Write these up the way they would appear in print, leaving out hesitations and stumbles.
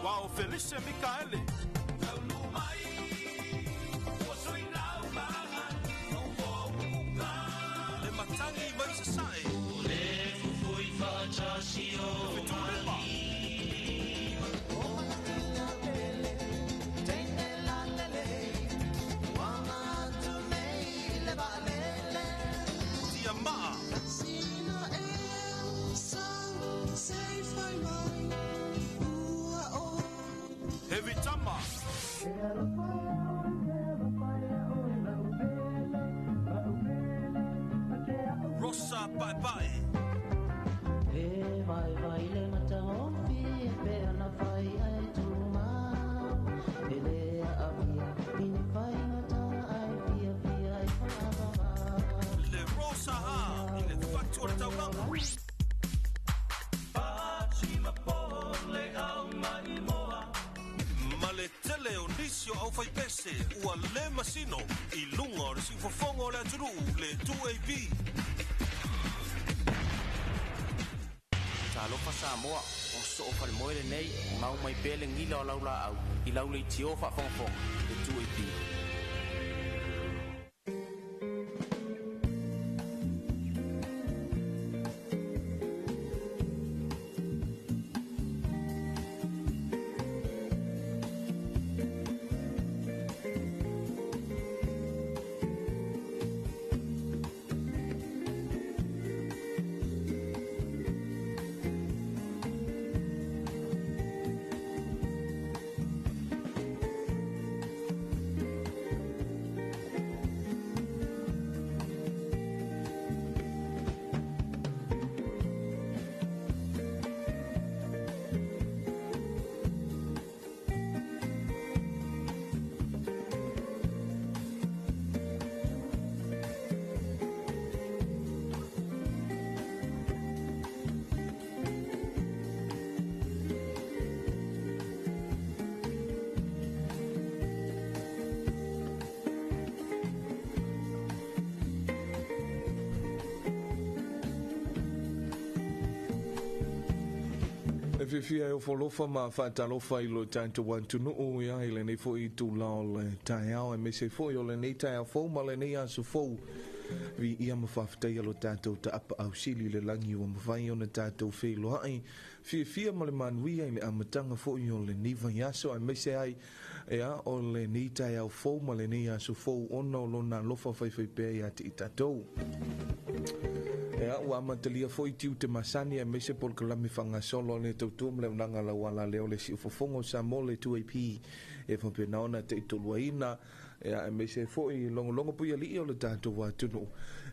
Suao Felice Mikaele. Le matagi mai sasae. Le Fetulima. Tiamaa. Heavy Tama. Rosa Paepae. Le Rosa Ha i le fatu o le taulaga. Ma le tele o nisi o au faipese ua le masino i luga o le siufofoga o le atunuu le 2AP. Talofa Samoa, o soo falemoe lenei, mau mai pea le gila o lau laau, i lau leitio faafogafoga, le 2AP. E fiafia e ofo alofa ma faatalofa i lo tatou atunuu ia i lenei foi itulā o le taeao aemaise foi o lenei taeao fou ma lenei aso fou. Viia ma faafetaia lo tatou taapaau sili i le lagi ua mafai ona tatou feiloai fiafia ma le manuia i le amataga foi o lenei vaiaso aemaise ai ia o lenei taeao fou ma lenei aso fou ona o lona alofa faifaipea ia te i tatou. Ia, ua amatalia foi tiute masani aemaise polokalame faagasolo a le tautua ma le auaunaga lauala lea o le siufofoga o Samoa le 2AP e faapena ona taitoluaina ia aemaise foi logologo puialii o le tatou atunuu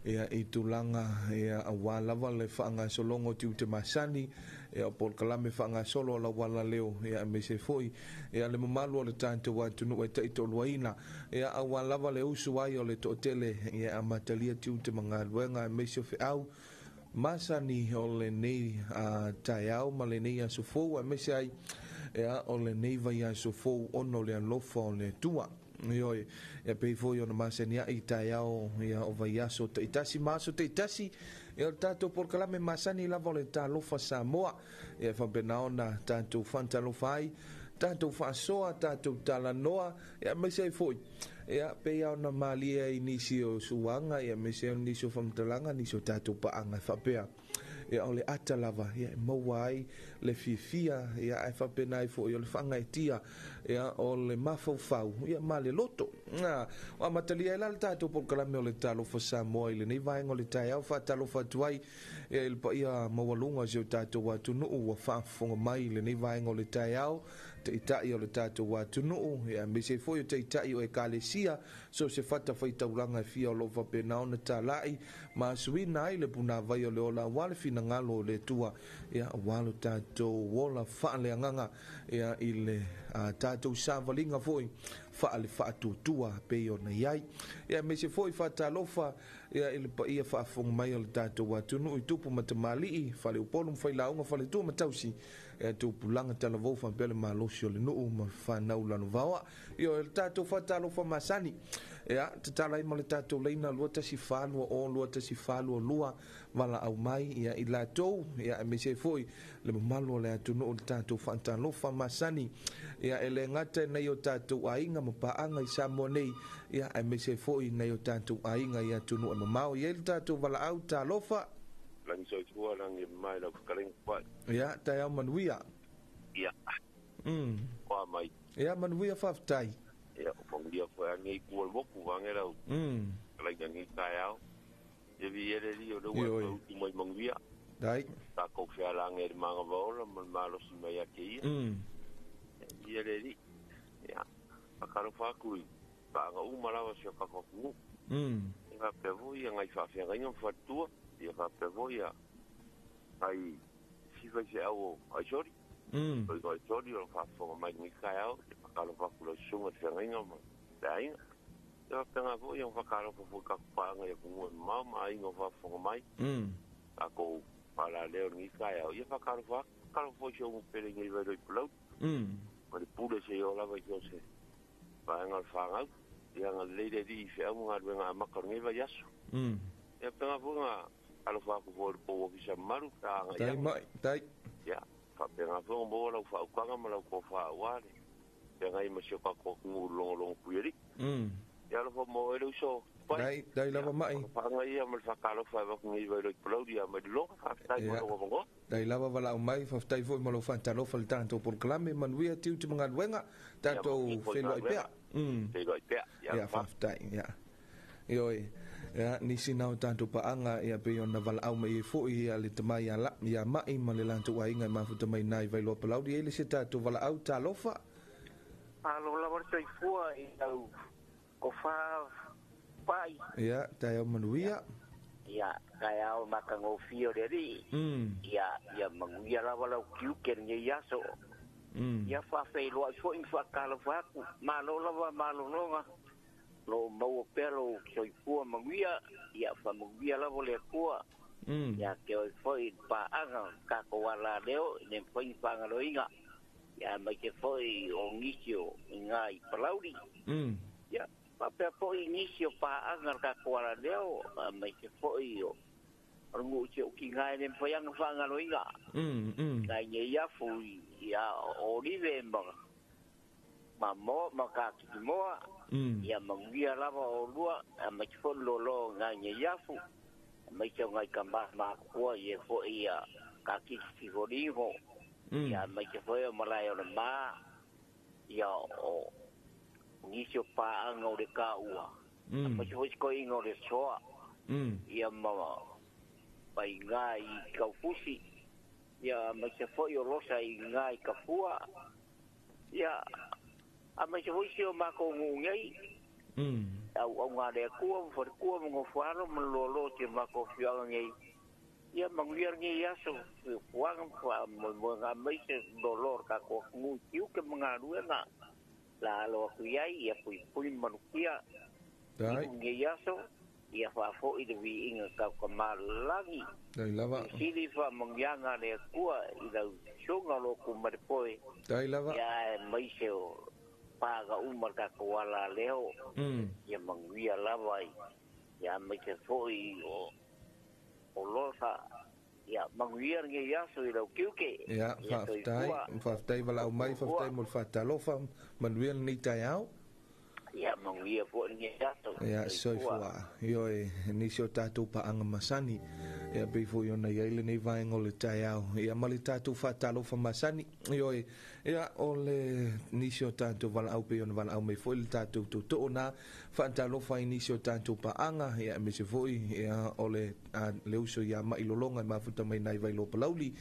ia i tulaga ia aua lava le faagasologa o tiute masani ia o polokalame faagasolo a lauala leo ia aemaise foi ia le mamalu o le tatou atunuu e taitoluaina ia aua lava le usu ai o le toatele ia amatalia tiute ma galuega aemaise o feau masani o lenei taeao ma lenei aso fou aemaise ai ia o lenei vaiaso fou ona o le alofa o le Atua. Ioe, ia pei foi ona masani ai i taeao ia o vaiaso taitasi ma aso taitasi ia o le tatou polokalame masani lava o le Talofa Samoa ia e faapena ona tatou faatalofa ai, tatou faasoa, tatou talanoa ia aemaise ai foi ia pei lava ona malie ai nisi o suaga ia aemaise ai nisi o faamatalaga nisi o tatou paaga e faapea ia o le ata lava ia e maua ai le fiafia ia ae faapena ai foi o le faagaeetia ia o le mafaufau ia ma le loto. Ua amatalia ai la le tatou polokalame o le Talofa Samoa i lenei vaega o le taeao faatalofa atu ai ia i le paia maualuga o si o tatou atunuu ua faafofoga mai i lenei vaega o le taeao, taitai o le tatou atunuu ia aemaise ai foi o taitai o ekalesia so se fatafaitaulaga e fia o lo o faapena ona talai ma asuina ai le punāvai o le ola aua le finagalo o le Atua ia aua lo tatou ola faaleagaga ia i le tatou savaliga foi faale faatuatua pei ona i ai. Ia aemaise foi faatalofa ia i le paia faafofoga mai o le tatou atunuu i tupu ma tamalii, faleupolu ma failauga, faletua ma tausi, ia tupulaga talavou faapea le malosi o le nuu ma fanau lalovaoa. Ia o le tatou faatalofa masani. Ia tatala ai ma le tatou laina 214 20 214 22 valaau mai ia i latou ia aemaise ai foi le mamalu o le atunuu i le tatou faatalofa masani ia e le gata i nai o tatou aiga ma paaga i Samoa nei ia aemaise ai foi nai o tatou aiga i atunuu e mamao. E i ai le tatou valaau talofa. Lagi soifua lagi e mai lau fetalaiga pai. Ia taeao manuia. Ia. Oa mai. Ia manuia faafetai. Ia o manuia foi a nei kua le moku vange lau. Fetalaiga nei taeao. Ia vi ele li o le ua Ioe. utu mai manuia. Dai. Tākou fealage i le magavaola ma le malosi mai ia te ia. Ia vi ele li. Ia. Whakalofa atu i paaga uma lava si o tatou atunuu. Ia faapea foi ia ngai faafeagaiga ma faletua. Ia faapea foi ia ngai sifa i feau o Aisori. O i Aisori o lo faafofoga mai lenei taeao. Ia whakalofa atu lau susuga i le feagaiga ma le aiga. Ia faapena foi ia whakalofa foi tatou paaga i atunuu e mamao ma aiga o faafofoga mai. Tatou paalaleo lenei taeao. Ia whakalofa atu. Whakalofa foi si o pele nei vai loi palauli. Ma le pule se i o lava i so se vaega o le whangau. Ia nga leire li i whiau ngā ruenga a maka o lenei vai aso. Ia penga foi ngā alofa aku foi le pou ofisa maru ka anga Tai ia. mai, tai. Ia, whapenga foi ngā mō lau whaukanga ma lau kōwha awale. Penga i masio ka kō ngu longo longo puiari. Ia alofa mō ele uso. Pai. Dai, dai lava mai. Whanga ia ma le whakalofa e waku ngei vai loi palauli a mai longa whakatai Ia. mo longa mongo. Dai lava valaau mai, faafetai foi ma lou faatalofa le tatou polokalame manuia tiute ma galuega tatou Ia, manuia foi feiloai pea. Feiloai pea. Ia, Ia, faafetai, ia. Ioe, ia, nisi na o tatou paaga, ia, pei ona valaau mai ai foi, ia, le tamai ia la, ia mai ma le latou aiga e mafuta mai nai Vailoa Palauli. E le se tatou valaau talofa. Alo lava le soifua i lau kofa pai. Ia, taeao manuia. Ia, taeao makagofie o le alii. Ia, ia manuia lava lau kiuke lenei aso. Ia faafeiloai foi ma faatalofa atu. Malo lava malologa. Lo maua pea lou soifua manuia. Ia faamanuia lava le Atua. Ia te oe foi i le paaga tatou alaleo i le mafai ona faagaloina. Ia mai te foi o nisi o i ngā i Palauli. Ia faapea foi i nisi o paaga le tatou alaleo, mai te foi o nuu si o ki ngā e le mafai ona faagaloina. Nai nei afu i a Olive ma ma mo ma ka kikimoa. Ia manuia lava o lua, a mai te foi lolo ngai nei afu. Mai te o ngai ka ma makua i e foi ia ka kikiforigo. Ia mai te foi o malae o le mā. Ia o nisi o paaga o le kaua. Mai te foi sikoiga o le soa. Ia ma pai ngā i kaufusi. Ia mai te foi o losa i ngā i kafua. Ia a mai te foi si o mako ngu nei. Au au ngā lea kua, mwhare kua, mga wharo, ma lolo te mako whianga nei. Ia manuia nei aso, fuanga, mo mo ngā mai se lolo ka kua ngu tiu ke mga ruenga. La alo aku iai, ia pui pui manukia. Dai. I nei aso, ia whaafo i le wiinga kau ka malangi. Dai lava. I sili wha mangianga lea kua i lau sunga lo ku maripoe. Dai lava. Ia e mai se o pāga umar ka koala leo. Ia manuia lava i. Ia mai te foi o o losa. Ia manuia nge aso i lau kiuke. Ia, Ia toi faafetai, fua. faafetai valaau mai, faafetai mo le faatalofa, manuia lenei taeao. Ia manuia foi nge aso. Ia, Toi soifua. fua. Ioe, nisi o tatou paaga masani. Ia, pei foi ona iai lenei vaega o le taeao. Ia, ma le tatou faatalofa masani. Ioe, ia, o le nisi o tatou valaau pei ona valaau mai foi le tatou tootoo na faatalofa i nisi o tatou paaga. Ia, aemaise foi, ia, o le, a, le uso ia mai lolonga e mafuta mai nai Vailoa Palauli.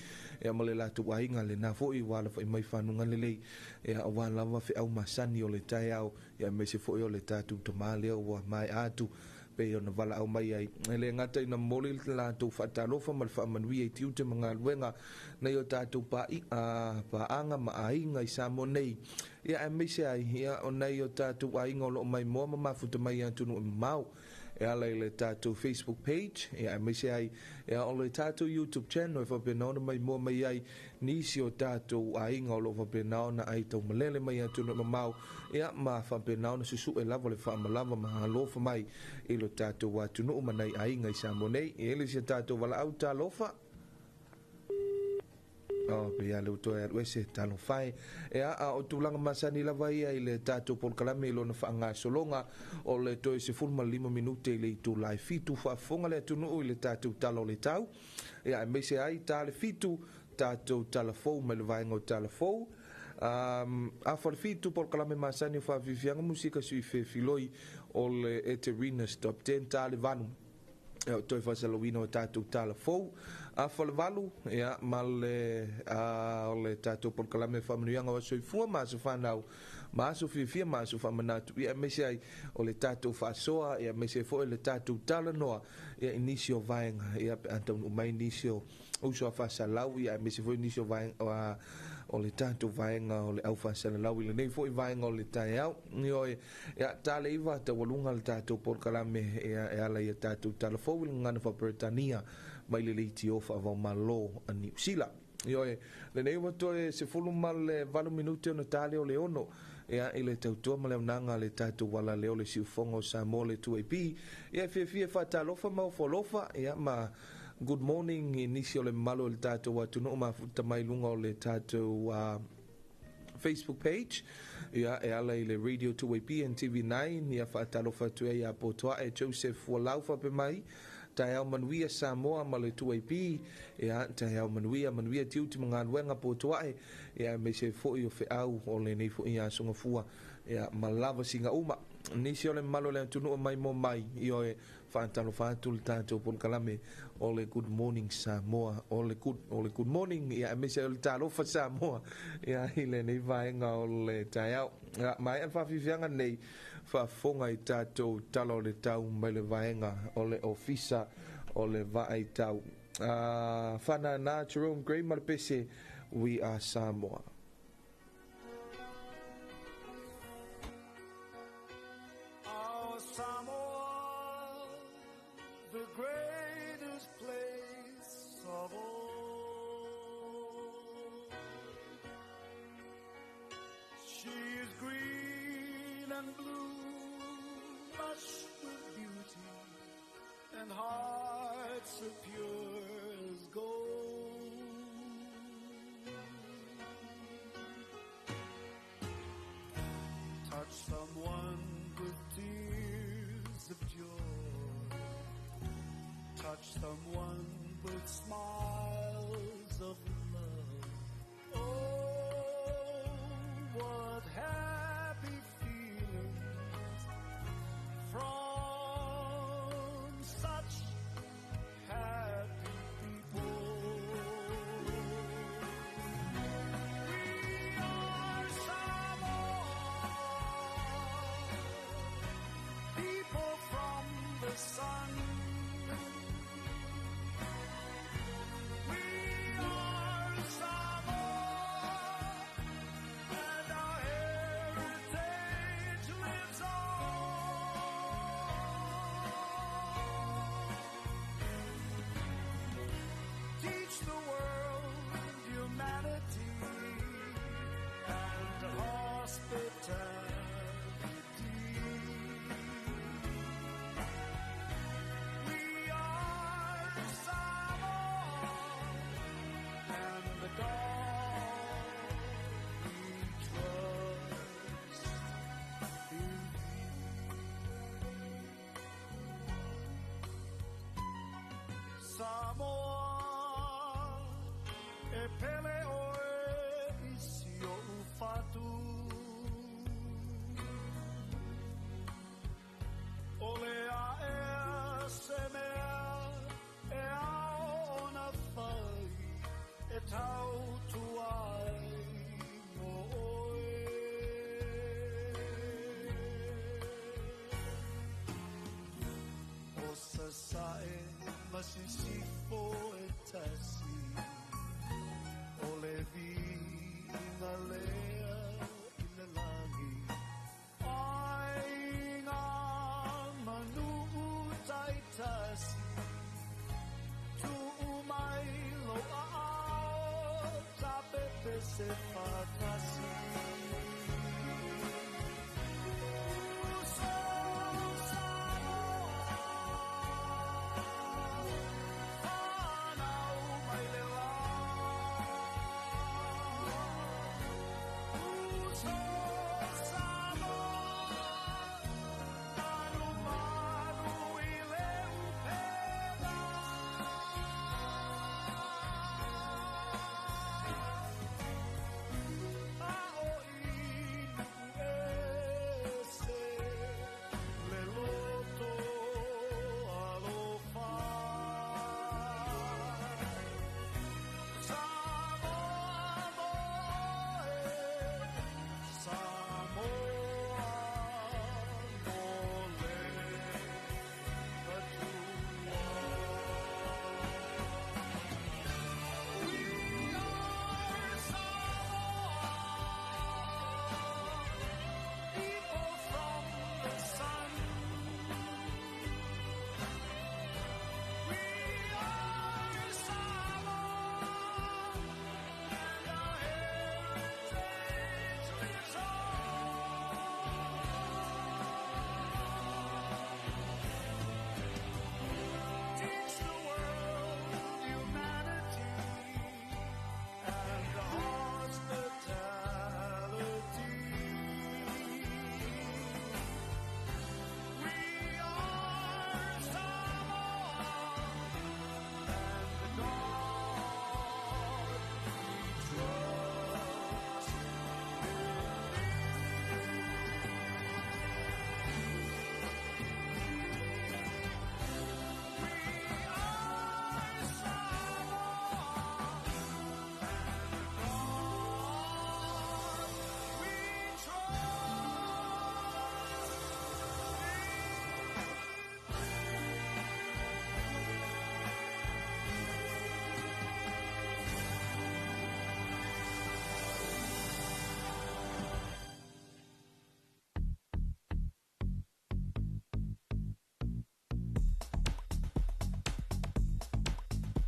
Ia, ma le latou aiga lena foi, ua alafai mai fanuga lelei. Ia, aua lava feau masani o le taeao. Ia, aemaise foi o le tatou tamā lea ua maea atu pei ona valaau mai ai. E le gata ina momoli le latou faatalofa ma le faamanuia i tiute ma galuega nei o tatou paaga ma aiga i Samoa nei. Ia, aemaise ai, ia, o nei o tatou aiga o loo maimoa ma mafuta mai atunuu e mamao. E ala i le tātou Facebook page, ia aemaise ai ia o le tātou YouTube channel e faapena ona maimoa mai ai nisi o tātou aiga o lo o faapena ona ai taumalele mai atunuu mamao, ia ma faapena ona susu'e lava le faamalava ma alofa mai i lo tātou atunuu ma nai aiga i Samoa nei. E le si a tātou valaau talofa. Oh, pe ia le utoe alu ese talofa e. E a o tulaga masani lava ia i le tātou polokalame i lona faagasologa o le toe 15 minute i le itula e 7 faafofoga le atunuu i le tātou tala o le tau. Ia aemaise ai ta le 7 tātou tala fou mai le vaega o tala fou. Afa le 7 polokalame masani o faafiafiaga musika sui fefiloi o le Eterinas Top 10 ta le 8. Ia o toe faasalauina o tātou tala fou. Afa le 8, ia, ma le, o le tātou polokalame faamanuiaga o soifua ma aso whanau, ma aso fiafia ma aso faamanatu, ia aemaise ai o le tātou faasoa, ia aemaise ai foi le tātou talanoa, ia i nisi o vaega, ia pe a taunuu mai nisi o uso a faasalau, ia aemaise foi nisi o vaega, o le tātou vaega o le au faasalalau i lenei foi vaega o le taeao. Ioe, ia, ta le 9 taualuga le tātou polokalame ia e ala i a tātou tala fou i le gagana faaperetania mai le leitio faavaomalo a Niu Sila. Ioe, lenei ua toe 18 minute ona tale o le 6, ia i le tautua ma le aunaga a le tātou ala lea o le siufofoga o Samoa le 2AP, ia e fiafia faatalofa ma ofo alofa, ia ma good morning i nisi o le mamalu o le tātou atunuu mafuta mai luga o le tātou Facebook page, ia e ala i le Radio 2AP and TV9, ia faatalofa atu ai ia Potoa'e Joseph Fualau faapea mai, taeao manuia Samoa ma le 2AP, ia taeao manuia, manuia tiute ma galuega Potoa'e, ia aemaise foi o feau o lenei foi aso gafua, ia ma lava siga uma. Nisi o le mamalu o le atunuu mai mo mai, ioe, faatalofa atu le tātou polokalame o le Good Morning Samoa, o le Good Morning, ia aemaise o le talofa Samoa, ia i lenei vaega o le taeao. Ia, maea le faafiafiaga nei, faafofoga i tātou tala o le tau mai le vaega o le ofisa o le vaai tau. Whanana Jerome Gray ma le pese, We Are Samoa. Our Samoa, the greatest place of all. She is green and blue, lush with beauty, and hearts so pure as gold. Touch someone with tears of joy. Touch someone with smiles of love. Oh, what happy feelings from such happy people. We are Samoa, people from the sun. We are Samoa, and our heritage lives on. Teach the world humanity and hospitality. We are Samoa, and the God we trust in thee. Samoa, e pele oe i si o'u fatu. O le aea se mea e ao ona fai, e tautua ai mo oe. O sasae ma sisifo e tasi, o le viiga lea i le lagi. Ai ngā manu se faatasi. Uso Samoa, fanau mai le la. Uso Samoa, manumanu i le upega. A o i ese le loto alofa. Samoa moe, Samoa mo le Atua. We are Samoa, people from the sun. We are Samoa, and our heritage lives on. Teach the world humanity and hospitality. We are Samoa, and God we trust. We are Samoa, and God we trust.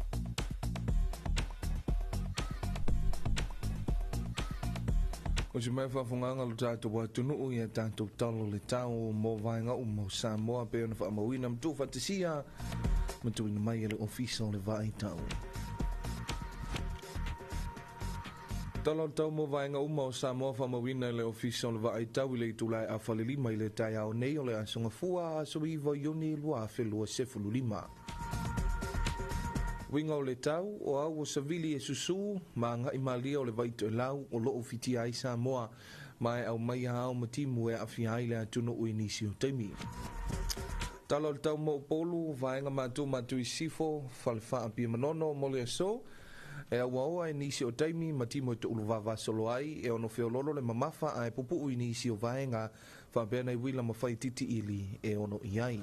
O se mai faafogaaga lo tatou atunuu ia tatou talo le tau mo vaega uma o Samoa pe ona faamauina ma tuufaatasia ma tuuina mai e le Ofisa o le Vaaitau. Tala o le tau mo vaega uma o Samoa faamauina e le Ofisa o le Vaaitau i le itula e 4:30 i le taeao nei o le Aso Gafua aso 9 Iuni 2025. Uiga o le tau o au o savili e susū ma agai malia o le vaitoelau o loo fitia ai Samoa ma e aumaia ao ma timu e aafia ai le atunuu i nisi o taimi. Tala o le tau mo Upolu, vaega matu matu i Sifo, Falefaa Apia Manono mo le aso, e auaoa e nisi o taimi ma timu e toulu vavasolo ai e ono feololo le mamafa ae pupuu i nisi o vaega faapea nai uila ma fai titiili e ono i ai.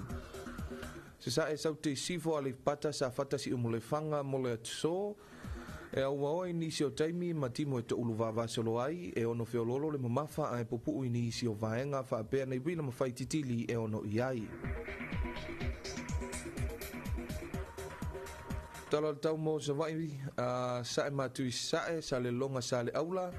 Se sa e saute i Sifo a le pata sa fata si umulefaga mo le aso, e auaoa i nisi o taimi ma timu e toulu vavasolo ai e ono feololo le mamafa ae pupuu i nisi o vaega faapea nai uila ma fai titili e ono i ai. Tala o le tau mo Savaii, sae matu i sae, sa le longa sa le aula.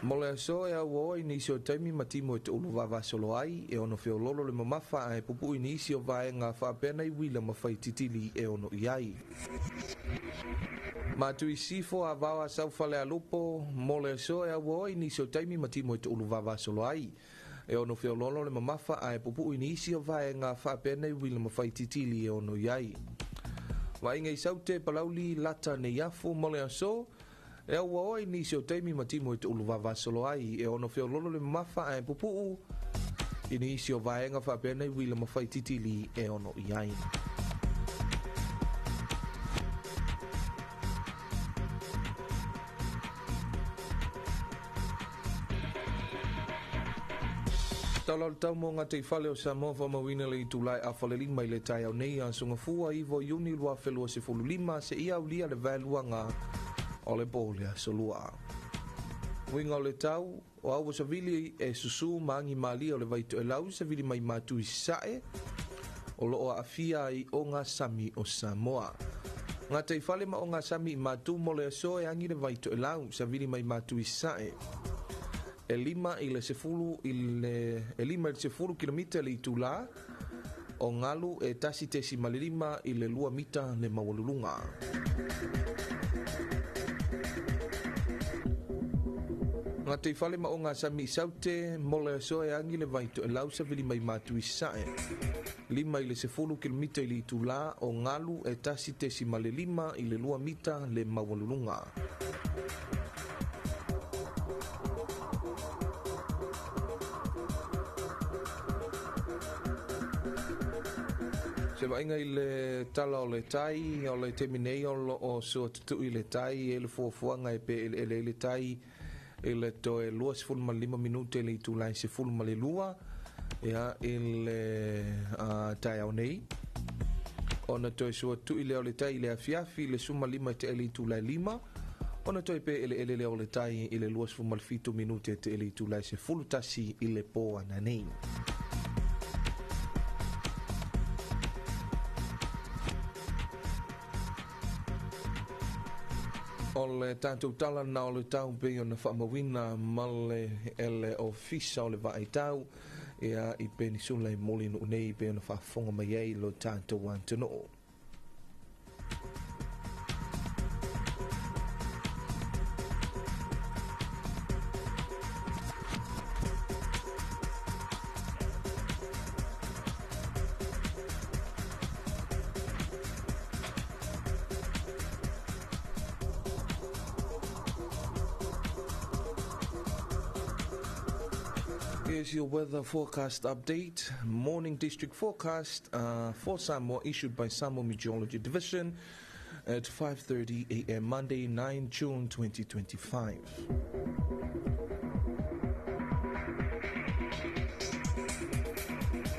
Mo le aso e auaoa i nisi o taimi ma timu e toulu vavasolo ai, e ono feololo le mamafa ae pupuu i nisi o vaega faapea nai uila ma fai titili e ono i ai. Matu i Sifo a vaoa sau fale a lupo, mo le aso e auaoa i nisi o taimi ma timu e toulu vavasolo ai. E ono feololo le mamafa ae pupuu i nisi o vaega faapea nai uila ma fai titili e ono i ai. Vaaiga i saute palauli lata nei afu mo le aso, e auaoa i nisi o taimi ma timu e toulu vavasolo ai, e ono feololo le mamafa ae pupuu i nisi o vaega faapea nei uila ma fai titili e ono i ai. Tala o le tau mo ngā teifale o Samoa faamauina le itula e 4:30 i le taeao nei Aso Gafua 9 Iuni 2025 se ia aulia le vaeluaga o le po o le aso lua. Uiga o le tau o au o savili e susū ma agi malia o le vaitoelau savili mai matu i sae o loo aafia ai o ngā sami o Samoa. Gataifale ma ogasami i Matu mo le aso e agi le vai toelau savili mai Matu i Sae. E 5 i le 10 i le e 5 i le 10 kilomita le itulā o galu e 1.5 i le 2 mita le maualuluga. Gataifale ma ogasami i Saute mo le aso e agi le vai toelau savili mai Matu i Sae. 5 i le 10 kilomita i le itulā o galu e 1.5 i le 2 mita le maualuluga. Se vaaiga i le tala o le tai, o le taimi nei o loo sua tutui le tai e le fuafuaga e pe eleele ai le tai i le toe 25 minute i le itulā e 12 ia i le taeao nei. Ona toe sua tutui lea o le tai i le afiafi i le 15 e tea i le itulā e 5, ona toe pe eleele lea o le tai i le 27 minute e tea i le itulā e 11 i le pō ananei. O le tatou tala na o le tau pei ona faamauina ma le ele ofisa o le vaai tau ia i Penisula i Mulinuu nei pei ona faafofoga mai ai lo tatou atunuu. Here's your weather forecast update. Morning district forecast for Samoa issued by Samoa Meteorology Division at 5:30 a.m. Monday, 9 June 2025.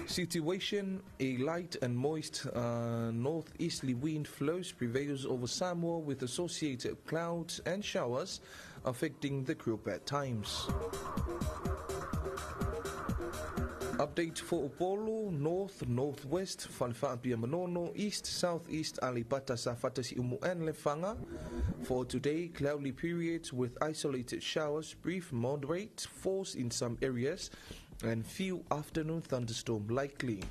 Situation: a light and moist northeasterly wind flows prevails over Samoa with associated clouds and showers affecting the group at times. Update for Upolu, north, northwest, Falefaapia Manono, east, southeast, Aleipata, Safata, Siumu and Lefaga. For today, cloudy periods with isolated showers, brief moderate force in some areas, and few afternoon thunderstorm likely.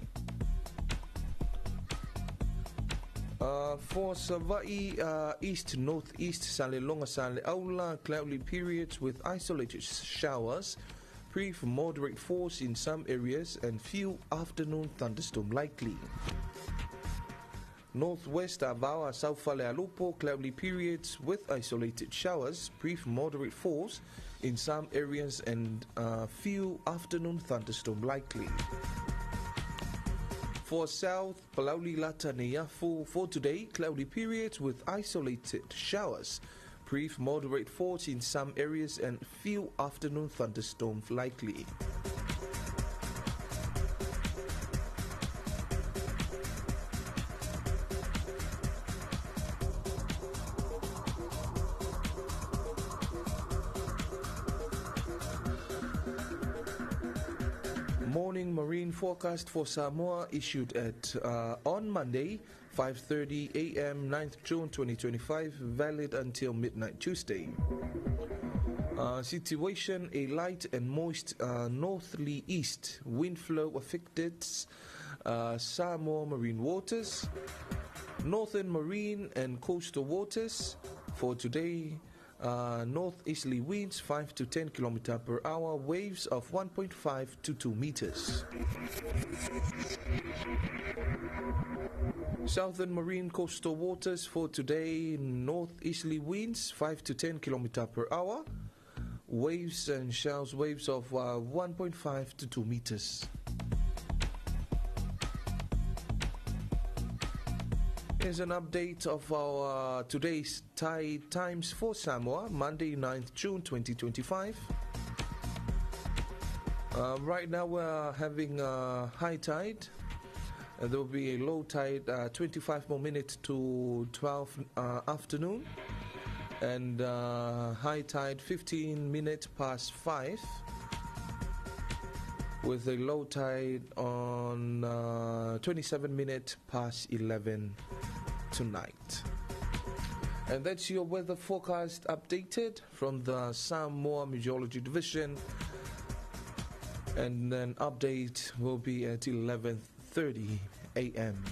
For Savai'i, east, northeast, Salelologa, Saleaula, cloudy periods with isolated showers, brief moderate force in some areas and few afternoon thunderstorm likely. Northwest Avaoa, South Falealupo, cloudy periods with isolated showers, brief moderate force in some areas and few afternoon thunderstorm likely. For South Palauli Lata Neiafu, for today, cloudy periods with isolated showers, brief moderate force in some areas and few afternoon thunderstorms likely. Morning marine forecast for Samoa issued at on Monday, 5:30 a.m. 9th June 2025, valid until midnight Tuesday. Situation: a light and moist northerly east wind flow affected Samoa marine waters, northern marine and coastal waters. For today, northeasterly winds 5 to 10 km per hour, waves of 1.5 to 2 meters. Southern marine coastal waters for today, northeasterly winds 5 to 10 km per hour, waves and shells waves of 1.5 to 2 meters. Here's an update of our today's tide times for Samoa, Monday 9th June 2025. Right now we're having a high tide. There will be a low tide 25 more minutes to 12 afternoon, and high tide 15 minutes past 5, with a low tide on 27 minutes past 11 tonight. And that's your weather forecast updated from the Samoa Meteorology Division. And then update will be at 11:30 a.m.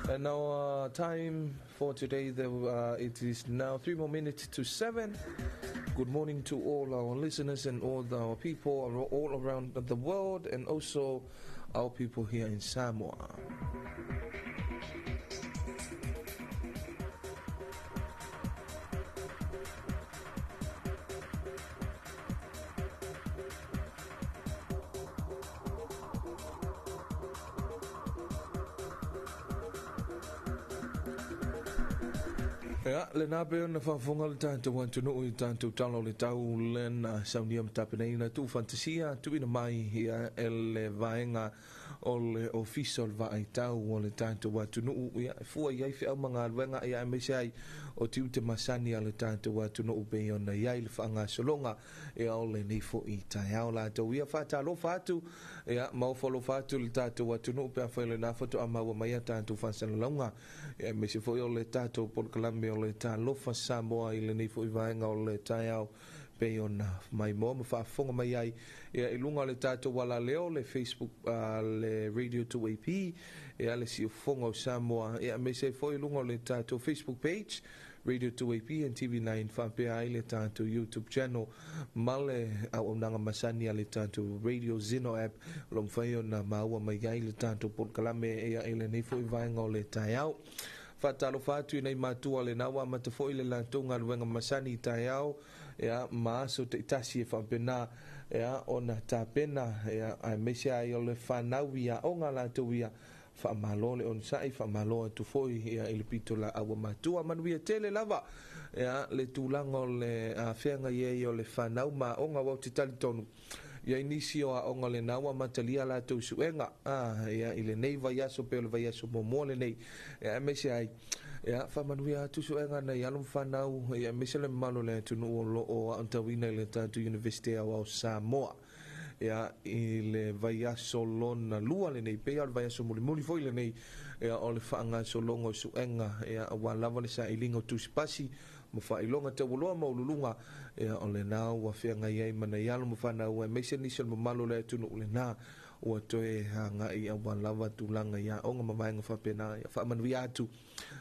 And our time for today, it is now 3 more minutes to 7. Good morning to all our listeners and all our people all around the world, and also our people here in Samoa. Ia, lena pe ona faafofoga le tatou atunuu i tatou tala o le tau lena saunia ma tapenaina tuufantasia tuuina mai ia e le vaega o le ofisa o le vaaitau o le tatou atunuu ia e fua i ai feau ma galuega ia aemaise ai o tiute masani a le tatou atunuu pei ona i ai le faagasologa ia o lenei fo'i taeao latou ia faatalofa atu ia ma ofo alofa atu le tatou atunuu pe afai lena faatoa maua mai a tatou faasalalauga ia aemaise foi o le tatou polokalame o le Talofa Samoa i lenei foi vaega o le taeao pei ona maimoa ma faafofoga mai ai ia i luga o le tatou alaleo le Facebook le Radio 2AP ia le siufofoga o Samoa ia aemaise ai foi i luga o le tatou Facebook page Radio 2AP and TV9 faapea ai le tatou YouTube channel ma le auaunaga masani a le tatou Radio Zeno app o lo o mafai ona maua mai ai le tatou polokalame ia i lenei foi vaega o le taeao. Faatalofa atu i nai matua lena ua amata foi le latou galuega masani i taeao ia ma aso taitasi e faapena ia ona tapena ia aemaise ai o le fanau i aoga latou ia faamalo le onosai faamalo atu foi ia i le pito laau a matua manuia tele lava ia le tulaga o le afeaga i ai o le fanau ma aoga ua ou te talitonu ia i nisi o aoga lena ua amatalia latou suega ia i lenei vaiaso pe o le vaiaso muamua lenei ia aemaise ai ia faamanuia atu suega nai alo ma fanau ia aemaise le mamalu o le atunuu o loo aotauina i le tatou Universite Aoao Samoa ia i le vaiaso lona lua lenei pei o le vaiaso mulimuli foi lenei ia o le faagasologa o suega ia aua lava le sailiga o tusipasi ma faailoga taualoa ma ululuga ia o lena ua feagai ai ma nai alo ma fanau aemaise nisi o le mamalu o le atunuu lena ua toe agai aua lava tulaga i aoga ma vaega faapena ia faamanuia atu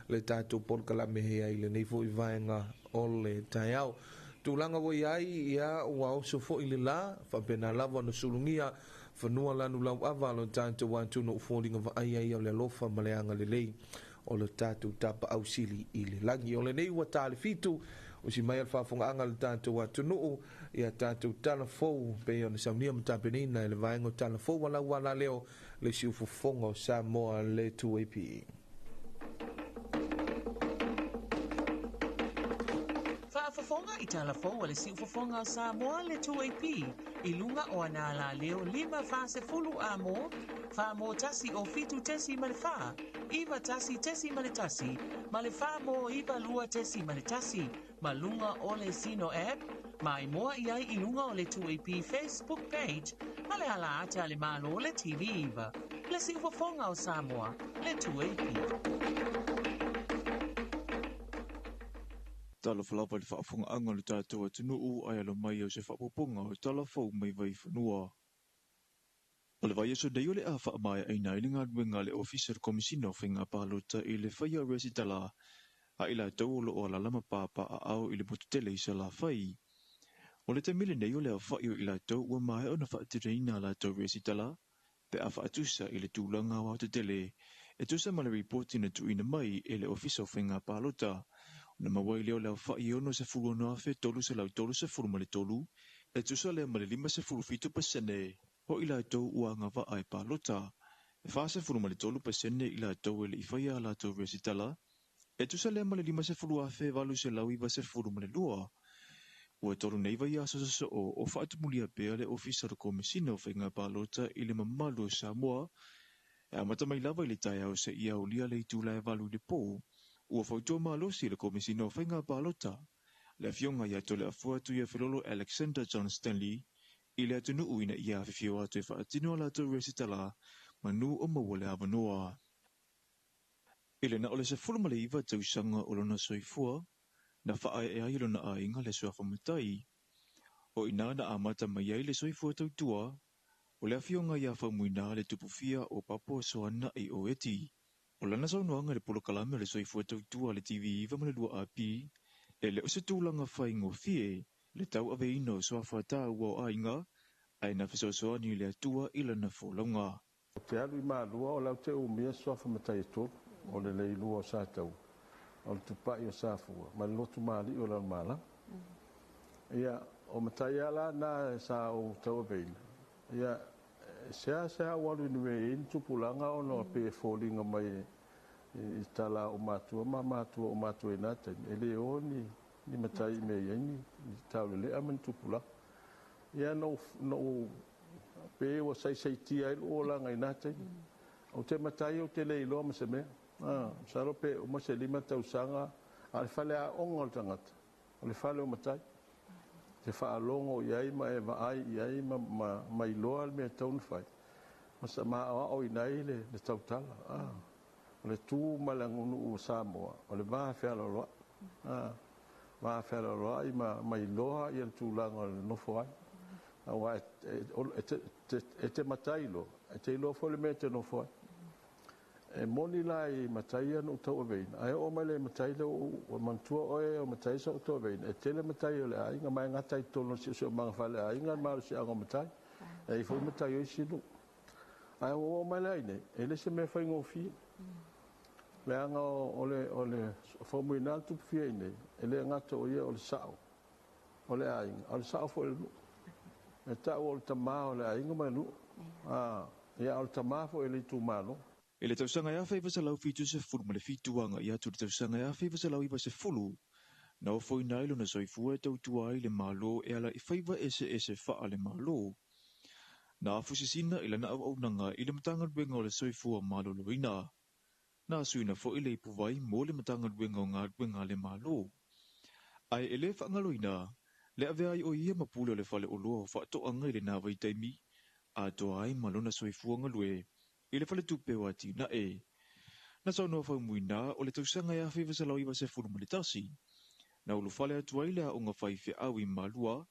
le tatou polokalame ia i lenei foi vaega o le taeao. Tulaga ua i ai ia ua oso foi le la faapena lava ona sulugia fanua lanu lauava lo tatou atunuu foliga vaaia ia o le alofa ma le agalelei o le tatou tapaau sili i le lagi. O lenei ua ta le 7 o si mai a le faafogaaga le tatou atunuu ia tatou tala fou pei ona saunia ma tapenaina e le vaega o tala fou a lau alaleo le siufofoga o Samoa le 2AP. Faafofoga i tala fou a le siufofoga o Samoa le 2AP i luga o ana alaleo 5 40 a mo, 4 mo 1 o 7 tesi ma le 4, 9 1 tesi ma le 1, ma le 4 mo 9 2 tesi ma le 1, ma lunga o le Zeno app, ma i moa i ai i lunga o le 2AP Facebook page, ma le ala ata le malo le TV iva. Le siufofoga o Samoa, le 2AP. Talofa lava i le faafogaaga o le tatou atunuu ae alo mai o se faaopoopoga o tala fou mai Vaifanua. O le vaiaso nei o le a faamaeaina ai le galuega a le Ofisa o le Komesina o Faiga Palota i le faia o resitala a i latou o loo alaala ma papaaao i le motu tele i Salafai. O le taimi lenei o le aofa'i o i latou ua maea ona faatinoina a latou resitala pe a faatusa i le tulaga aoaotetele e tusa ma le ripoti na tuuina mai e le Ofisa o Faiga Palota. Ona maua ai lea o le aofa'i e 66,333 e tusa lea ma le 57% o i latou ua agavaa e palota. E 43% i latou e le i faia a latou resitala e tusa lea ma le 50,892. Ua tolu nei vaiaso sosoo o faatumulia pea le Ofisa o le Komesina o Faiga Palota i le mamalu o Samoa e amata mai lava i le taeao seia aulia le itula e 8 i le po. Ua fautua malosi le Komesina o Faiga Palota le afioga ia Toleafoa Tuiafelolo Alexander John Stanley I le atunuu ina ia afifio atu e faatino a latou resitala manu o maua le avanoa. I le na o le 19 tausaga o lona soifua, na faaee ai lona aiga le suafa matai. O ina na amata mai ai le soifua tautua, o le afioga ia Faumuina le tupufia o Papo Soana i o Eti. O lana saunoaga i le polokalame o le soifua tautua le TV 9 ma le 2 AP, e le o se tulaga faigofie le tauaveina o suafa taua o aiga, ae na fesoasoani le Atua i lana folauga. O te alu i Malua o lau te umia suafa matai e tolu, o le leilua o Sataua, o le tupai o Safua, ma le lotu mali'i o Lalomalaga. Ia, o matai ala na sa ou tauaveina, ia, sea sea o alu i ni mea i ni tupulaga ona o pe foliga mai i tala o matua ma matua o matua i nā taimi, e le o ni matai i mea i ai ni taulelea ma ni tupulaga. Ia, no pe ua saisaitia ai lou olaga i nā taimi. O te matai o te le iloa ma se mea. Masalo pe uma se 5 tausaga a le fale aoga o le tagata, o le fale o matai. Te faalogo i ai ma e vaai i ai ma iloa le mea tau na fai. Ma sa maoao i nai le tautala. O le tu ma le aganuu o Samoa, o le va fealoaloai. Va fealoaloai ma iloa ia le tulaga o le nofo ai. Aua e te matai loa, e te iloa foi le mea e te nofo ai. E moni la i matai ia na tauaveina, ae oo mai le matai le o manatua oe o matai sa o tauaveina, e tele matai o le aiga, ma e gata i totonu o le siosiomaga faaleaiga le malosiaga o matai, e i foi matai o isi nuu. Ae ua oo mai le ai nei, e le se mea faigofie. Leaga o le Faumuina le tupufia i nei, e le gata o ia o le sao o le aiga, o le sao foi o le nuu. E tau o le tamā o le aiga ma le nuu. Ia o le tamā foi o le itumalo. I le tausaga e 1977 aga i atu le tausaga e 1990, na ofoina ai lona soifua e tautua ai le Malo e ala i faiva eseese faa le Malo. Na afusisina i lana auaunaga i le Matagaluega o le Soifua Maloloina. Na asuina foi le ipuvai mo le Matagaluega o Galuega a le Malo. Ae e le faagaloina, le avea ai o ia ma pule o le faleoloa o faatoaga i lena vaitaimi, atoa ai ma lona soifua galue i le faletupe o atinae. Na saunoa Faumuina o le tausaga e 1991, na ulufale atu ai le aoga faifeau i Malua,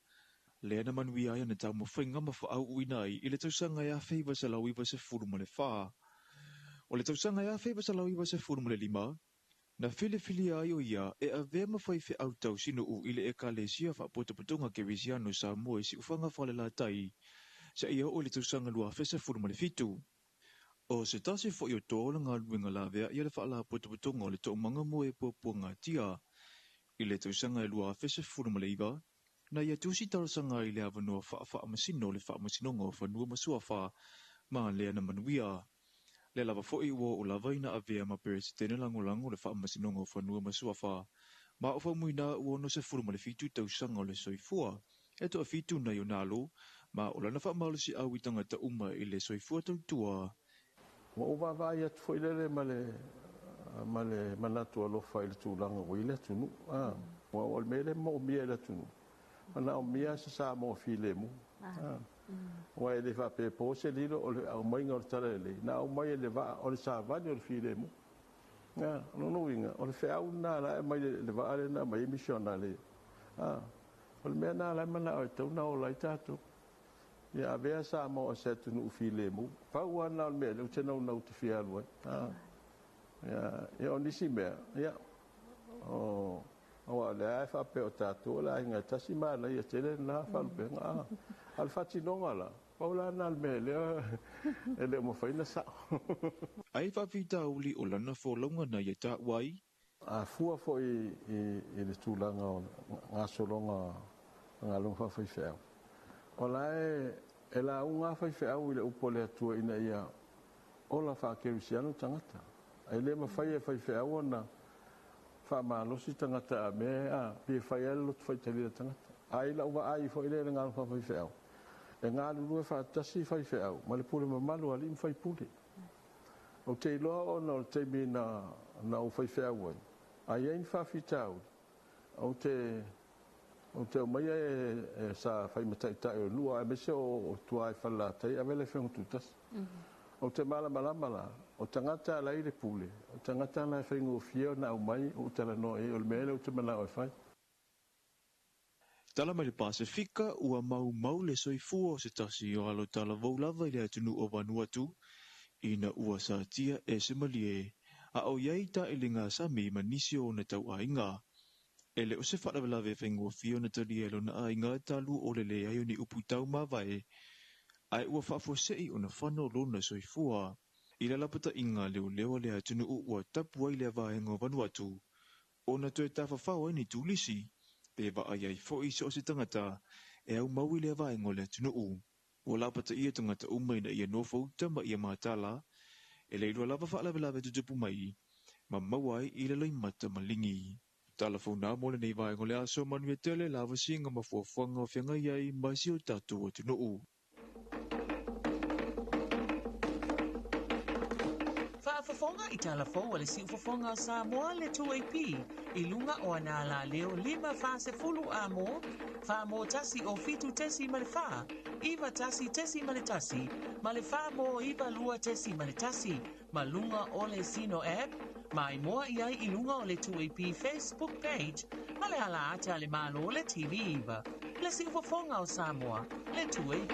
lea na manuia ai ona taumafaiga ma faaauuina ai i le tausaga e 1994. O le tausaga e 1995, na filifilia ai o ia e avea ma faifeau tausinuu i le ekalesia faapotopotoga Kerisiano Samoa i Siufaga Falelatai, seia oo i le tausaga 2017. O se tasi foi o toa o le galuega lavea ia le faalapotopotoga o le toomaga mo e puapuagatia. I le tausaga e 2019, na ia tusi talosaga ai le avanoa faafaamasino o le faamasinoga o fanua ma suafa ma lea na manuia. Le lava foi ua oo lava ina avea ma peresetene lagolago o le faamasinoga o fanua ma suafa, ma o Faumuina ua 67 tausaga o le soifua, e toafitu nai ona alo, ma o lana faamalosiau i tagata uma i le soifua tautua. Ua ou vaavaai atu foi lele ma le manatu alofa i le tulaga ua i le atunuu. Ua o le mea le moomia i le atunuu. Manaomia se Samoa filemu. Ua e le faapea se lilo o le aumaiga o le tala lelei, na aumai e le vaa o le savali o le filemu. Lona uiga, o le feau lena la e aumai le vaa lea na aumai ai misionare. O le mea na la e manao e tau na ola ai tatou. Ia avea Samoa o se atunuu filemu. Pau lava na o le mea lea ou te naunau te fia alu ai. Ia o nisi mea, ia, o aua o lea e faapea o tatou o le aiga e tasi manaia tele lena faalupega. A o le faatinoga la, pau la na le mea lea e le o mafai ona sao. Ai faafitauli o lana folauga na ia taua ai. A fua foi i le tulaga o gasologa galuega faafaifeau, o la e lauga faifeau i le upu o le Atua ina ia ola faakerisiano tagata. E le mafai e faifeau ona faamalosi tagata a mea pe fai ai le loto faitalia tagata. Ai lau vaai foi le galuega faafaifeau, e galulue faatasi faifeau ma le pule mamalu a alii ma faipule. O te iloa ona o le taimi na ou faifeau ai, a i ai ni faafitauli, O te aumaia e sa faimata'ita'i o lua aemaise o tuā i Falelatai ave le afioga Tutasi. O te malamalama la, o tagata ala i le pule, o tagata la e faigofie ona aumai ou talanoa i ai, o le mea lea ou te mana'o e fai. Tala mai le Pasefika ua maumau le soifua o se tasi o alo talavou lava i le atunuu o Vanuatu ina ua satia e se malie a o i ai taʻiliga sami ma nisi o ona tauaiga. E le o se faalavelave faigofie ona talia e lona aiga talu o le leai o ni upu taumavae, ae ua faafuase'i ona fano lona soifua. I le lapata'iga leoleo a le atunuu ua tapu ai lea vaega o Vanuatu, ona toe tafafao ai ni turisi, pe vaai ai fo'i so o se tagata e aumau i lea vaega o le atunuu. Ua lapataia tagata uma ina ia nofouta ma ia matala, e le iloa lava faalavelave tutupu mai, ma maua ai i le loimata maligi. Tala fou mo lenei vaega o le aso manuia tele lavasiga ma fuafuaga o feagai ai ma si o tatou atunuu. Faafofoga i Talafou a le Siufofoga o Samoa le 2AP i luga o ana alaleo 5 40 amo, 4 1 o 7.4, 91.1, ma le 4 9 2.1, ma luga o le Zeno app, ma moa i ai i luga o le 2AP Facebook page, ma le ala ata le malo le TV iva. Le Siufofoga o Samoa, le 2AP.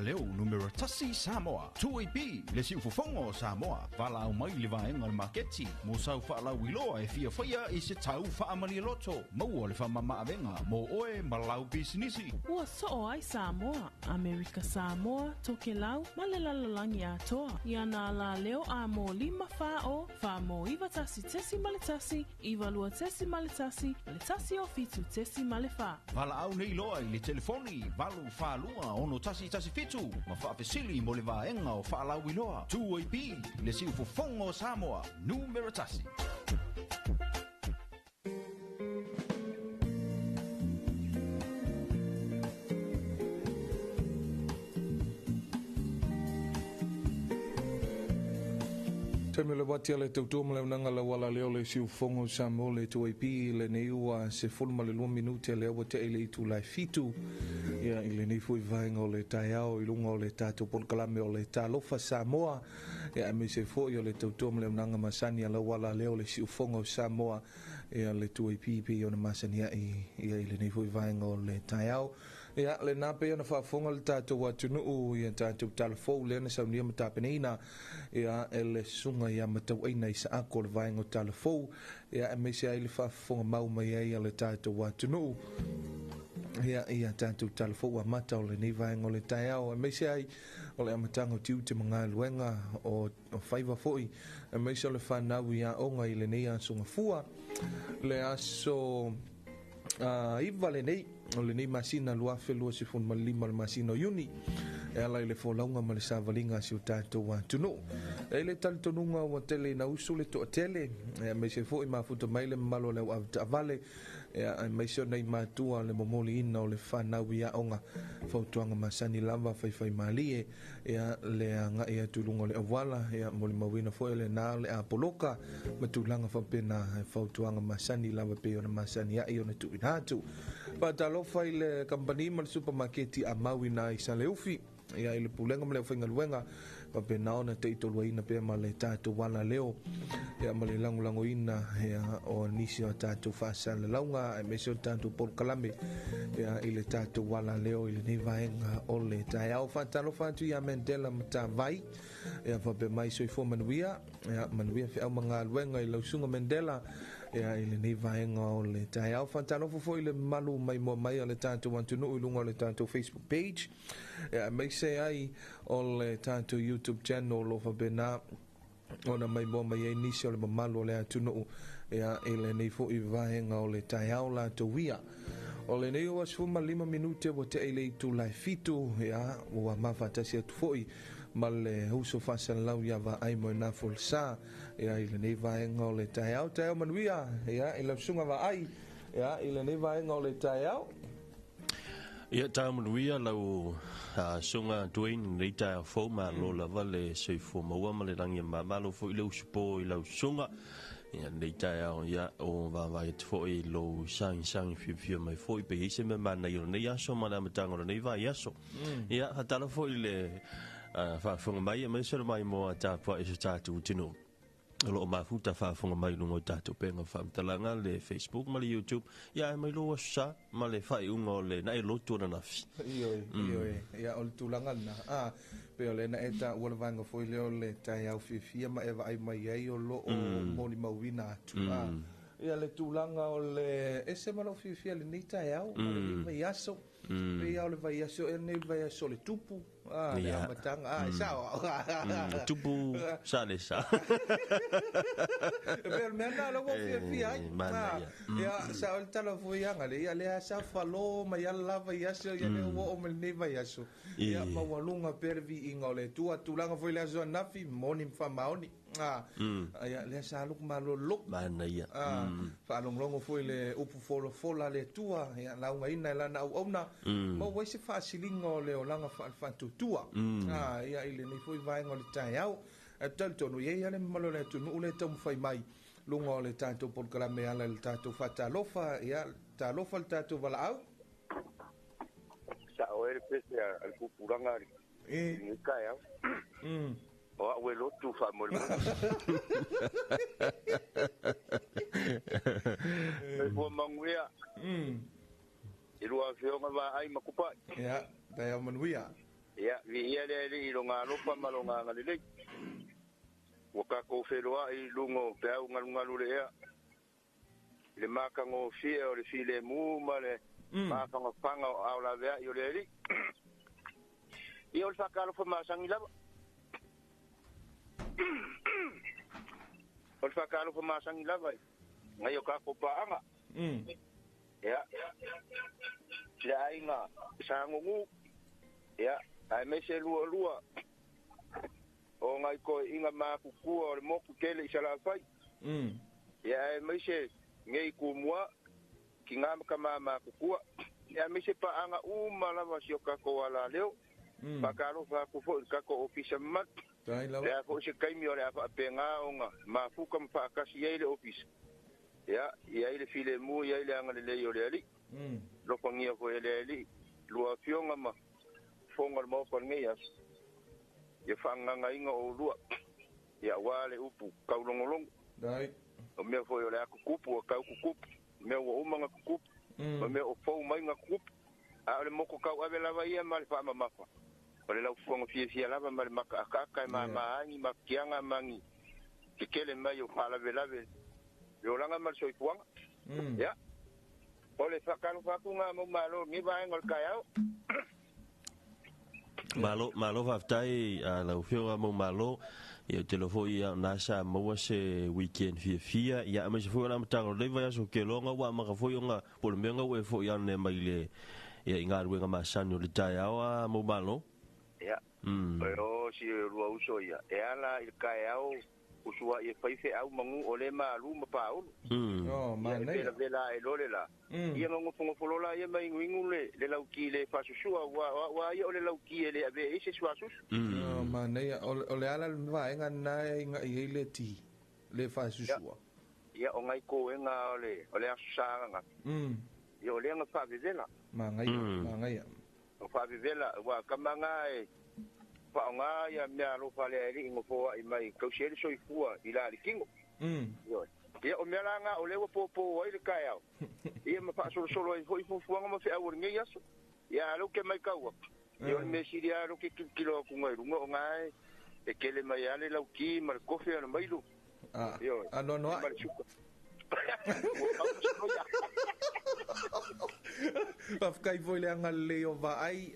leo numera tasi Samoa. 2AP, le siufofoga o Samoa. Valaau mai i le vaega o le maketi mo sau faalauiloa e fia faia i se tau faamalialoto. Maua le faamamaavega mo oe ma lau pisinisi. Ua soo ai Samoa, Amerika Samoa, Tokelau ma le lalolagi atoa i ana alaleo a mo 5 4 0 4 mo 91.1, 92.1 ma le 107.4. Valaau nei loa i le telefoni 842 6117 ma faafesili mo le vaega o faalauiloa. 2AP, le siufofoga o Samoa, numera tasi. Taimi o le uati a le tautua ma le auaunaga lau ala lea o le siufofoga o Samoa le 2AP lenei ua 12 minute lea ua tea i le itula e 7 ia i lenei foi vaega o le taeao i luga o le tatou polokalame o le Talofa Samoa ia aemaise foi o le tautua ma le auaunaga masani a lau ala lea o le siufofoga o Samoa ia le 2AP pei ona masani ai ia i lenei foi vaega o le taeao. Ia lena pei ona faafofoga le tatou atunuu ia tatou talafou lea na saunia ma tapenaina ia e le susuga ia Matauaina i Saako o le vaega o talafou ia aemaise ai le faafofoga mau mai ai a le tatou atunuu ia ia tatou talafou amata o lenei vaega o le taeao aemaise ai o le amataga o tiute ma galuega o faiva foi aemaise o le fanau i aoga i lenei aso gafua le aso 9 lenei o lenei masina 2025 le masina o Iuni e ala i le folauga ma le savaliga a si o tatou atunuu. E i le talitonuga ua tele ina usu le toatele, aemaise foi mafuta mai le mamalu o le au avetaavale, aemaise o nai matua le momoliina o le fanau i aoga, fautuaga masani lava faifaimalie, ia le agai atu i luga o le auala, ia molimauina foi lena o le a poloka ma tulaga faapena, fautuaga masani lava pei ona masani ai ona tuuina atu. Faatalofa i le kamupani ma le supamaketi a Mauina i Saleufi, ia i le pulega ma le aufaigaluega faapena ona taitoluaina pea ma le tatou ala leo ia ma le lagolagoina ia o nisi o tatou faasalalauga aemaise o le tatou polokalame ia i le tatou ala leo i lenei vaega o le taeao. Faatalofa atu ia Mandela Matavai ia faapea mai soifua manuia ia manuia feau ma galuega i lau susuga Mandela ia i lenei vaega o le taeao. Faatalofa foi i le mamalu maimoa mai o le tatou atunuu i luga o le tatou Facebook page ia aemaise ai o le tatou YouTube channel o lo o faapena ona maimoa mai ai nisi o le mamalu o le atunuu ia i lenei foi vaega o le taeao latou ia. O lenei ua 15 minute ua tea i le itula e 7 ia ua mafatasi atu foi ma le uso faasalalau ia Vaai Moenafolesa ia i lenei vaega o le taeao. Taeao manuia ia i lau susuga Vaai ia i lenei vaega o le taeao. Ia taeao manuia lau susuga Dwayne lenei taeao fou malo lava le soifua maua ma le lagi e mamalo foi le usupo i lau susuga. Ia lenei taeao ia o vaavaai atu foi i lou sagisagi fiafia mai foi pe i ai se mea manaia o lenei aso ma le amataga o lenei vaiaso. Ia faatalofa foi i le faafofoga mai aemaise o le maimoa tapuai i so tatou atunuu. O lo o mafuta faafofoga mai i luga o tatou upega o faamatalaga, le Facebook ma le YouTube. Ia ae mai lou aso sa ma le faaiuga o le nae lotu ananafi. Ioe, ioe, ia o le tulaga lena. Pei o lea na e taua le vaega foi lea o le taeao fiafia ma e vaai mai ai o lo o molimauina atu. Ia le tulaga o le ese ma lou fiafia i lenei taeao ma lenei vaiaso. Pei lava o le vaiaso ea lenei o le vaiaso o le tupu. Le amataga. E sao. Tupu sa le sa. E pei o le mea lena o lea ua ou fiafia ai. Ia, sao le tala foi ia Gale, ia lea sa falo mai lava le la vaiaso, ia lea ua oo mai lenei vaiaso. Ia maualuga pea le viiga o le Atua. Tulaga foi i le aso ananafi, moni ma faamaoni. Ia lea sa alu malolo. Manaia. Faalogologo foi i le upu folafola a le Atua, ia laugaina e lana auauna, maua ai se faasiliga o le olaga faale-faatuatua. Ia i lenei foi vaega o le taeao. Ae talitonu, e i ai lava le mamalu o le atunuu lea e taumafai mai luga o le tatou polokalame e ala i le tatou faatalofa, ia talofa le tatou valaau. Sao ai le pese a le pupulaga i lenei taeao. O au e lotu faamolemole. Soifua manuia. I lua afioga Vaai ma Tupai. Ia, taeao manuia. Ia, viia le Alii i loga alofa ma loga agalelei. Ua tatou feloai i luga o peau galugalu le ea, i le matagofie o le filemu ma le mafanafana o aao laveai o le Alii. Ia, o le faatalofa masani lava. O le faatalofa masani lava i nai o tatou paaga. Ia, le aiga Sagogu, ia, aemaise lualua o nai toeaiina matutua o le motu tele i Salafai. Ia, aemaise nei Tumua, tina ma tama matutua. Ia, aemaise paaga uma lava si o tatou alaleo. Faatalofa atu foi i le tatou ofisa mamalu. Le a foi se taimi o le a faapena ona mafuta ma faatasi ai le ofisa. Ia, i ai le filemu, i ai le agalelei o le Alii. Alofagia foi e le Alii lua afioga ma fofoga o le Maota o lenei aso. Ia faagagaina oulua, ia aua le upu taulogologo. O mea foi o le a tutupu, ua tau tutupu, mea ua uma ona tutupu, ma mea o fou mai na tutupu. A o le motu tauave lava ia ma le faamamafa, o le laufofoga fiafia lava ma le makaakaaka e mama ai ni mafatiaga ma ni tetele mai o faalavelave le olaga ma le soifuaga. Ia, o le faatalofa atu lena mau malo i lenei vaega o le taeao. Malo, malo faafetai a lau Afioga mau malo. Ia ou te iloa foi ia o na sa maua se weekend fiafia. Ia aemaise foi o le amataga o lenei vaiaso ou te iloa ua amata foi ona po o le mea na ua e foi ane mai le ia i galuega masani o le taeao a mau malo. Ia, o si lua uso ia, e ala i le taeao usuai e fai feau manu o le malu ma paulu. Oh, Ia e manaia. velavela ae loa le la. Ia nogofonofo loa la ia ma inuinu le lauki le faasusua, ua ia o le lauki e le avea ai se suasusu. Oh, manaia. O le ala le vaega lena e inai ai le ti, le faasusua. Ia, o nai koega o le aso Sa ananafi. Ia o lea na faavevela. Manaia, manaia. O faavevela, ua kamaga e faaaoga ia mea alofa a le Alii na foai mai tausi ai le soifua i la le tino. Ia o mea la na o lea ua popo ai le taeao. Ia ma faasolosolo ai foi fuafuaga ma feau o lenei aso. Ia a lea ou te matau atu. Ia o le mea sili lava lea ou te tilotilo atu nai luga o na e tele mai lava le lauki ma le kofe o le mailu. Ioe. Anoanoai. Ma le suka. Ua pau ma se Faafetai foi le agalelei o vaai.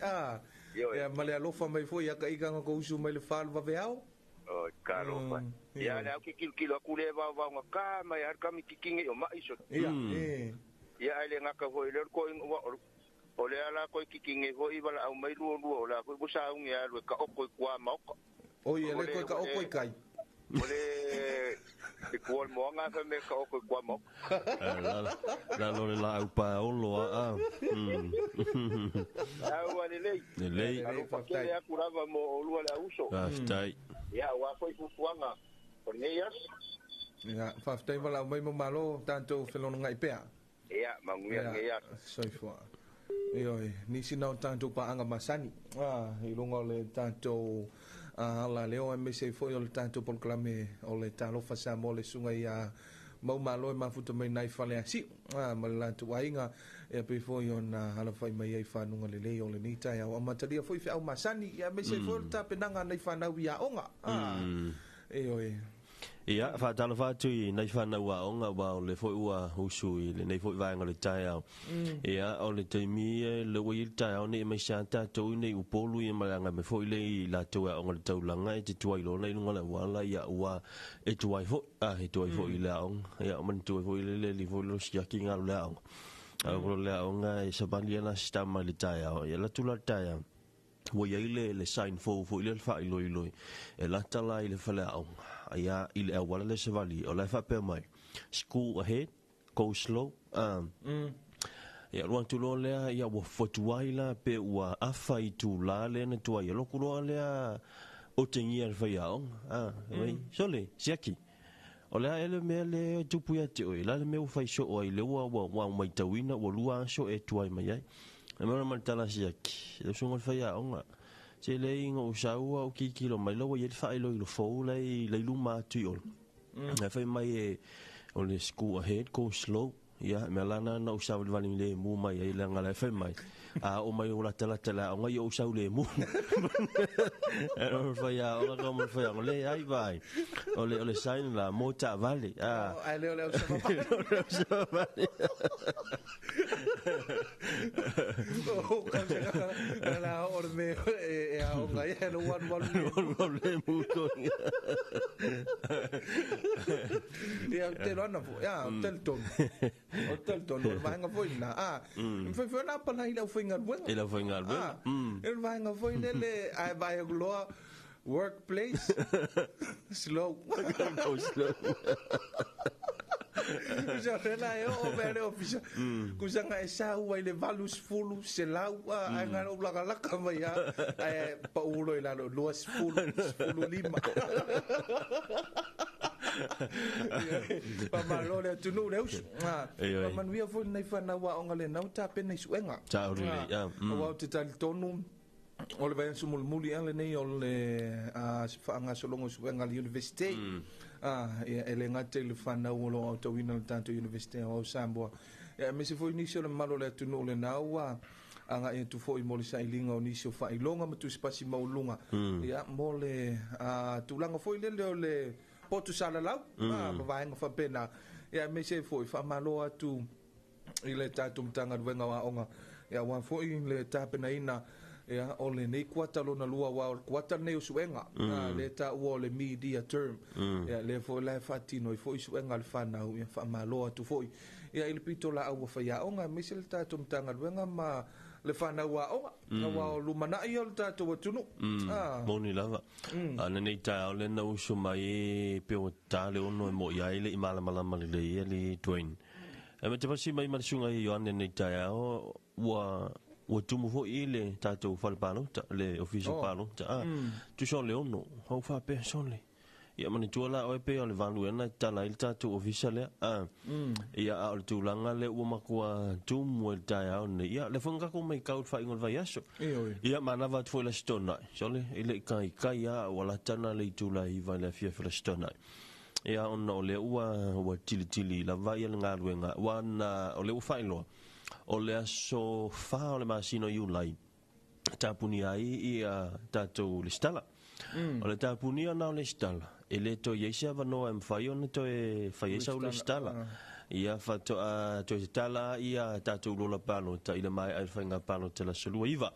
Ioe. Ia ma le alofa mai foi ia ka ikanga ko usu mai le falu vaveao. Oi, talofa. Ia le au ke kilokilo atu le vaovao na ka mai a le kami kiki nei o mai so. Ia, e. Ia ai le ngaka foi le ko ua o le ala ko kiki nei foi wala au mai lua lua o la foi bo sa unge alu e ka oko i kua maoka. O ia le ko ka oko i kai. O le i kua le moanga fa me ka oko i kua maoka. La lo le la au pa olo a. Au a le lei. Le lei. Alofa tele aku lava mo o lua le auso. Faafetai. Ia, ua foi fuafuaga o lenei aso. Ia, faafetai wala mai mo malo tanto felona ngai pea. Ia, manuia lenei aso. Soifua. Ioe, nisi nao tanto paanga masani. I lunga o le tanto ala leo aemaise foi o le tatou polokalame o le Talofa Samoa le susuga ia mau malo e mafuta mai nai fale asiu ma le latou aiga ia pei foi ona alafai mai ai fanuga lelei o lenei taeao amatalia foi feau masani ia aemaise foi o le tapenaga a nai fanau i aoga. Ioe. Ia, faatalofa atu i nai fanau aoga ua o le foi ua usu i lenei foi vaega o le taeao. Ia, o le taimi e le ua i le taeao nei mai sa tatou i nei Upolu ia ma le agai mai foi le i latou e aoga i le taulaga e te tuai loa i luga o le auala, ia ua e tuai foi, e tuai foi i le aoga. Ia, o manatua foi le le li foi lo siaki ngalo le aoga. A o le aoga e savali ana si tama i le taeao. Ia, la tula le taeao. Ua iai le sign fou foi le faailoiloi e lata la i le faleaoga. Ia, i le auala le savali, o la e faapea mai, school ahead, go slow. Ia, lua atu loa lea, ia, ua fatuai la pe ua afa i tūlā lea na tuai. Ia, loku loa lea o tengia le faiaoga. Wei, sole, siaki. O lea ele mea le tupu ia te oe, la le mea ua fai soo ai le ua ua ua mai tauina, ua lua aso e tuai mai ai. E mea ma le tala siaki, le usunga le faiaoga. Se le inga o saua o kikilo mai laua i le faailoilo fou lei luma atu i olo. E fai mai e o le school ahead, go slow. Ia, mea lana na usau le vali le mu mai ai le ngala fai mai. A o mai o lata lata la o ngai o usau le mu. E o fai a o ka mo fai o le ai vai. O le sign la mo ta vale. A. Ai le o le usau vale. O ka se la o me e a o ngai e lo wan wan le mu to. Ia te lona fo. Ia tel ton. O tel ton o vaenga foi na. A. Foi foi na pa na ila foi ngal. Ila foi ngal. El vaenga foi lele ai vai loa workplace slow. Go slow. Kusa rela e o mea le ofisa. Kusa nga e sa ua i le valu sefulu se lau a ai ngā o laka laka mai a ai pa ulo i lalo lua sefulu sefulu lima. Pa malo le atunu le usu. Pa manuia foi nei whanau a onga le nau tā pena i suenga. Tā uri le, ia. Wa o te tali tonu o le vaiaso mulimuli ale nei o le whaangasologo suenga le university. Ia e le ngate le whanau o lo au tauina le tātou university o Samoa. Ia me se foi nisi o le malo le atunu le nau anga e tu foi mo le sailinga o nisi o whailonga ma tu spasi maulunga. Ia mo le tulaga foi lele o le potu salalau ma vaenga whapena. Ia me se foi whamalo atu i le tātou mtanga ruenga wa onga. Ia wa foi le tāpenaina ia o le nei kuata lona lua wa o le kuata nei o suenga le ta ua o le media term. Ia le foi la whatino i foi suenga le whanau ia whamalo atu foi. Ia i le pito la aua whaia onga me se le tātou mtanga ruenga ma le whanau a onga. Wa o lumanai o le tātou atunu. Moni lava. Ana nei tā o le na uso mai pe o tā le ono e mo ia ile i malamalama le ia le Dwayne. E me te pasi mai marisunga i Ioane nei tā o ua tumu foi le tātou whale palota, le ofisa palota. Tu so le ono, hau whapea so le. Ia mani tua la oe pe o le valu ena tala i le tātou ofisa lea. Ia a o le tūlanga le ua makua tumu e le tae ao nei. Ia le whangako mai kau le whaingo le vai aso. Ia manawa atu foi la stonai. So le, i le kai kai a ua latana le i tūla i vai le afia la stonai. Ia ona o le ua tili tili la vai le ngā luenga. Ua na o le ua whailoa. O le aso wha o le masino i ulai. Tāpuni ai ia tātou le stala. O le tāpuni ana o le stala. E le toi eisi awanoa e mwhai ona toi whai esa o le stala. Ia whatoa toi te tala ia tātou lola palota i le mai ai whainga palota la salua iwa.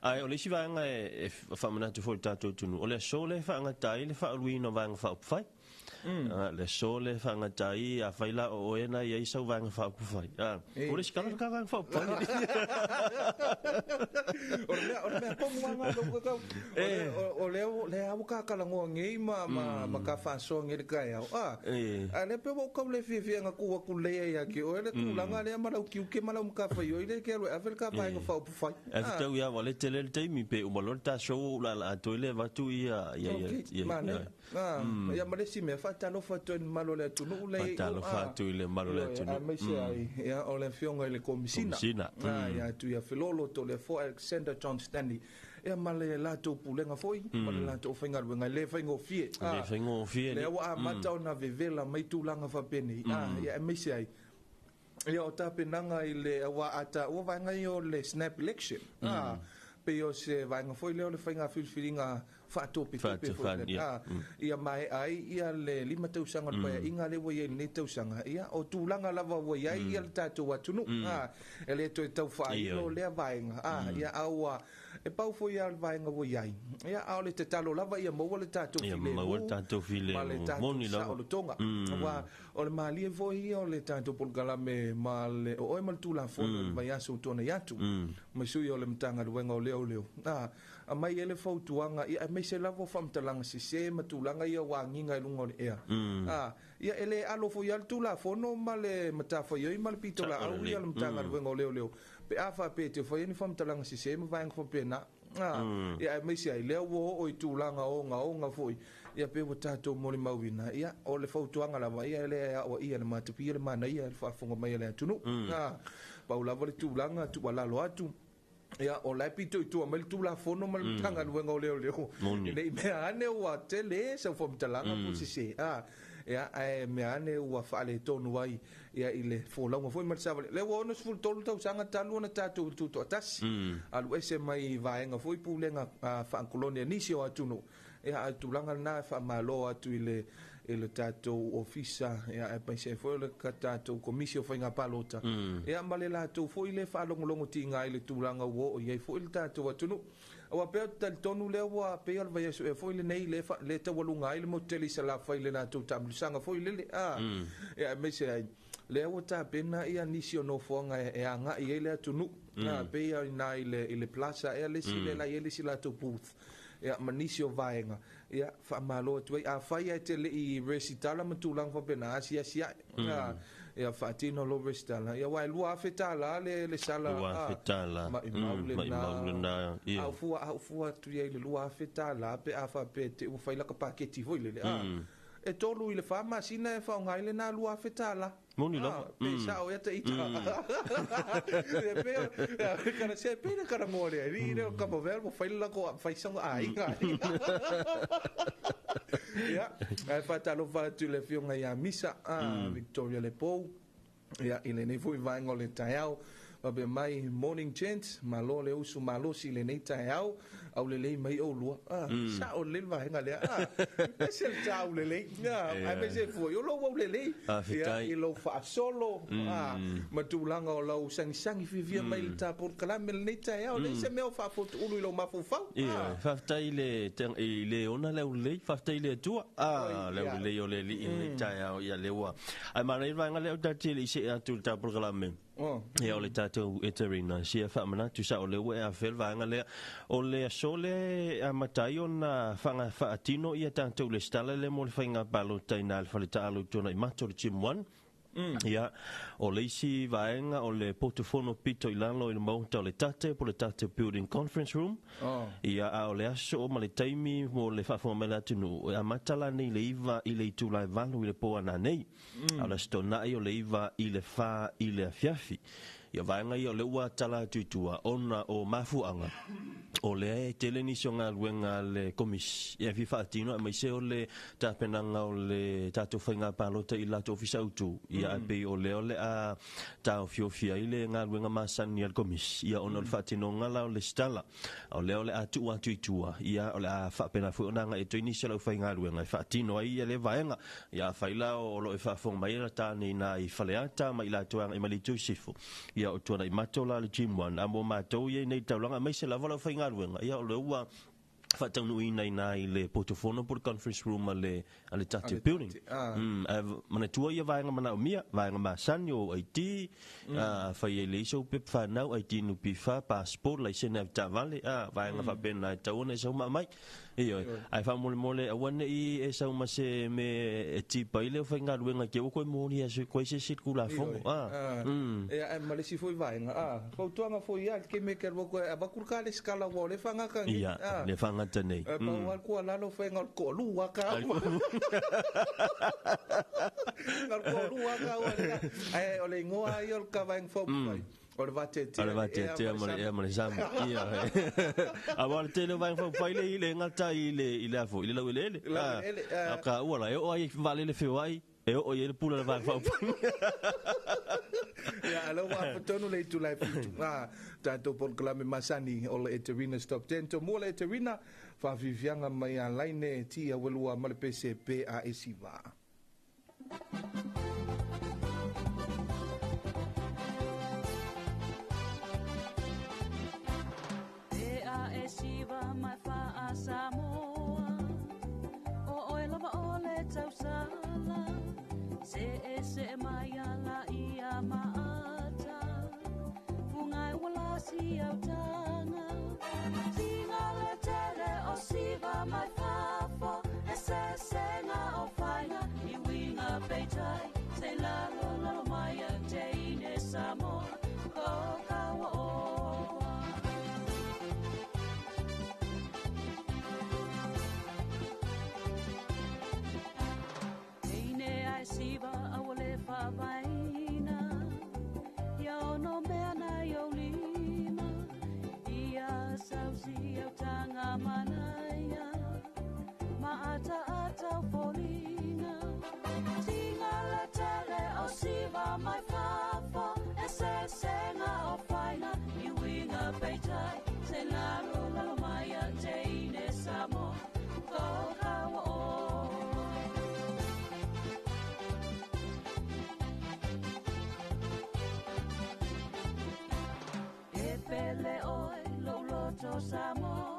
Ai o le isi vaenga e whamanatu foi tātou tunu. O le aso le whaanga tai le whauluina vaenga whaopwhai. Le so le whangatai a whaila o oena i sau vaenga whaopwhai. O le sikala ka vaenga whaopwhai. O le mea pongu anga lo kau. O le au ka kalangoa ngei ma ka whasoa ngei le kai au. A le pe wau kau le whiawhia nga kua ku lea ia ki o le tūlanga lea malau kiuke malau mka whai o i le ke alu awel ka vaenga whaopwhai. A whitau ia wale te le teimi pe umalo le tā show la la atoi le vatu ia. Ia malesi mea whatalofa atu i malo le atunu le whatalofa atu i le malo le atunu. A meise ai ia o le fionga i le komisina. Ia atu ia Filolo to le fo Alexander John Stanley. Ia ma le latou pulega foi ma le latou faigaluega le faigofie. Le faigofie. Le ua amata ona vevela mai tulaga faapenei. Ia e meise ai ia o tapenaga i le ua ata ua vaega ia o le snap election. Pe o se vaega foi lea o le faiga filifiliga faatopetope foi ia mai ai ia le lima tausaga le paeaiga le ua iai lenei tausaga ia o tulaga lava ua iai ia le tatou atunuu e le toe tau faailo lea vaega ia aua e pau foi ia le vaega ua iai ia a o le tatalo lava ia maua le tatou filemu maua le tatou filemu ma le tatou saolotoga ua o le malie foi ia o le tatou polokalame ma le o oe ma le tulafono le vaiaso tona i atu ma sui o le Matagaluega o leo leo a mai ele fautuaga ia aemaise lava o faamatalaga sesē ma tulaga ia ua agiga i luga o le ea. Ia e le alo foi ia le tulafono ma le matafaioi ma le pitolaau ia le Matagaluega o leoleo pe a faapea te fai ni faamatalaga sesē ma vaega faapena. Ia aemaise ai lea ua oo i tulaga ogaoga foi ia pe ua tatou molimauina ia o le fautuaga lava ia e le aoaia le matapia le manaia le faafofoga mai a le atunuu. Pau lava le tulaga tuualalo atu Ia, o la e pito i tua mai le Tulafono ma le Matagaluega o Leoleo. Ne i mea ane ua tele sau faamatalaga po o sese, a, ia, ae mea ane ua faaletonu ai, ia, i le folauga foi ma le savali. Lea ua 63 tausaga talu ona tatou tutoatasi, alu ese mai vaega foi pulega faakolone a nisi o atunuu. Ia, a o le tulaga lena e faamalo atu i le i le tatou ofisa, ia, aemaise ai foi o le tatou Komisi o Faiga Palota, ia, ma le latou foi le faalogologo tiga i le tulaga ua oo i ai foi le tatou atunuu. Aua pei ou te talitonu lea ua pei o le vaiaso ea foi lenei le le taualuga ai le motu tele i Salafai i le latou taamilosaga foi lele, a, ia, aemaise ai lea ua tapena ia nisi o nofoaga e agai ai le atunuu, a, pei lava i ina i le plaza ea le isi lea la e i ai le isi latou booth, ia, ma nisi o vaega. Ia, faamalo atu ai. Afai lava e te le i resitala ma tulaga faapena, asiasi ae. Ia, faatino lou resitala. Ia, aua e $2,000 le, le sala. $2,000. Maimau lena. Maimau lena. Ia. A ou fua, a ou fua atu i ai i le $2,000 pe a faapea te i ua fai laka paketi foi lele, e 3 i le 4 masina e faaaoga ai lena $2,000. Moni lava. Pe sao ea ta ita. E pe o kana se pe le kana mo le ri le ka mo vel mo fai la ko fai songa ai ga. Ia, ai fa talofa atu le afioga ia Misa a Victoria Lepou. Ia, i lenei foi vaega o le taeao. Faapea mai, morning gents, malo le usu malosi i lenei taeao, aulelei mai oulua. Ah, sao lelei le vaega lea. Ah, ese le ta aulelei. Ah, aemaise foi o lou aulelei. Faafetai. Ia, i lou faasolo, ah, ma tulaga o lau sagisagi fiafia mai i le ta polokalame i lenei taeao. Leai se mea o faafotuulu i lou mafaufau. Ia, faafetai i le i le ona le aulelei, faafetai i le Atua. Ah, le aulelei o le Alii i lenei taeao. Ia, lea ua. Ae manaia le vaega lea o ta te le i see atu i le ta polokalame. Ia, o le tatou Eterina, sia faamanatu sao lea ua e afea le vaega lea. O le aso lea e amata ai ona faatino ia tatou lesitala lea mo le faiga palota i na le fale taalo i Tuanaimato, le Gym 1. Ia, o le isi vaega o le potufono pito i lalo i le maota o le Tate, po o le Tate Building Conference Room. Ia, a o le aso ma le taimi mo le faafofoga mai le atunuu, e amata la nei le 9 i le itula e 8 i le po ana nei. A o le Aso Toonai o le 9 i le 4 i le afiafi. Ia vaega ia o lea ua tala atu i tua ona o mafuaaga o lea e tele nisi o galuega a le Komisi e fia faatino aemaise o le tapenaga o le tatou faiga palota i le latou ofisa autu. Ia ae pei o lea o le a taofiofi ai le galuega masani a le Komisi ia ona o le faatinoga la o le lesitala. A o lea o le a tuu atu i tua, ia, o le a faapena foi ona agai atu ai nisi o le aufaigaluega e faatino ai ia lea vaega. Ia, afai la o lo o e faafofoga mai le tane i na i Faleata ma i latou e agai mai le itu i sisifo, ia, o Tuanaimato la le Gym One. A mo matou ia i nei taulaga, aemaise lava le aufaigaluega, ia, o lea ua faataunuuina i na i le potofono po o le conference room a le a le Tate Building. Ae manatua ia vaega manaomia, vaega masani o ID, fai ai le iso pepa whanau, ID NPF, passport, laisene avetaavale, vaega faapena e tatau ona e sau ma aumai. Ioe. Ae faamolemole aua ne i e sau ma se mea e tipa ai le aufaigaluega te ua koe moni aso koe se isi Tulafono. Ia, ae ma le isi foi vaega, fautuaga foi ia le taimi e te alu atu ai, avatu le kalesitala aua o lea e faagata nei. Ia, lea e faagata nei. E pau lava le tuualalo faiga o le toalua ka ua. Na o le toalua ka ua lea. Ae o le igoa lava ia o le ta vaega faaupufai, o le vateatea O le vateatea ma le ea ma le sami. Ia. Aua o le tele o vaega faaupufai lea i le gata i le i le a foi, i le laueleele. Laueleele, A o ka ua la, e oo ai i vaalele feoai, e oo i ai le pula o le vaega faaupufai. Ia, a o lea ua afa tonu le itula e 7. Tatou polokalame masani o le Eterina's Top 10. Tomua le Eterina, faafiafiaga mai ia Laine, Tia Welua ma le pese PAS va. PAS va mai faa Samoa, o oe lava o le tausala, se e se mai ala ia maata, fungai wala si autanga, tinga le tere o siva mai fafo, e se senga o whainga, i winga peitai, se lalo lalo mai a te ine Samoa, ko kaua oa. Eine ai siva awale whawaina, ia ono mea na i o lima, mai fafo e sesenga o faina i winga peitai se lalo lalo mai a teine Samoa ko kawa o. E pele oi lo loto Samoa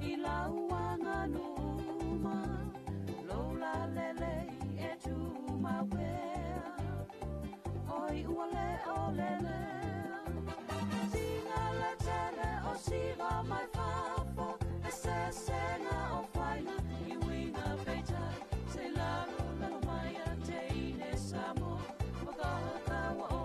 i lauanga numa lo la lele e tu mawea oi ua le o lele singa le tele o siga mai fafo e sesenga o faina i winga peitai se lalo lalo mai a teine Samoa waka o.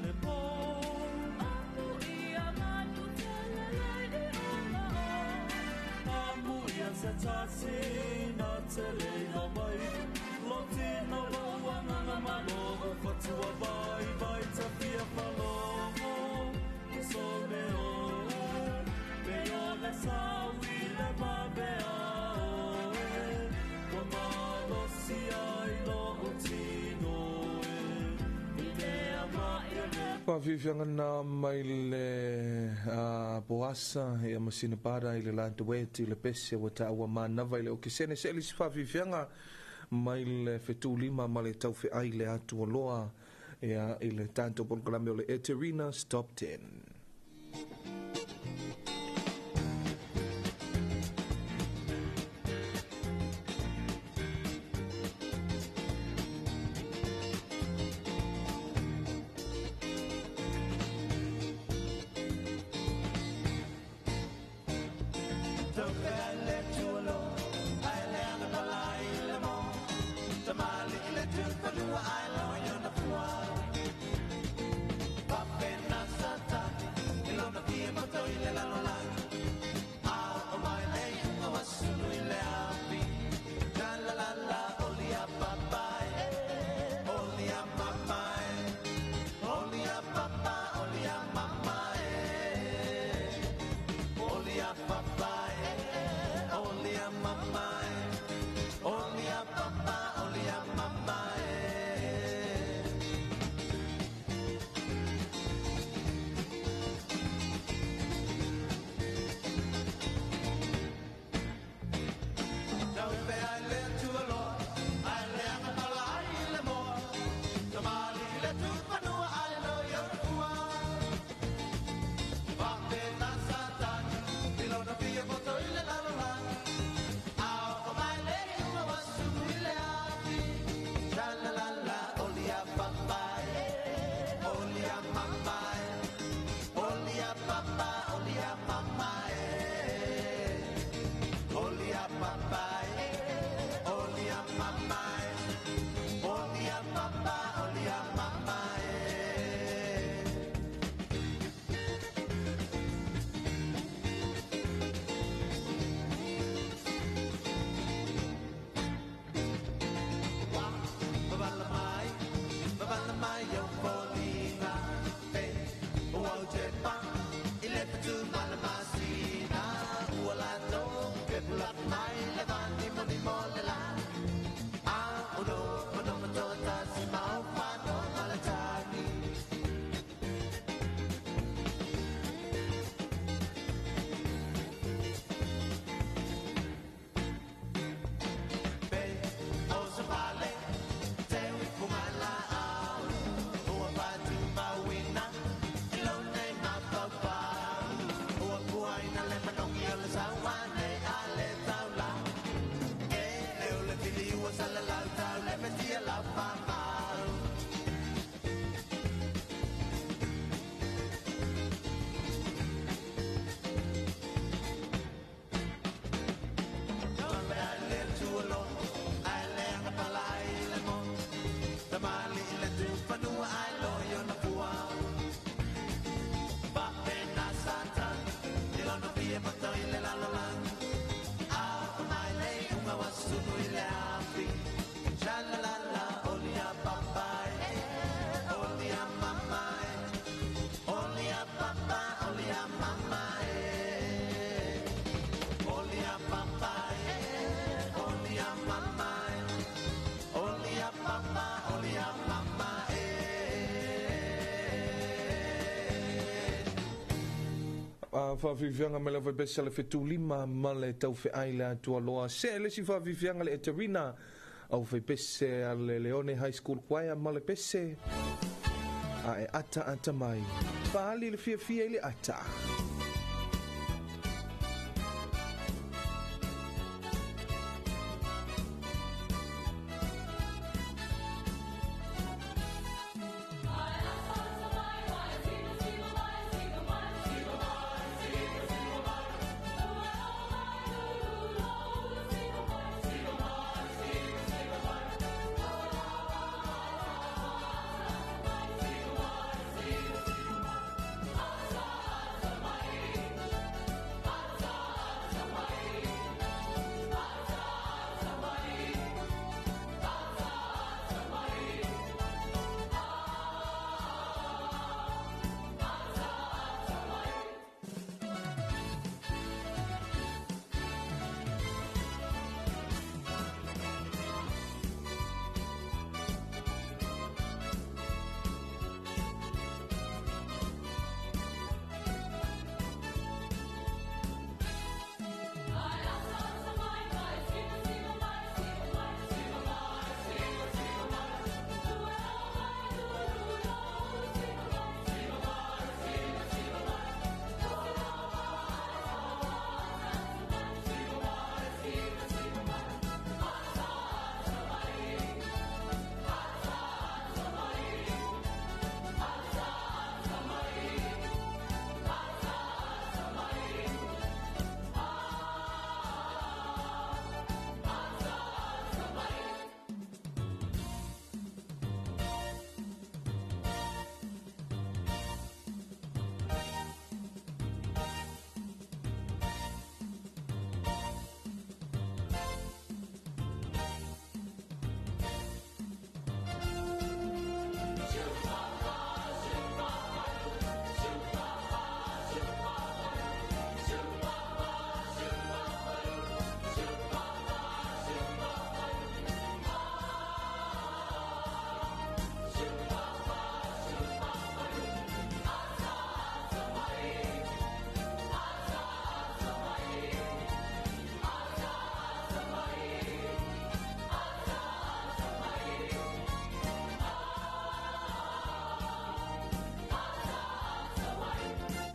Le po, Amu ia manu masina tele ilo mai Lo tino wa nganga malo o fatua vai vai tafia falogo So me o me o le sawi le mabea e Wa malo si ai lo o tino e I lea mai le Whawhiwhianga nā mai le poasa ia masina para i le lātueti i le pese wa tāua mānawa i le okesene se elisi whawhiwhianga mai le whetūlima ma le tauwhe ai le atua loa ia i le tātou polokalame o le Eterina's Top 10. Whawhiwhianga me lewa besa le whetūlima ma le tauwhe ai le atua loa. Se le si whawhiwhianga le Eterina au whaipese a le Leone High School Choir ma le pese a e ata ata mai. Whaali le fia fia i le ata. My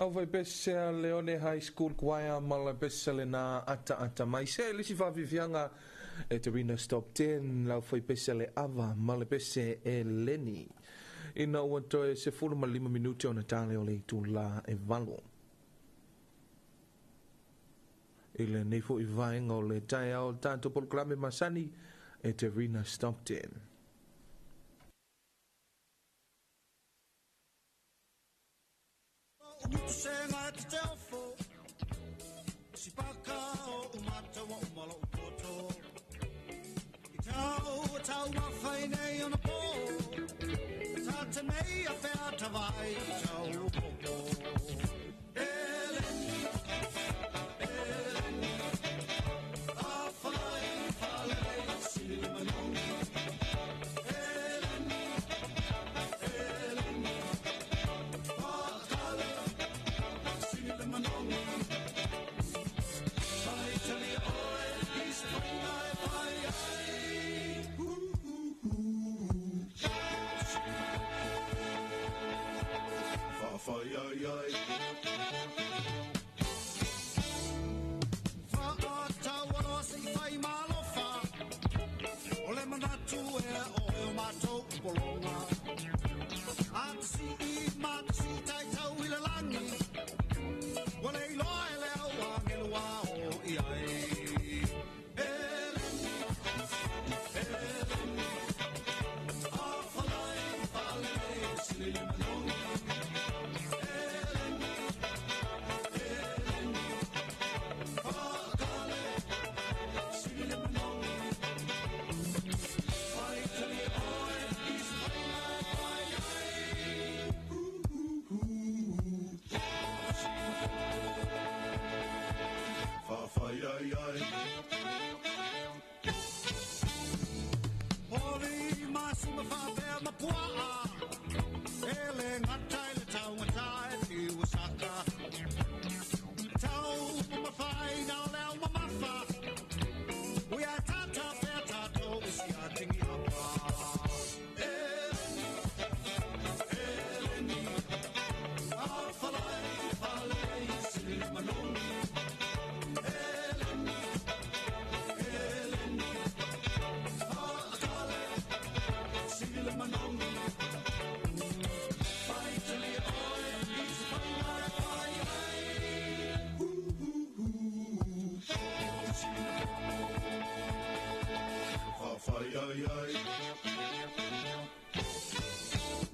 Au vai pese a Leone High School Choir ma le pese le na ata ata mai se le si whawhiwhianga e te Rina Stop 10 lau fai pese le ava ma le pese e Leni. Ina ua toe 15 minuti o na tale o le itu la e valo. I le nei fo i vaenga o le tae ao tātou polokalame masani e te Rina Stop 10.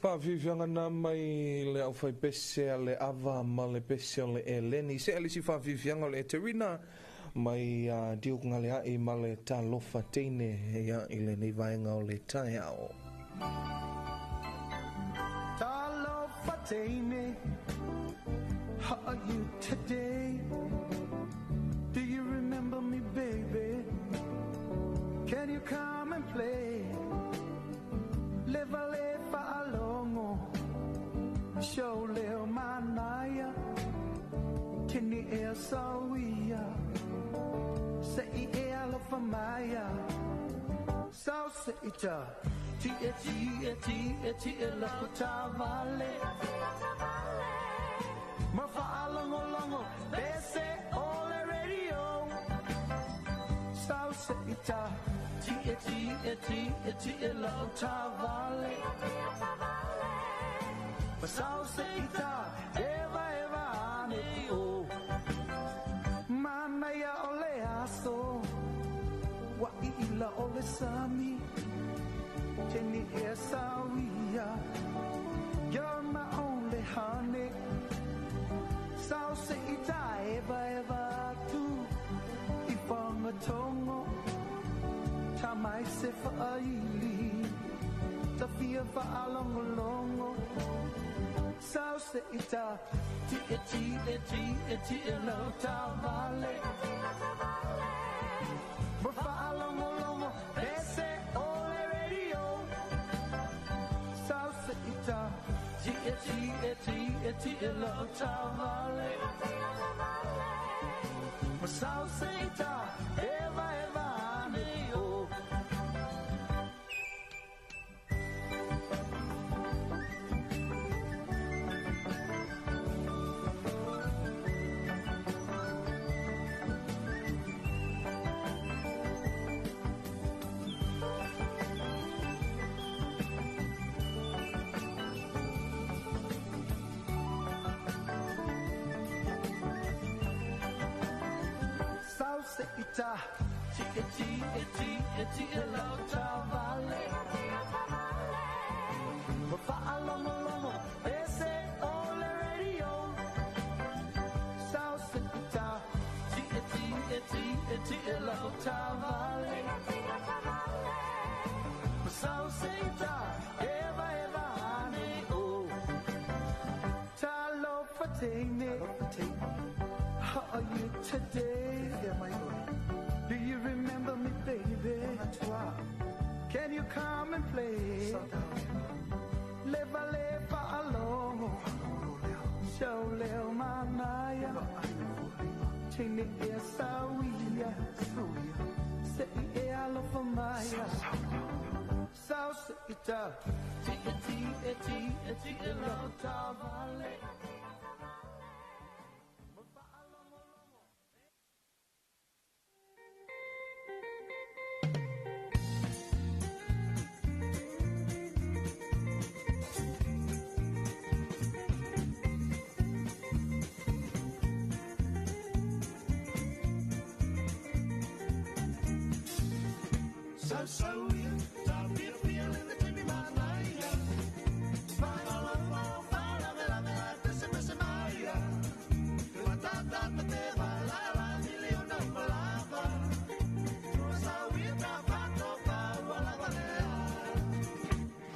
Whawhiwhianga nā mai le au whai pese a le ava ma le pese o le eleni. Se alisi whawhiwhianga o le eterina mai diuk ngale ai ma le talofa teine ia i le nei vaenga o le taeao. Talofa teine, how are you today? Do you remember me, baby? Can you come and play? Leva le fa'alogo, show leo manaia, kini ea sauia, se i ea alofa maia, sau se ita, ti e ti e ti e ti e lako tavale, ma fa'alogologo, pese o le radio, sau se ita, ti e ti e ti e ti e lau tavale, Masau se ita, eva eva ane o, manaia o le aso, wa i ila o le sami, teni e sauia, you're my only honey, sau se ita, eva eva tu, i whangatongo, ta mai se whaaili, ta fia whaalongolongo, sau se ita, ti e ti e ti e ti e lau tavale, ma whaalongolongo, pese o le radio, sau se ita, ti e ti e ti e ti e lau tavale, ma sau se ita, eva eva ane o. ta ti e ti e ti e ti e lau tavale Ma fa'alogologo ese o le radio Sau se i ta ti e ti e ti e ti e lau tavale Ma sau se i ta eva eva ane o Talofa teine. How are you today? Do you remember me, baby? Can you come and play? Leva leva alogo Show leo manaya Tini e sawia Se i e alofa maya Sau se i ta Ti e ti e ti e ti e lau tavale So ta fia fia le te mi manaia. Fa la la fa la la la la te se me se maia. Ma ta ta ta te va la la miliona palava. Sa ia ta fa to fa wa la va le.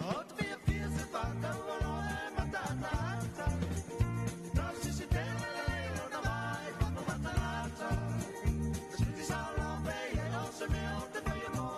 O te fia fia se fa ta wa lo e ma ta ta ta. Ta si si te la la la na vai fa pa ta la ta. Si ti sa lo pe e o se me o te fa mo.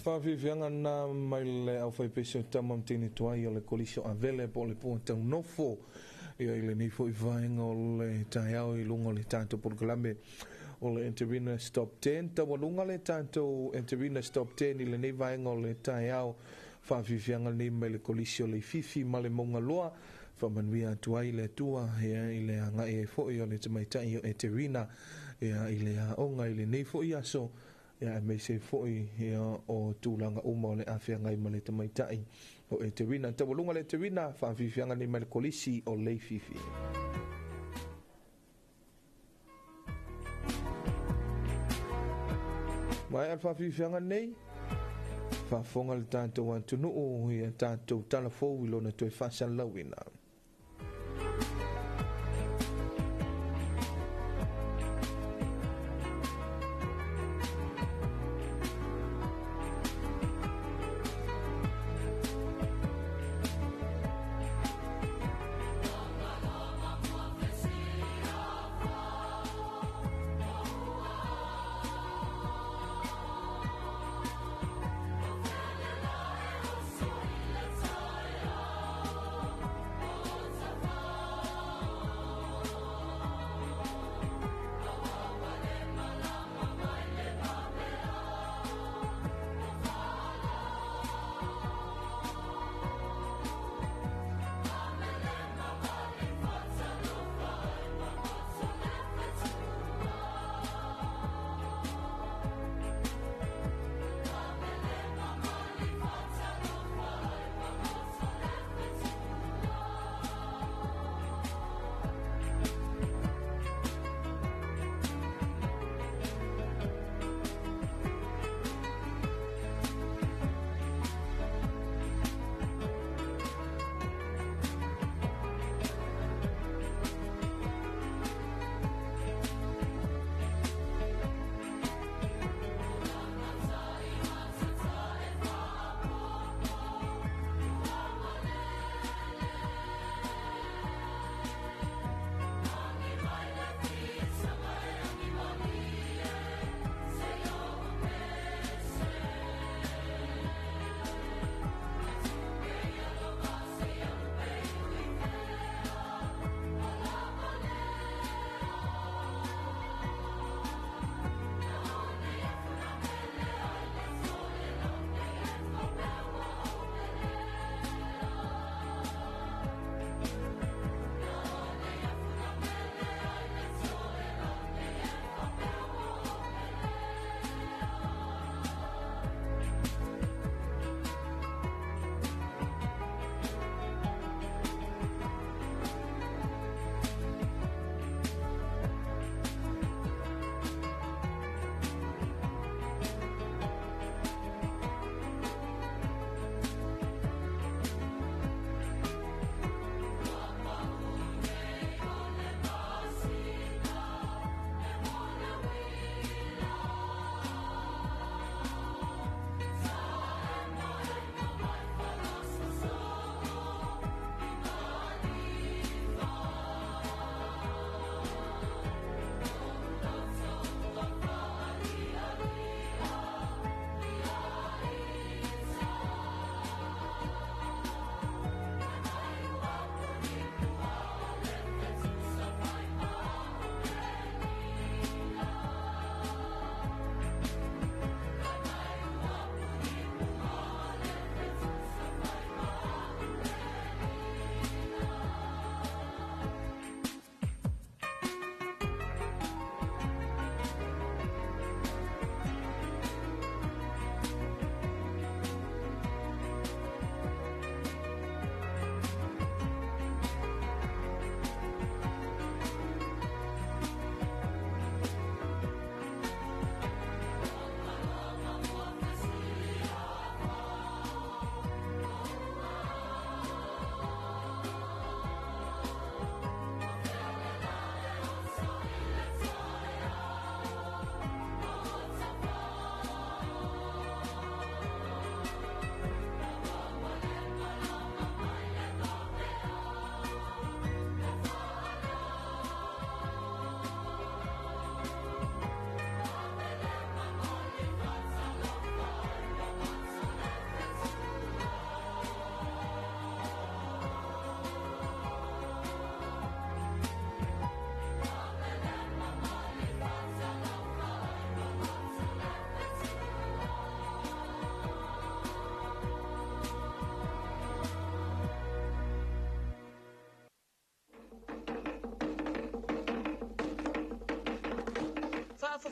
Faafiafiaga na mai le aufaipese o tama ma teine tuai o le Kolisi o Avele po o le Pua Taunofo ia i lenei foi vaega o le taeao i luga o le tatou polokalame o le Enterina Stop 10. Taualuga le tatou Enterina Stop 10 i lenei vaega o le taeao. Faafiafiaga lenei mai le Kolisi o Leififi ma le Maugaloa. Faamanuia atu ai le Atua ia i le agai ai foi o le tamaitai o Eterina ia i le aoga i lenei foi aso ia aemaise foi ia o tulaga uma o le afeagai ma le tamaitai o Eterina. Taualuga le Eterina, faafiafiaga nei mai le Kolisi o Leififi. Mai al faafiafiaga nei, faafofoga le tatou atunuu ia tatou tala fou i lona toe faasalalauina.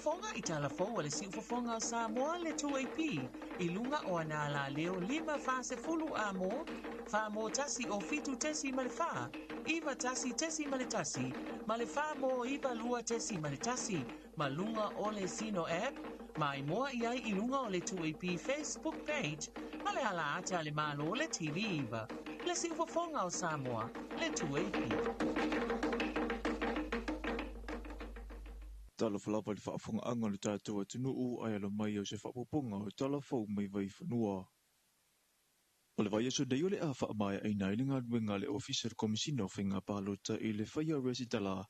faafofoga i tala fou a le siufofoga o Samoa le 2AP i luga o ana alaleo 5 40 amo 4 mo 1 o 7.4 91.1 ma le 4 mo 92.1 ma luga o le Sino app mai moa i ai i luga o le 2AP Facebook page ma le ala ata le malo le TV iva. Le siufofoga o Samoa, le 2AP. Talofa lava i le faafofogaaga a le tatou atunuu ae alo mai o se faaopoopoga o tala fou mai Vaifanua. O le vaiaso nei o le a faamaeaina ai le galuega a le Ofisa o le Komesina o Faiga Palota i le faia resitala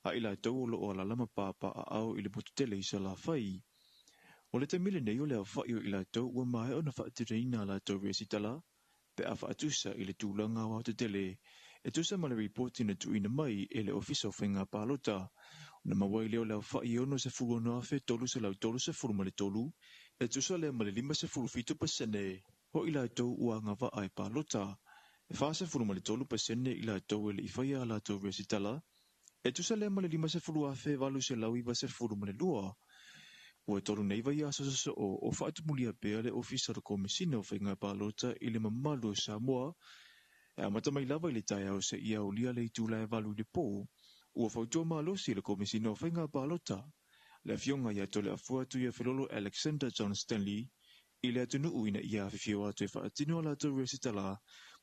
a i latou o loo alaala ma papaaao i le motu tele i Salafai. O le taimi lenei o le aofa'i o i latou ua maea ona faatinoina a latou resitala pe a faatusa i le tulaga aoaotetele e tusa ma le ripoti na tuuina mai e le Ofisa o Faiga Palota. Ona maua ai lea o le aofa'i e 66,333 e tusa lea ma le 57% o i latou ua agavaa e palota. E 43% i latou e le i faia a latou resitala e tusa lea ma le 50,892. Ua 3 nei vaiaso sosoo o faatumulia pea le Ofisa o le Komesina o Faiga Palota i le mamalu o Samoa e amata mai lava i le taeao seia aulia le itula e 8 i le po. Ua fautua malosi le Komesina o Faiga Palota, le afioga ia Toleafoa Tuiafelolo Alexander John Stanley, i le atunuu ina ia afifio atu e faatino a latou resitala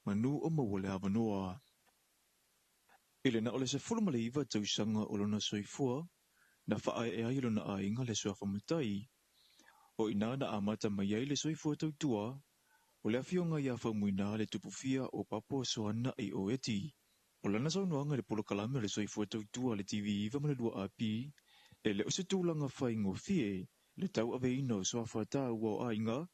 manu o maua le avanoa. I le na o le 19 tausaga o lona soifua, na faaee ai lona aiga le suafa matai. O ina na amata mai ai le soifua tautua o le afioga ia Faumuina le Tupufia o Papo Soana i o Eti. O lana saunoaga i le polokalame o le soifua tautua le TV 9 ma le 2 AP, e le o se tulaga faigofie le tauaveina o suafa taua o aiga,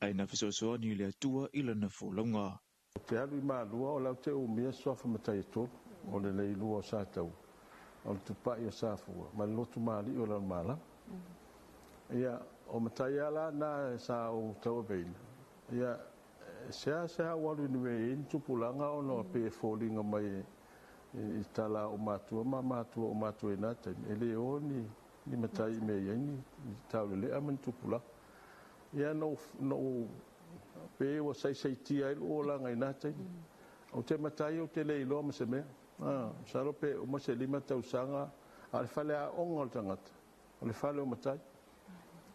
ae na fesoasoani le Atua i lana folauga. Ou te alu i Malua o lau te umia suafa matai e tolu, o le Leilua o Sataua, o le Tupai o Safua, ma le Lotu Mali'i o Leulumalama. Ia, o matai ala na sa ou tauaveina. Ia, sea sea ou alu i ni mea e i ai ni tupulaga ona pe e foliga mai i tala o matua ma matua o matua i na taimi, e le o ni matai i mea i ai ni taulelea ma ni tupulaga. Ia, no pe ua saisaitia ai lou olaga i na taimi. Ou te matai ou te le iloa ma se mea. Ah, masalo pe uma se 5 tausaga, a o le fale aoga o le tagata, o le fale o matai.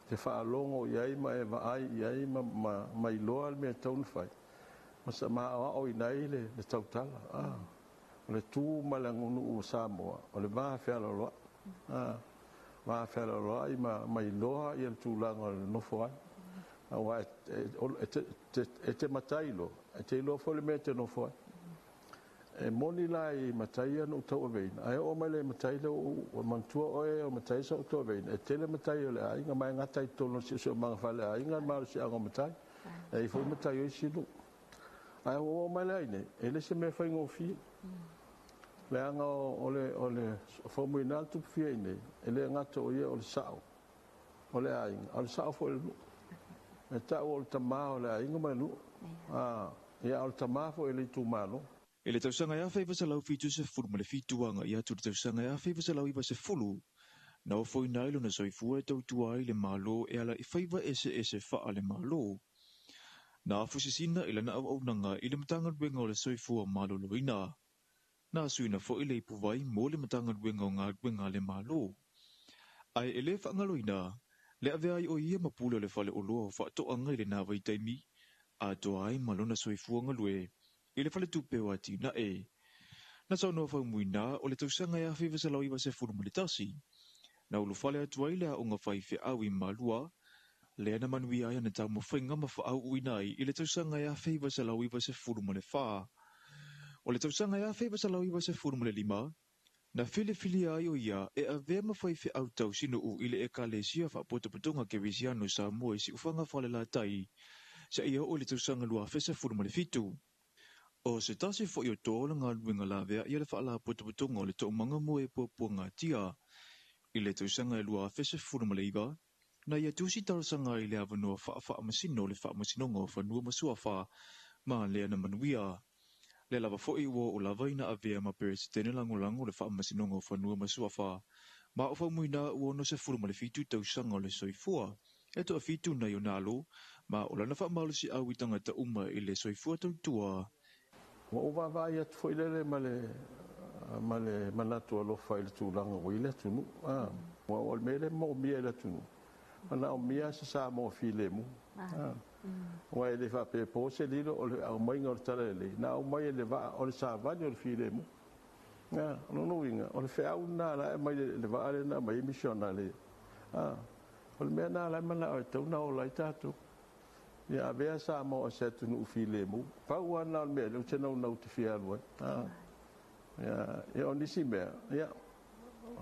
Te faalogo i ai ma e vaai i ai ma iloa le mea e tatau ona fai. Ma sa maoaoina ai le tautala. Ah, o le tu ma le aganuu o Samoa, o le va fealoaloai. Ah, va fealoaloai ma iloa ia le tulaga o le nofo ai. Aua e te matai loa, e te iloa foi le mea e te nofo ai. E moni la i matai ia na ou tauaveina, ae oo mai le matai lea ua manatua oe o matai sa ou tauaveina, e tele matai o le aiga, ma e gata i totonu o le siosiomaga faaleaiga le malosiaga o matai. E i ai foi matai o isi nuu. Ae ua oo mai la i nei, e le se mea faigofie. Leaga o le Faumuina le Tupufia i nei, e le gata o ia o le sao o le aiga, a o le sao foi o le nuu. E tau o le tamā o le aiga ma le nuu. Ah, ia o le tamā foi o le itumalo. I le tausaga e 1977 aga'i atu i le tausaga e 1990, na ofoina ai lona soifua e tautua ai le Malo e ala i faiva eseese faale-Malo. Na afusisina i lana auaunaga i le Matagaluega o le Soifua Maloloina. Na asuina foi le ipuvai mo le Matagaluega o Galuega a le Malo. Ae e le faagaloina le avea ai o ia ma pule o le faleoloa o Faatoaga i lena vaitaimi, atoa ai ma lona soifua galue i le faletupe o Atinae. Na saunoa Faumuina o le tausaga e 1991, na ulufale atu ai le aoga faifeau i Malua, lea na manuia ai ana taumafaiga ma faaauuina ai i le tausaga e 1994. O le tausaga e 1995, na filifilia ai o ia e avea ma faifeau tausinuu i le Ekalesia Faapotopotoga Kerisiano Samoa i Siufaga Falelatai, seia oo i le tausaga 2017. O se tasi foi o toa o le galuega laveai a le Faalapotopotoga o le Toomaga mo e Puapuagatia. I le tausaga e 2019, na ia tusi talosaga ai le avanoa faafaamasino o le Faamasinoga o Fanua ma Suafa ma lea na manuia. Lea lava foi ua oo lava ina avea ma Peresetene lagolago o le Faamasinoga o Fanua ma Suafa Ma o Faumuina ua 67 tausaga o le soifua. E toafitu nai ona alo, ma o lana faamalosiau i tagata uma i le soifua tautua. Ua ou vaavaai atu foi lele ma le ma le manatu alofa i le tulaga ua i le atunuu. Ua o le mea lea e moomia i le atunuu, manaomia se Samoa filemu. Aua e le faapea e po se lilo o le aumaiga o le talalelei na aumai e le vaa o le savali o le filemu. O lona uiga, o le feau lena la e aumai le vaa lea na aumai ai misionare. O le mea lena la e manao e tatau ona ola ai tatou. Ia avea Samoa o se atunuu filemu. Pau lava lena o le mea lea ou te naunau ou te fia alu ai. Ia, o nisi mea, ia,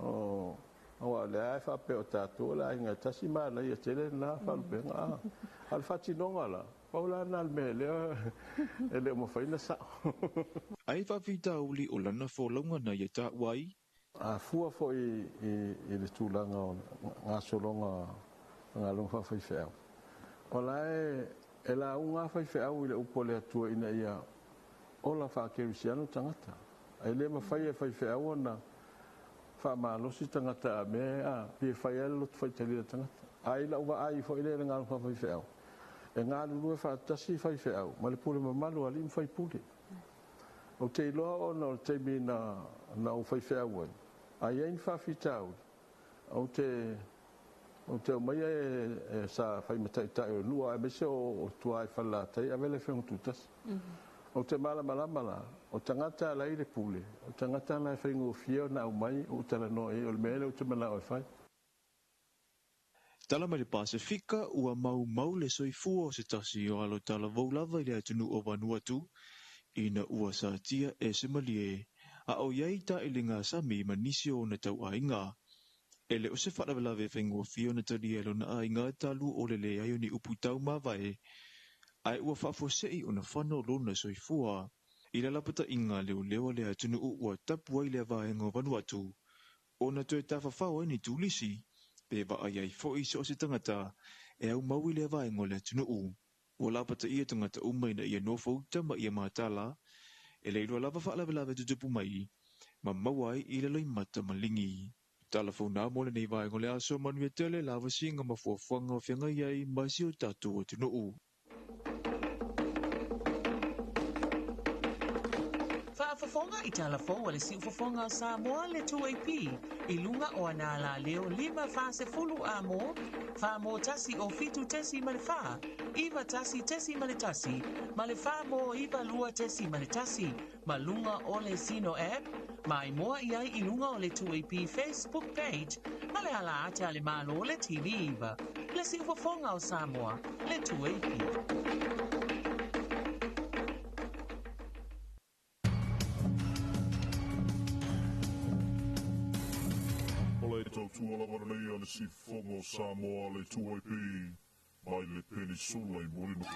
o, aua o lea e faapea o tatou o le aiga e tasi, manaia tele lena faalupega. A o le faatinoga la, pau la lena o le mea lea e le o mafai ona sao. Ai faafitauli o lana folauga na ia taua ai. A fua foi i le tulaga o gasologa o galuega faafaifeau, o la e lauga lava faifeau i le upu a le Atua ina ia ola faakerisiano tagata. E le mafai e faifeau ona faamalosi tagata a mea a pe fai ai le loto faitalia tagata. Ae i lau vaai foi lea i le galuega faafaifeau, e galulue faatasi faifeau ma le pule mamalu a alii ma faipule. Ou te iloa ona o le taimi na ou faifeau ai, a i ai ni faafitauli, ou te aumaia e sa fai ma taitai o le nuu, aemaise o tua i Falelatai e ave le afioga tutasi. Ou te malamalama la, o tagata la i le pule, o tagata la e faigofie ona aumai ou talanoa i ai, o le mea lea ou te manao e fai. Tala mai le Pasefika ua maumau le soifua o se tasi o alo talavou lava i le atunuu o Vanuatu ina ua satia e se malie a o iai taʻiliga sami ma nisi o ona tauaiga. E le o se faalavelave faigofie ona talia e lona aiga talu o le leai o ni upu taumavae, ae ua faafuasei ona fano lona soifua. I le lapataiga leoleo a le atunuu ua tapu ai lea vaega o Vanuatu, ona toe tafafao ai ni turisi, pe vaai ai foi so o se tagata e aumau i lea vaega o le atunuu. Ua lapataia tagata uma ina ia nofo uta ma ia matala, e le iloa lava faalavelave tutupu mai, ma maua ai i le loimata maligi. Tala fou nā mo lenei vaega o le aso, manuia tele lavasiga ma fuafuaga o feagai ai ma si o tatou atunuu. Faafofoga i tala fou a le siufofoga o Samoa le 2AP i luga o ana alaleo 5 40 amo, 4 mo 1 o 7.4, 91.1, ma le 4 mo 92.1, ma luga o le Zeno app, mai moa i ai i luga o le 2AP Facebook page, ma le ala ate a le malo le TV iva. Le siufofoga o Samoa, le 2AP. O le tautua lava lenei a le Siufofoga o Samoa le 2AP mai le Penisula i Mulinuu.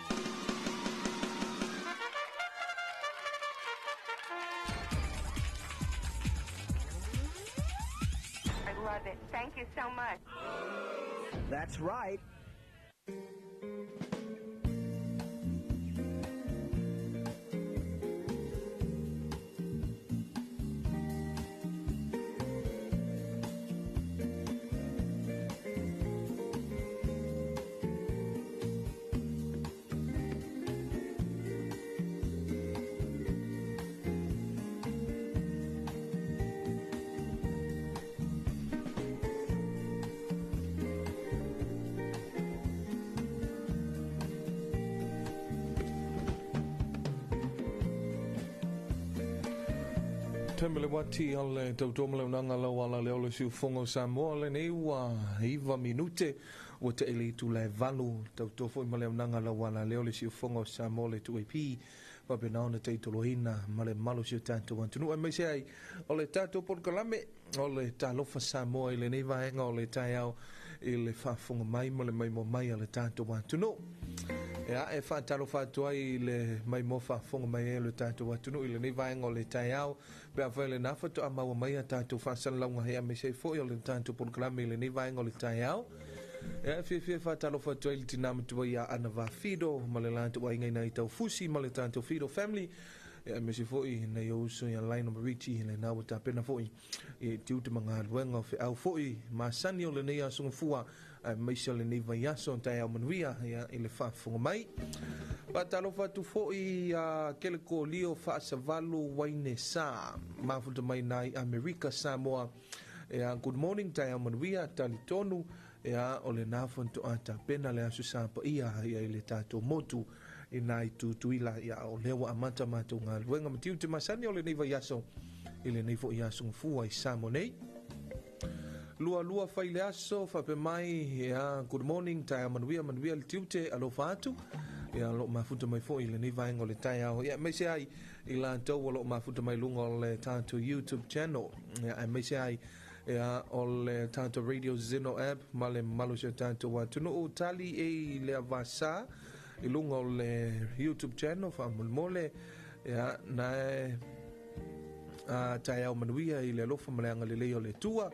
I love it. Thank you so much. That's right. Taimi le wati o le tautua ma le auaunaga lau ala lea o le siufofoga o Samoa lenei ua 9 minute ua te ele itu le 8 tautua foi ma le auaunaga lau ala lea o le siufofoga o Samoa le 2AP faapena ona taitoloina ma le mamalu o si o tatou atunuu aemaise ai o le tatou polokalame o le Talofa Samoa i lenei vaega o le taeao i le faafofoga mai ma le maimoa mai a le tatou atunuu. Ia, e faatalofa atu ai i le maimoa faafofoga mai ai o le tatou atunuu i lenei vaega o le taeao pe afai lena faatoa maua mai a tatou faasalalauga aemaise ai foi o le tatou polokalame i lenei vaega o le taeao. Ia, e fiafia e faatalofa atu ai i le tina matua ia Ana Vafido ma le latou aiga ina i Taufusi ma le tatou Fido family. Ia aemaise foi nai ou uso ia Lionel Richie lena ua tapena foi i tiute ma galuega o feau foi masani o lenei aso gafua aemaise o lenei vaiaso taeao manuia ia i le faafofoga mai. Faatalofa atu foi ia Kelekolio Faasavalu Wainesa mafuta mai nai Amerika Samoa. Ia good morning taeao manuia talitonu ia o lena faatoa tapena le aso Sa paia ia i le tatou motu i nai Tutuila ia o lea ua amata matou galuega ma tiute masani o lenei vaiaso i lenei foi aso gafua i Samoa nei. Lua lua fai le aso faapea mai ia good morning taeao manuia manuia le tiute alofa atu ia o lo o mafuta mai foi i lenei vaega o le taeao ia aemaise ai i latou o lo o mafuta mai luga o le tatou YouTube channel ia aemaise ai ia o le tatou Radio Zeno app ma le mamalu o si o tatou atunuu tali e i le avasa i luga o le YouTube channel faamolemole ia na e taeao manuia i le alofa ma le agalelei o le Atua.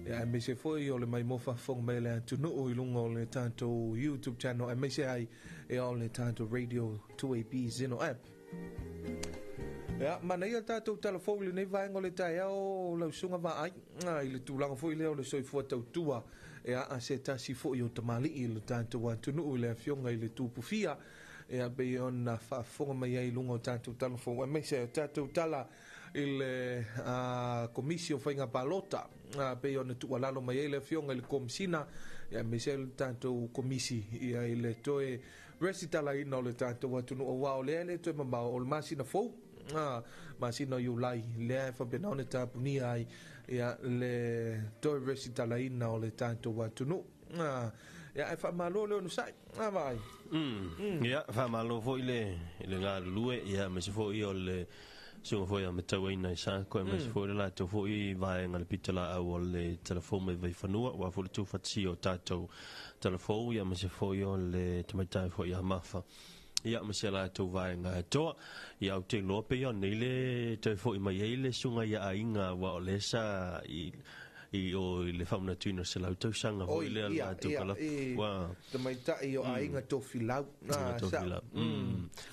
Ia aemaise foi o le maimoa faafofoga mai a le atunuu i luga o le tatou YouTube channel aemaise ai ia o le tatou Radio 2AP Zeno app. Ia, manaia le tatou tala fou i lenei vaega o le taeao lau susuga Vaai, i le tulaga foi lea o le soifua tautua ia a se tasi foi o tamalii i le tatou atunuu i le afioga i le Tupufia. Ia pei ona faafofoga mai ai i luga o tatou tala fou aemaise o tatou tala i le Komisi o Faiga Palota pei ona tuualalo mai ai le afioga i le Komisina ia aemaise ai le tatou Komisi ia i le toe resitalaina o le tatou atunuu aua o lea e le toe mamao o le masina fou masina o Iulai lea e faapena ona tapunia ai ia le toe resitalaina o le tatou atunuu. Ia ae faamalo le onosai. A vaai. Ia, faamalo foi le le galulue, ia aemaise foi o le susuga foi a Matauaina i Sako, aemaise foi le latou foi vaega le pitolaau o le Talafou mai Vaifanua, aua foi le tuufatisia o tatou Talafou, ia aemaise foi o le tamaitai foi a Mafa. Ia ma se latou vaega atoa. Ia ou te iloa pei o nei le toe foi mai ai le susuga ia Aiga aua o lea sa i i o i le faamanatuina o le 100 tausaga foi Oi, lea ia, latou ia, kalapu. i Ua tamaitai o Aiga Tofilau. Aiga Ah, sa. Tofilau.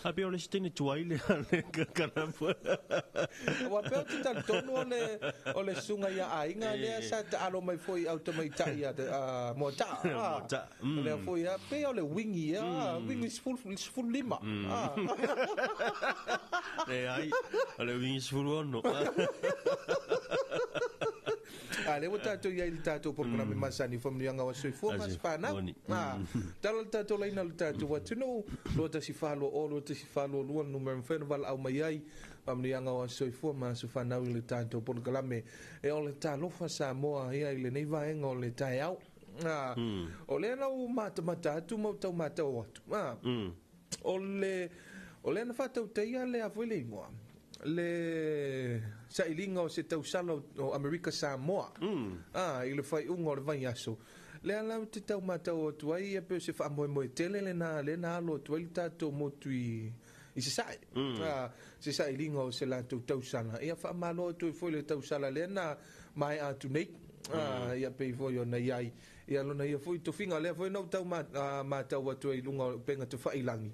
Ae pei o le isi teine tuai lea le kalapu. Aua pei ou te talitonu o le, o le susuga ia Aiga lea sa taalo mai foi i au tamaitai a, a Moataa. Ah, Moataa. Lea foi a, pei o le wingi, ah, wingi 15. Ah. Leai, o le wingi 16. A lea ua tatou i ai i le tatou polokalame masani faamanuiaga o soifua ma se fanau. Ah, tala le tatou laina o le tatou atunuu, 2140 2142 le numera e mafai ona valaau mai ai faamanuiaga o soifua ma se fanau i le tatou polokalame. E o le Talofa Samoa ia i lenei vaega o le taeao. Ah, O lea na ou matamata atu ma ou tau matau atu. Ah, O le o lea na faatautaia le a foi le igoa le sailiga o se tausala o Amerika Samoa i le faaiuga o le vaiaso. Lea la ou te tau matau atu ai ia pei o se faamoemoe tele lena lea na alo atu ai le tatou motu i i Sasae. Se sailiga o se latou tausala. Ia faamalo atu ai foi le tausala lea na maea atu nei. Ia pei foi ona i ai ia lona ia foi tofiga lea foi na ou tau matau atu ai i luga o upega tafailangi.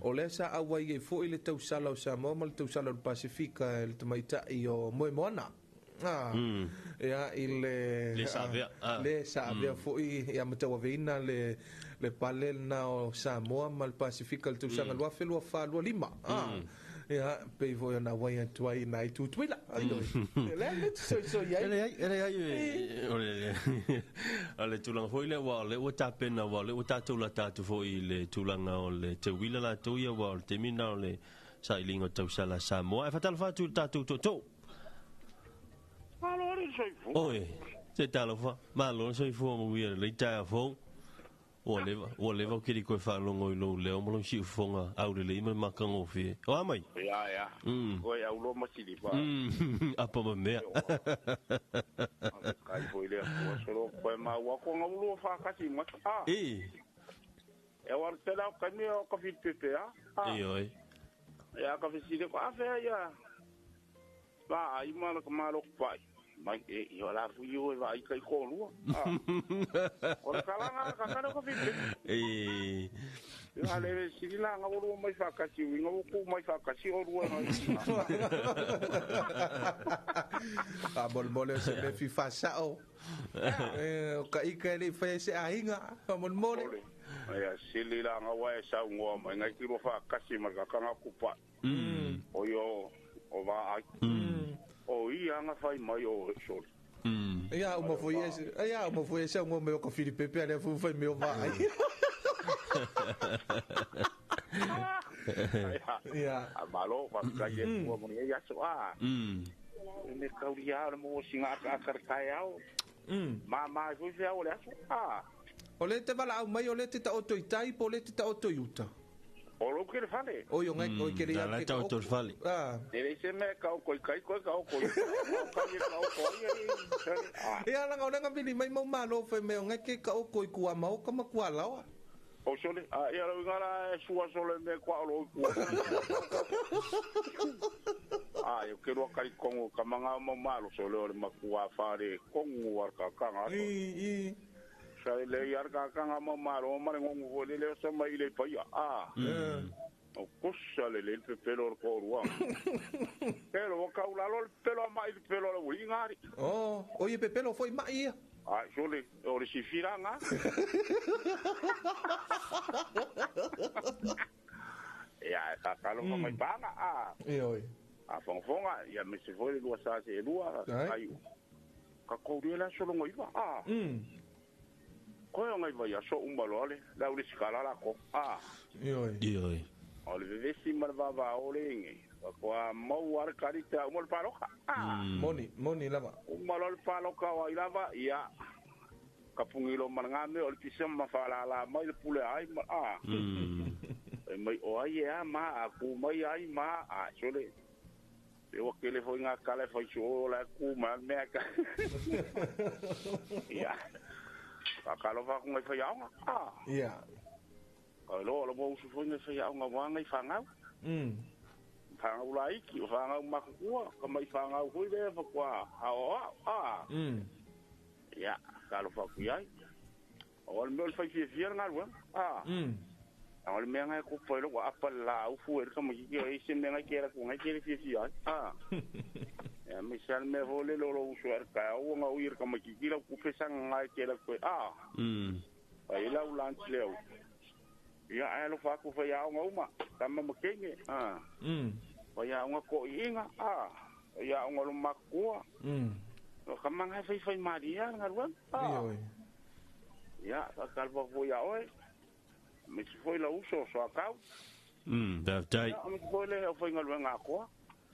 O lea sa auai ai foi le tausala o Samoa ma le tausala o le Pasefika e le tamaitai o Moemoana. Ia i le Le sa avea. Le sa avea foi ia ma tauaveina le le pale lena o Samoa ma le Pasefika i le tausaga 2024 25. Ia, pei foi ona auai atu ai nai Tutuila. Ai oi. Le le te soisoi ai. E leai, e leai, o le o le tulaga foi lea aua o lea ua tapena aua o lea ua tatou lata atu foi i le tulaga o le teuila latou ia aua o le taimi lena o le sailiga o tausala a Samoa. Ae faatalofa atu i le tatou tootoo. Malo le soifua. Oi, se talofa. Malo le soifua manuia lelei taeao fou. Ua leva, ua leva ou te le i toe faalogo i lou leo ma lou siufofoga aulelei ma le matagofie. O a mai? Ia, ia. Koe auloa ma siliva. Apa ma mea. Kai foi lea tua solo koe maua ko ngau lua whakasi mai. Ah. E. E waru te lau kaimi o ka whitipepe a. Ah. E oi. Ia ka whisile ko awhea ia. Va ai ma la ka malo pai. Mai e i o la fui o e va ai kai ko lua. Ah. O le kalanga ka kana ka whitipepe. E. Ia le sili la nga olu mai whakasi winga o ku mai whakasi o rua ngai. A mole mole se me fi fasao. E ka ika le fa se ainga a mole mole. Ia sili la nga wa e sau ngoa mai ngai ki ro whakasi ma ka kanga kupa. O yo o va ai. O ia nga whai mai o soli. Ia uma foi esse, ia uma foi esse um meu com Filipe Pepe ali foi foi meu vai. Ia. A malo pa kai e tua mo ia so a. Me kauria o mo singa ka ka kai au. Ma ma foi foi au le aso. A. O le te vala au mai o le te ta o toi tai po le te ta o toi uta. O lo ke le fale. O yo ngai o ke le ya ke. Ta o toi fale. Ah. Ele se me ka o koi kai koi ka o koi. Ka o koi. Ia la ngau vili mai mau malo foi me ngai ke ka o koi kua mau ka makua lawa. O sole, a ia lo ngara sua sole me kwa lo ku. A yo ke ro kai kongo ka manga mo malo sole o le makua fare kongo war ka kanga. I. Sa le ia ka kanga mo malo ma ngongo go le le so mai le paia. A. O kusa le le pelo ko rua. Pelo o ka ula lo pelo mai pelo lo ingari. Oh, o ye pelo foi mai ia. Ah, sole, o le sifiranga. Ia, ka kalo mai panga a. E oi. A fonfonga, ia me se foi lua sa se lua, ai. Ka ko ri la solo ngoi va. A. Ko yo ngai vai so umalo le, la uri skala la ko. A. E oi. E oi. O le vesi mar va va o le nge. Ko a mau ar karita umol paroka. Ah. Moni, moni lava. Umalo paloka wa ilava ia. Kapungilo marangame o le pisa ma whalala mai le pule ai ma a. E mai o ai e a ma a ku mai ai ma a sole. E o kele foi ngā kale fai so la ku ma mea ka. Ia. Ka kalo fa ku ngai whai aonga. A. Ia. Ka lo lo mo usu foi ngai whai aonga wā ngai whangau. Whangau la iki, o whangau makukua, ka mai whangau hui le whakua hao a. Ia. Kalo fa ku ai. O le mea o le whai fia ngā rua. A. O le mea ngai kupa ilo wa apa la ufu e ka maki ki se mea ngai kera ku ngai kere fia ai. A. Ia me sal me vole lolo usu ar ka o ngā ui ka maki ki la kupe sa ngai kera ku. A. Ai la u lunch leo. Ia ai lo fa ku fa ia ngā uma. Tama makenge. A. Fa ia ngā ko inga. A. Ia ngā lo makua. O ka manga fai fai maria ngā rua. Ah. Ia, ka kalpa foi a oe. Me si foi la uso so akau. Dai. Ia, me si foi le heo fai ngā rua ngā koa.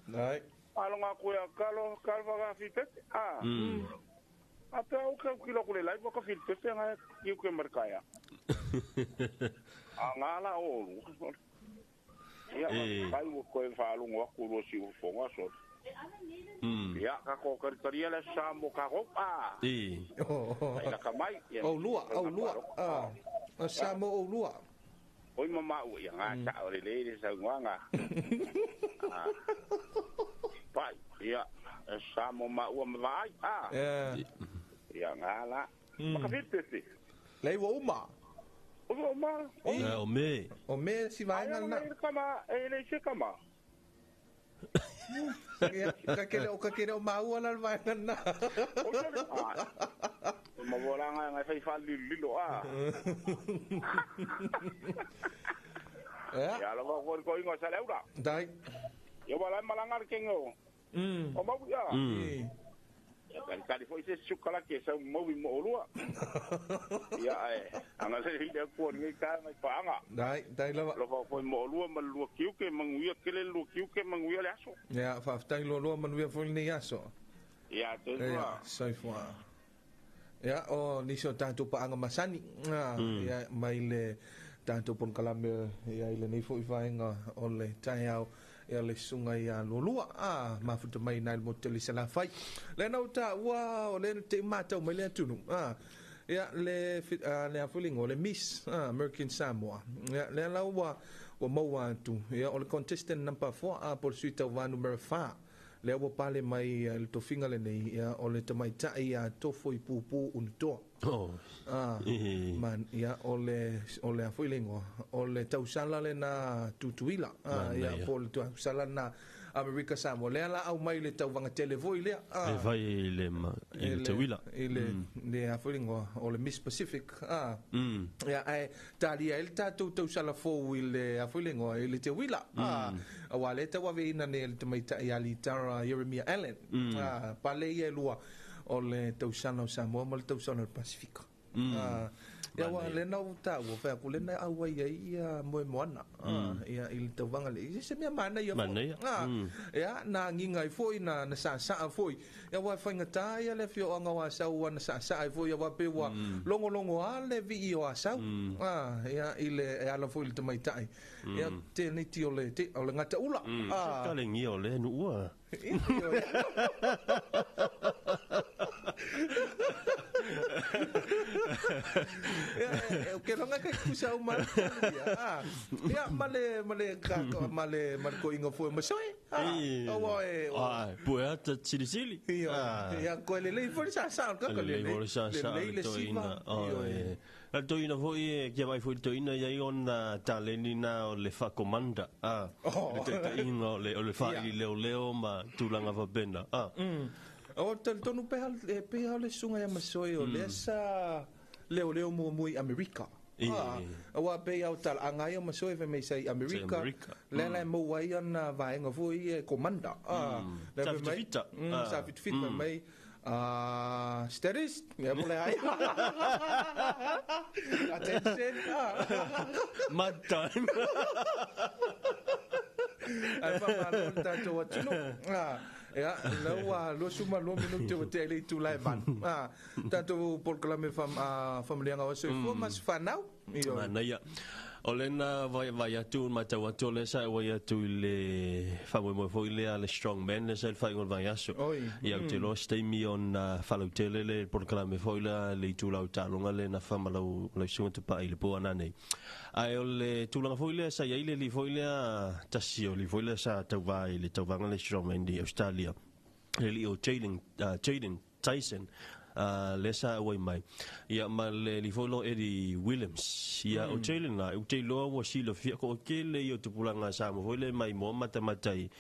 Dai. Alo ngā koe a kalo, kalpa ngā fipete. Ah. A pea o kau kilo kule lai, waka fipete ngā kiu ke markaia. A ngā la o ru. Ia, kai ua koe whaalungo aku rua si ufonga so. Ia, ka ko karikaria le sa mo ka ropa. I. Ai la kamai. O lua, o lua. Ah. O sa mo o lua. Oi mama u ia ngā sa o le le sa nganga. Ah. Pai, ia, sa mo ma ua mai. Ah. Ia ngā la. Maka fitete. Lei wo uma. O uma. O me. O me si vai na. E kama, e le se kama. Ka kele o ka kele o maua la vai na. O ma volanga ngai fai fa lilo a. Ya lo ko ko ingo sa leura. Dai. Yo wala malanga ke ngo. O mau ya. Ya kali foi se chukala ke sa mau mo olua. Ya e. Anga le hile ko ngai ka mai paanga. Dai, dai lava. Lo fa foi mo olua ma lua kiu ke manguia kele lua kiu ke manguia le aso. Ya fa ftai lo lo manuia foi ni aso. Ya te lua. Sai foi. Ya o ni so tanto paanga masani. Ya mai le tanto pon kalame ya ile nei foi vainga o le taiao. Ia le sunga ia lolua a mafuta mai nai mo tele sala fai le nau ta ua o le te matau mai le atunu a ia le le afulingo le Miss American Samoa ia le la ua ua maua atu ia o le contestant number 4 a por suita wa numero 4 Lea ua pale mai le tofiga lenei, ia, o le tamaitai ia Tofo i Pupu Unutoa. Oh. Ah, man, ia, o le, o le a foi le igoa, o le tausala lena Tutuila, ah, ia, po o le tausala lena Amerika Samoa. Lea la aumai le tauvaga tele foi lea. Ah, e fai i le, i le tauila. I le, le a foi le igoa, o le Miss Pacific. Ah. Ia, ae talia ai le tatou tausala fou i le, a foi le igoa, i le teuila. Ah, aua lea e tauaveina nei e le tamaitai ia Litara Ieremia Allen. Ah, pale ia e lua o le tausala o Samoa ma le tausala o le Pasifika. Ah, ia ua le na ua taua fai atu le na auai ai ia moemoana ia i le tauvaga le i se mea manaia foi. Manaia. Ia na agiga ai foi na na saasaa foi ia aua e faigata ia le afioaga o Asau ua na saasaa ai foi aua pei ua logologo lava le vii o Asau ia i le e ala foi i le tamaitai ia teneti o le o le gataula. Se talegia o lea nuu a. Ia, ke longa kai kusa uma. Ia, ma le ma le ka ma le ma le koinga foi ma soe. Aua e Ah, pue ata silisili. Ia, ia koe le lei foi sa sa ka Le le lei foi sa sa le le le toina. siva. Oh, a toina foi e kia vai foi le toina ia ona taleni na o le whakomanda. Ah, le taitainga o le whaili leo leo ma tūlanga whapena. Ah. O talitonu peha e peha o le suga ia masoe o lea sa leo leo muamua i Amerika. Aua pei au talaaga ai o masoe fai mai sa i Amerika. Amerika. Lea la e maua ai ona vaega foi e komanda. Lea fai mai- Sa fitafita. Sa fitafita fai mai status, ia po le ai. Attention. Mud time. Ai whamalo le tātou atunuu. Ia, lau ua 22 minute ua tea i le itula e 8. Tātou polokalame whamalianga o soifua ma se whanau. Ioe. Manaia. O lena vai vai atu ma tau atu le sa vai atu i le whamoemoe foi lea le strong man le sa le whaingo le vai aso. Oi. Ia o te loa se taimi ona whalautele le polokalame foi lea le itula o tālonga le na whamalau lau sunga te pa'i le pō ana nei. Ai o le tūlanga foi lea sa iai le li foi lea tasi o li foi lea sa tauvā i le tauvaga le strong man i Australia. Le li o Jaden, Jaden Tyson. Le sa auai mai. Ia ma le li foi lo Eddie Williams. Ia o Jalen la, u te loa ua silafia ko o kele i o tupulaga sa mo foi le mai moa matamata i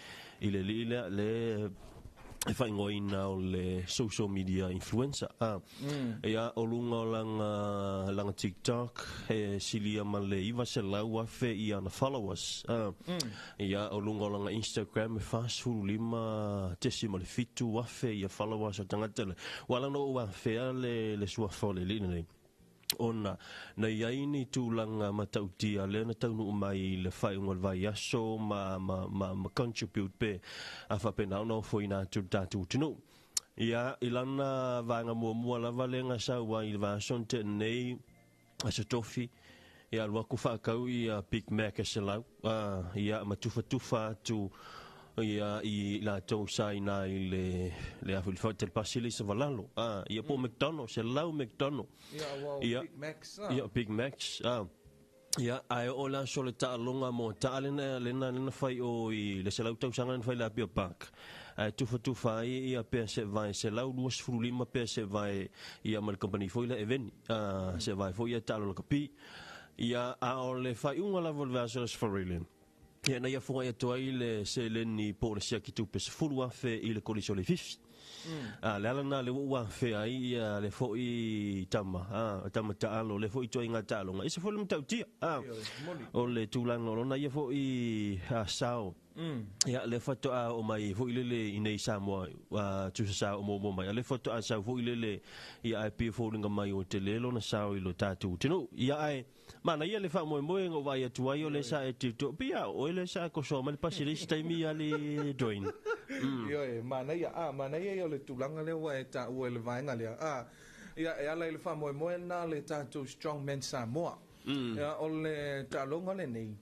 le alii lea le e whaingoina o le social media influencer. Ia o lunga o langa, langa TikTok e silia ma le iwa se lau afe i ana followers. Ia o lunga o langa Instagram e 45.7 afe i a followers o tangata le. Wala no o afea le suafa o le lina nei. Ona na iai ni tūlanga matautia lea na taunuu mai i le whaiunga o le vai aso ma, ma, ma, ma contribute pe a whapena ona o foina atu le tātou tunu. Ia, i lana vaega muamua lava le nga saua i le vaso te nei a se tofi. Ia, lua ku whakau i a Big Mac e se lau. Ia, ma tufatufa atu ia i la tou sa ina i le le afu le whatel pasili sa valalo. Ia po McDonald, se lau McDonald. Ia, wow, Ia, Big Macs. Ia, Big Macs. Ia, ai o la so le ta'alonga mo ta'a lena, lena, lena whai o i le se lau tausanga lena whai la pia park. Ai tufa tufa ai ia pea se vai se lau 25 pea se vai ia ma le company foi la eveni. Se vai foi ia ta'alola kapi. Ia, a o le whai unga lava o le vasa le sfarele. Ia na ia funga ia toa i le se leni po le sia ki tupe se fulu afe i le kolisi o le fifi. Le ala na le ua afe ai ia le foi tama, tama ta'alo, le foi toa i ngā ta'alonga. I se foi le matautia, o le tūlanga o lona ia foi sao. Ia le whatoa o mai foi lele i nei Samoa, tusa sa o mō mai. A le whatoa sau foi lele i ai pia fōringa mai o te lelo na sao i lo tātou tino. Ia ai, mana ia le whamoemoe ngō vai atu ai o le sa e te tō. Pia o le sa ko soa mai le pasi le isi taimi a le Dwayne. Ioe, mana ia, mana ia i o le tūlanga lea ua e tā ua le vaenga lea. Ia e ala i le whamoemoe nā le tātou Strongman Samoa. Ia, o le tālonga le nei.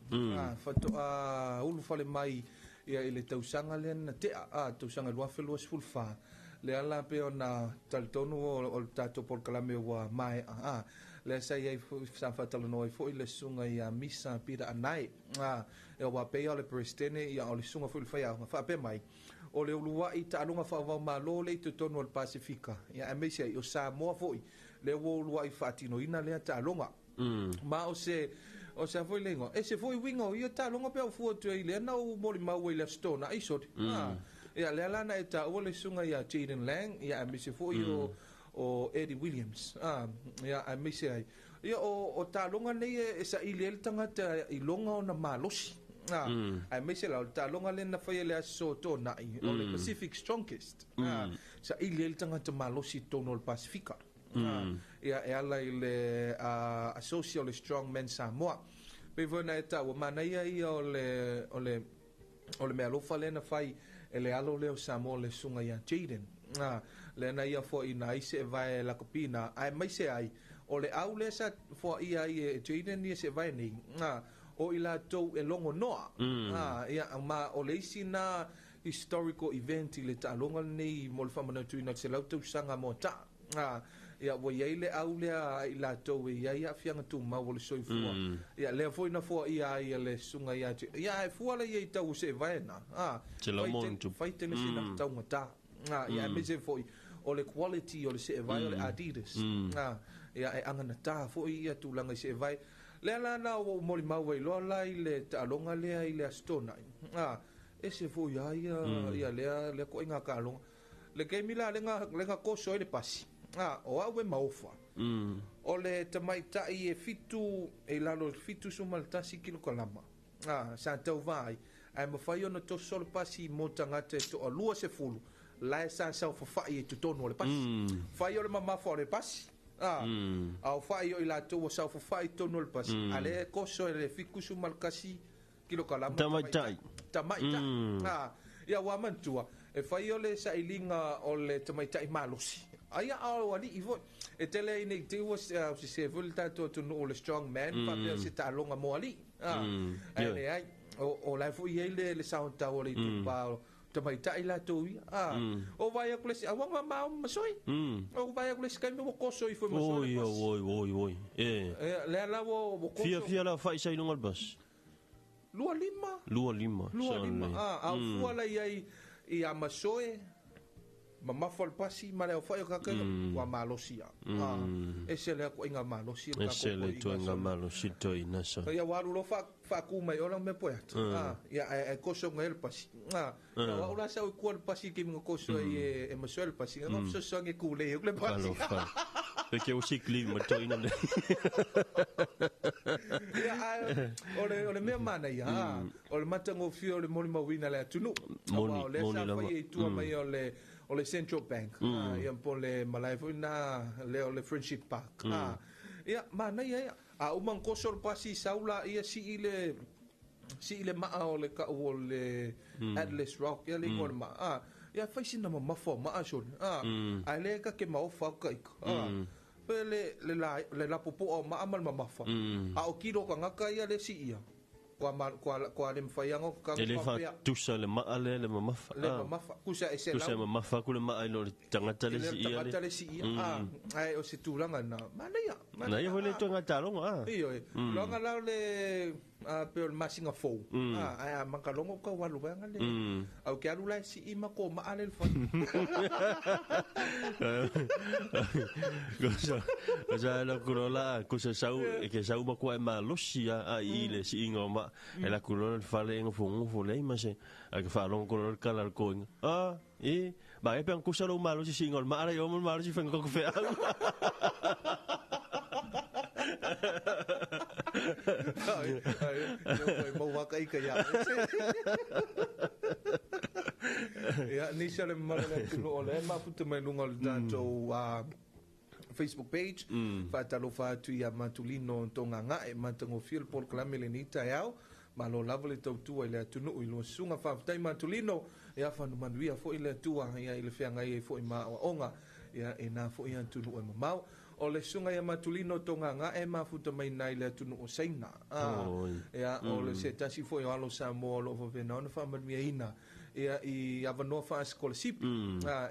Whatoa ulu whale mai ia i le tausanga le na tea. Tausanga 2024. Le ala pe o na talitonu o le tātou polokalame ua mae. Le sa iai sa whatalanoa i foi le sunga ia Misa Pira Anai. E wa pei o le presidente ia o le sunga foi le whai au. Whape mai. o le uluai taaloga faavaomalo le i totonu o le Pasefika, ia aemaise ai o Samoa foi lea ua uluai faatinoina lea taaloga. Ma o se foi le igoa, e se foi uiga o ia taaloga pe au fua atu ai lea na ou molimau ai i le Aso Toonai sole. Ia lea la na e taua le susuga ia Jaden Lang, ia aemaise foi o Eddie Williams. Ia aemaise ai ia o taaloga nei e saili ai le tagata i loga ona malosi. Aemaise la o le taaloga lea na faia i le Aso Toonai, o le Pacific Strongest. Saili ai le tagata malosi i totonu o le Pasifika. Ia e ala i le Asosi o le Strongman Samoa. Pei foi na e taua, manaia ia o le mealofa lea na fai e le alo lea o Samoa le susuga ia Jaden. Lea na ia foi na ai se vae lakapina, aemaise ai o le au lea sa foaia ai e Jaden ia se vae nei. O i latou e logo noa. Ia, ma o le isi na historical event i le taaloga lenei mo le faamanatuina o le 100 tausaga mo ta'a. Ia ua iai le au lea i latou e iai aafiaga tumau o le soifua. Ia lea foi na foaia ai e le susuga ia ia e fua le ia i tau o se vaena. Faitele sina taugata. Ia aemaise foi o le quality o le seevae o le Adidas. Ia e aganatā foi ia tulaga i seevae. Lea la na ua ou molimau ai loa la i le taaloga lea i le Aso Toonai. Ese foi ai ia lea koaiga taaloga. Le keimi la lenga koso ai le pasi. O au e maofa. O le tamaitai e fitu, e lalo 71 kilokalama. Sa tauvā ai. Ae mafai ona toso le pasi mo tagata e toa 20, la e sa saofafai i totonu o le pasi. Fai o le mamafa o le pasi. A o fai o i latou ua saofafai i totonu o le pasi. A le koso e le 71 kilokalama. Tamaitai. Tamaitai. Ia ua manatua, e fai o le sailiga o le tamaitai malosi. Aia a o ali'i foi. E tele ai nei te ua sese foi le tatou atunuu o le strong man, faapea se taaloga mo ali'i. Ae leai, o la e foi i ai le saotau o le itupa o tamaitai latou ia. O vai aku le isi, aua nga mao masoi. O vai aku le isi kaimi ua koso ifo i masoi le pasi. Oi, oi, oi, oi. Lea la ua koso. Fia fia la faisa i luga o le pasi. 25. 25. 25. Au fua la iai i a masoe, mamafa o le pasi, ma le au fai o kakaega, ua malosi ia. Ese lea koaiga malosi. Ese le toaiga malosi toi nasa. Ia ua alu loa faaku mai ola mea poe atu. Ia ae koso ngai le pasi. Ia au la sa ui kua le pasi ke minga koso ai e masoe le pasi. Nga fesoasoani e kulei le pasi. Alofa. Pe ke o sikli ma toi na le. Ia o le mea mana ia. O le matagofie o le molimauina le atunuu. O lea sa fai e tua mai o le Central Bank. Ia po le malae foi na le o le Friendship Park. Ia manaia ia. A uma koso le pasi sau la ia sii le maa o le kau o le Atlas Rock ia le igoa o le maa. Ia fai sina mamafa o maa sole. Ae le ka ke maofa au ka ika. Pe le lapopoa o maa ma le mamafa. A o kilo ka ngaka ia le sii ia. Kua le mawhaianga o kanga E le whatusa le maa le le mamafa. Le mamafa. Kusa e se lau. Kusa mamafa ku le maa i lo le tangata le si ia le. Tangata le si ia. Ai o se tūranga na. Manaia. Na ia hoi le toenga tālonga. Iyo e. Loanga lau le pe o le masinga fou. Ai a makalongo ka walu wanga le. Au ke alu lai si i mako maa le le whai. Kusa la kurola kusa sau ke sau makua e malosi a i le si inga o ma. E la kurola le fale inga fungufo le ima se. A ke whalongo kurola kala le koinga. E ba e pe ang kusa lo malosi si inga o le maara i o mo malosi whenga koko whea. Ai, ai, mau waka ika ia. Ia, nisi le mamalu o le atunuu o le mafuta mai luga o le tatou Facebook page. Faatalofa atu ia Matulino Togagae matagofie le polokalame lenei taeao. Malo lava le tautua i le atunuu i lua susuga. Faafetai Matulino. Ia fanumanuia foi le Atua ia i le feagai ai foi ma aoaoga ia e nā foi atunuu e mamao. O le susuga ia Matulino Togagae mafuta mai nai le atunuu o Saina. Ia o le se tasi foi o alo Samoa o loo faapena ona faamanuiaina ia i avanoa faasikolasipi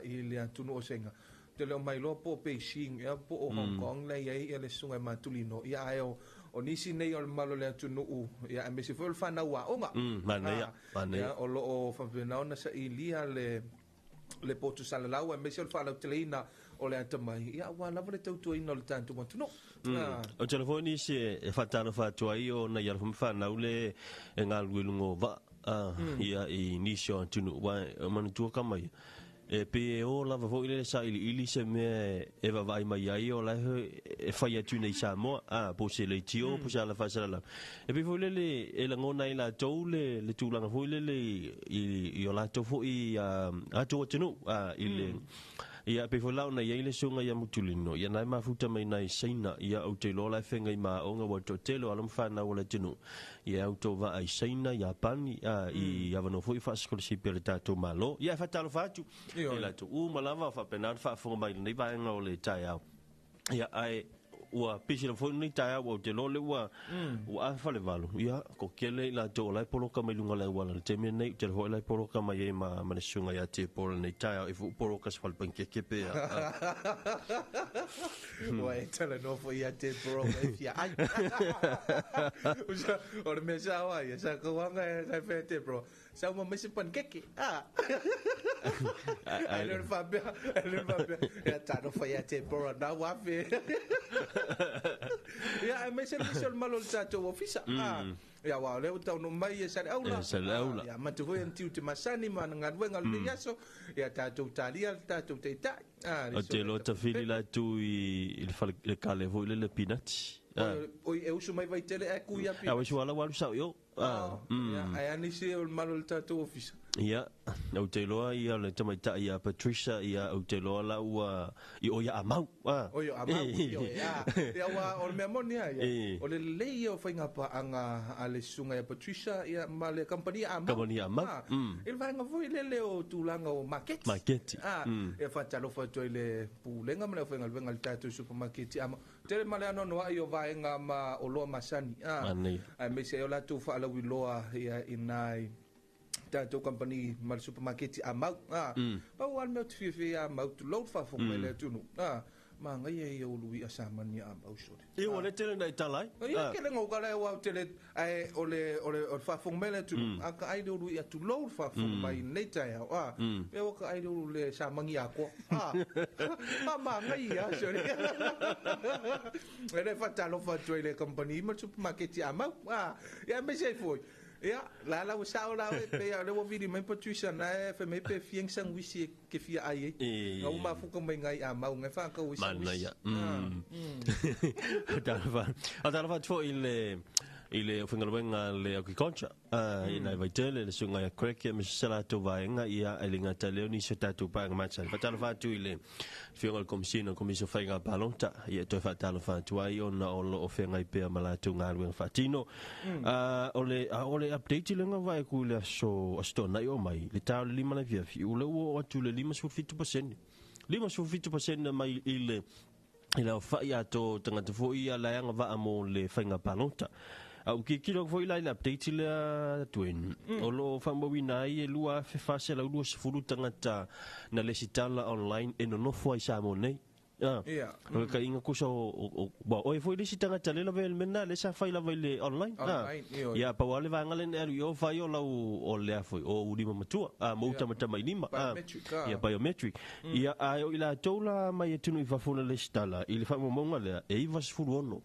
i le atunuu o Saina. Te leo mai loa po o Beijing ia po o Hong Kong la iai ia le susuga i Matulino. Ia ae o o nisi nei o le malo le atunuu ia aemaise foi o le fanau aoga. Manaia, manaia. Ia, o loo faapena ona sailia le potu salalau aemaise o le faalauteleina o le atamai ia aua lava le tautuaina o le tatou atunuu. O telefoni nisi e faatalofa atu ai o nai alo foi ma fanau le e galulue i luga o vaa ia i nisi o atunuu aua e manatua kama ia e pei e o lava foi lele sailiili se mea e vaavaai mai ai o la e fai atu nei i Samoa po o se leitio po o se ala faasalalau e pei foi lele e lagona ai latou le tulaga foi lele i o latou foi atou atunuu i le ia pei foi la ona i ai le susuga ia Mutulino ia na e mafuta mai nai Saina ia ou te iloa la e feagai ma aoga ua toatele o alo ma fanau o le atunuu ia au tau vaa i Saina, Iapani, i avanoa foi faasikolasipi a le tatou Malo. Ia e faatalofa atu i latou uma lava o faapena ona faafofoga mai i lenei vaega o le taeao. Ia ae ua pisi lava foi lenei taeao ua ou te iloa lea ua ua afa le 8. Ia ko kele i latou o la e poloka mai luga o le auala i le taimi lenei. Ou te iloa foi o la e poloka mai ai ma le susuga ia Tepo i lenei taeao. E foi poloka se fale panikeke pe a. Ua e talanoa foi ia Deborah ua e fia ai. Usa, o le mea sao ai, sa kauanga e kai whea Deborah. Sa uma mai se panikeke. Ah. Ai le whapea, ai le whapea. Ia talofa ia Deborah na ua fe. Ia, ai mai se nisi o le malo o le tatou ofisa. Ah. Ia, aua o lea ua taunuu mai e Saleaula. E Saleaula. Ia, matu foi ana tiute masani ma ana galuega o lenei aso. Ia, tatou talia le tatou taitai. Ah, le O te iloa tafili la tu i le fale le kale foi lele pinati. Oi, e usu mai Vaitele ae kui ia pinati. A oi suala ua alu sao i o. Ia, ae a nisi o le malo o le tatou ofisa. Ia, ou te iloa ia le tamaitai ia Patricia, ia ou te iloa la ua i o ia amau. Oi o amau, ioe, a. Ia ua, o le mea moni lava ia, o le lelei ia o faiga paaga a le susuga ia Patricia ia ma le kamupani a amau. Kamupani a amau. I le vaega foi lele o tulaga o maketi. Maketi. Ia faatalofa atu ai i le Pulega ma le aufaigaluega a le tatou supamaketi a amau. Tele ma le anoanoai o vaega ma oloa masani, aemaise ai o latou faalauiloa ia i nai tatou kamupani ma le supamaketi a mau. Pau lava le mea ou te fiafia ai a mau, tulou le faafofoga mai le atunuu, manaia ia ulu i'a samani a mau sole. Ia ua le tele na e tala ai. Ia tele na ou tala ai aua ou te le, ae o le, o le, o le faafofoga mai le atunuu, a ka ai le ulu i'a, tulou le faafofoga mai i lenei taeao, pei ua ka ai le ulu le samani atoa, a manaia sole. E le faatalofa atu ai i le kamupani ma le supamaketi a mau, ia aemaise ai foi, Ia, la la ua sao la oe, pei lava o lea ua vili mai Patricia na e fai mai pe fia ni sandwich e ke fia ai ai. Nga ua mafuka mai ngai a mau ngai whaakau i sandwich. Manaia. Talofa atu foi i le i le aufaigaluega a le Agriculture i nai Vaitele, le susuga ia Craig ma se latou vaega ia e le gata i lea o nisi o tatou paega masani. Faatalofa atu i le Afioga i le Komesina o le Komisi o Faiga Palota, ia e toe faatalofa atu ai ona o lo o feagai pea ma latou galuega faatino. O le, a o le update lea na vaai atu i le aso, Aso Toonai o mai, le ta o le 5 le afiafi, o lea ua oo atu i le 57%. 57% mai i le i le aofai atoa o tagata foi ia la e agavaa mo le faiga palota. A ua tilotilo atu foi la i le update lea Dwayne, o lo o faamauina ai e 2,420 tagata na lesitala online e nonofo ai i Samoa nei. O le kaiga kusa o, ua oe foi le isi tagata lea lava i le mea lena, lea sa fai lava i le online. Online, ioe. Ia, pau lava le vaega lea na e alu i o fai o lau, o lea foi, o ou lima matua, ma ou tamatamailima. Biometric, Ia, biometric. Ia, ae o i latou la mai atunuu i fafo na lesitala i le faamaumauga lea, e 96.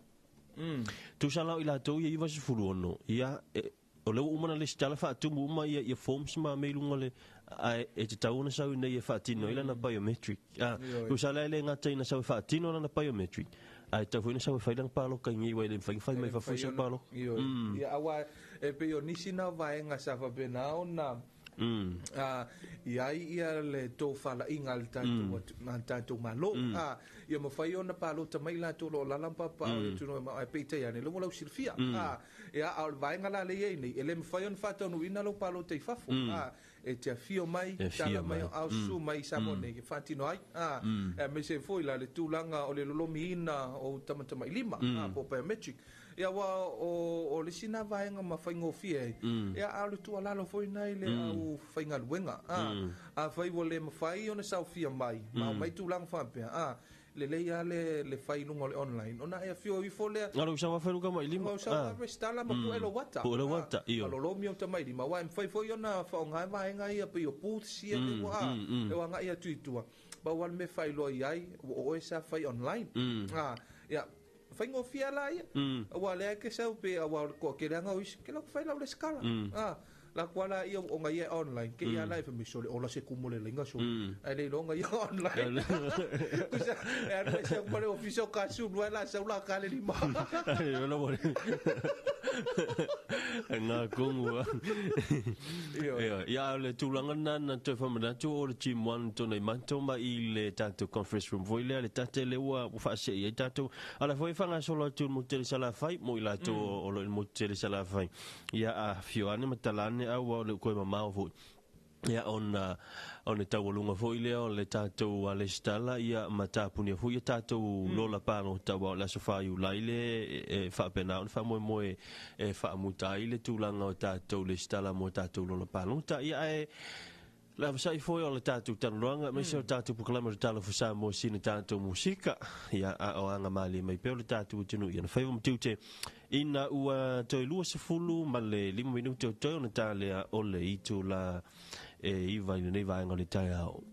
Tusa la o i latou ia 96, ia, e, o lea ua uma ona lesitala faatumu uma ia forms ma mea i luga o le, ae e tatau ona sau i inei e faatino ai lana biometric. Tusa la e le gata ina sau e faatino lana biometric, ae tatau foi ona sau e fai lana paloka i inei aua e le mafai ona fai mai fafo i sau paloka. Ia, aua e pei o nisi na vaega sa faapena ona i ai ia le tofalaiga a le tatou a le tatou Malo, ia mafai ona palota mai latou o lo o alaala ma papaaao i atunuu e mamao, ae peitai ane, lea ua lausilafia, ia, a o le vaega la lea e i ai nei, e le mafai ona faataunuuina lou palota i fafo, e te afio mai, tala mai, ao susu mai i Samoa nei e faatino ai, aemaise ai foi la le tulaga o le lolomiina o tamatamailima, po o biometric. Ia aua o le isi na vaega ma faigofie ai, ia a o le tuualalo foi na i le aufaigaluega, afai ua le mafai ona saofia mai ma aumai tulaga faapea, Lelei lava le fai i luga o le online ona e afio ifo lea. Na lou sau lava fai lou tamailima. Ua sau lava resitala ma pue lou ata. Pue lou ata, ioe. Malolomi ou tamailima aua e mafai foi ona faaaoga ai vaega ia pei o booths ia lea ua e o agai atu i tua. Pau lava le mea e faailoa i ai ua o oe sa fai online. Ia, faigofie la ia. Aua o lea e te sau pe aua o le toateleaga o isi, ke lau fai lau resitala. La kua la ia o ngai e online ke ia la e fai sole ola se kumu le lenga so ai le longa ia online kusa e alu e se pale office o kasu lua la sa ula ka le lima ai la mo ngā kongu ia ia le tulaga na na toe faamanatu o le Gym 1 tona i matou ma i le tatou conference room foi lea le tate le ua faasee ai tatou ala foi faagasolo atu i le motu tele Salafai mo i latou o lo o i le motu tele Salafai. Ia afifio ane ma tala ane aua o le koe mamao foi. Ia ona o le taualuga foi lea o le tatou lesitala ia ma tapunia foi ia tatou lola palota aua o le aso 4 Iulai le e faapena ona faamoemoe e faamuta ai le tulaga o tatou lesitala mo tatou lola palota. Ia ae Le avasa'i foi o le tatou talanoaga aemaise o le tatou polokalame o le Talofa Samoa sina tatou musika. Ia, a o aga malie mai pea o le tatou atunuu i ana faiva ma tiute ina ua toe 25 minute o toe ona ta lea o le itula e 9 i lenei vaega o le taeao.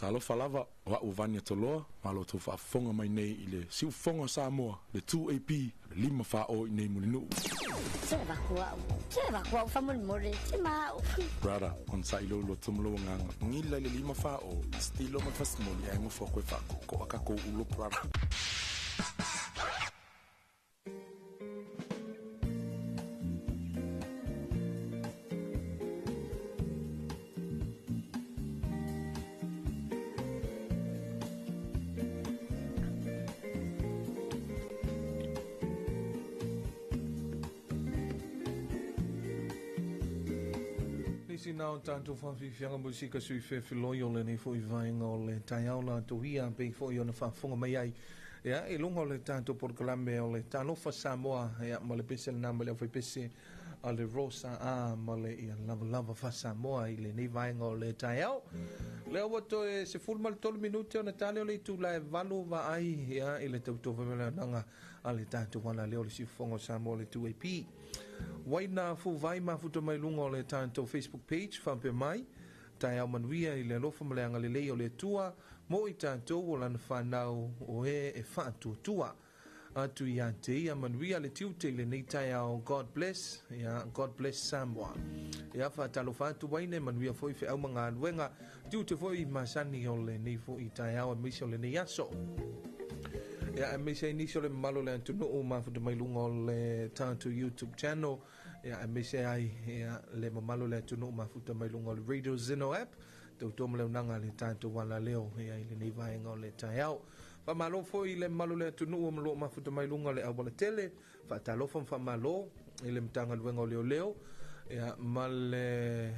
Talofa lava, o a'u Vania Toloa, malo tou faafofoga mai nei i le Siufofoga o Samoa, le 2AP, le 5 4 o i nei Mulinuu. Se avatu a'u, se avatu a'u faamolemole, se ma a'u. Brother, onosai lou loto ma lou agaga, gila i le 5 4 o, stilo ma le fasimoli ae gofo atu e faakookoa tatou ulo brother. Nisi na o tātou whawhiwhianga musika sui whewhiloi o lenei foi vaenga o le taeao latou ia pei foi ona faafofoga mai ai. Ia, i luga o le tātou polokalame o le Talofa Samoa, ia, ma le pese lena ma le aufaipese a le Rosa A ma le ia lavalava faa-Samoa i lenei vaenga o le taeao. Lea ua toe 13 minute ona tale o le itula e 8 vaai, ia, i le tautofa me le auaunaga a le tātou alaleo o le Siufofoga o Samoa o le 2AP. Waina Fuvai mafuta mai luga o le tātou Facebook page faapea mai, Taeao manuia i le alofa ma le agalelei o le Atua mo i tātou o lana whanau o e e whaatuatua. Atu ia te ia manuia le tiute i lenei taeao. God bless, ia, God bless Samoa. Ia whaatalofa atu waine manuia foi wheau ma ngā tiute foi masani o lenei foi taeao e maise o lenei aso. Ia, e maise ai nisi o le mamalo le atunuu mafuta mai luga o le tātou YouTube channel. Ia, e maise ai ia, le mamalo le atunuu mafuta mai luga o le Radio Zeno app. Tautua ma le auaunaga le tātou alaleo ia i lenei vaega o le taeao. Faamalo foi i le mamalu o le atunuu ma loo mafuta mai luga o le aualatele. Faatalofa ma faamalo i le Matagaluega o Leoleo ia, ma le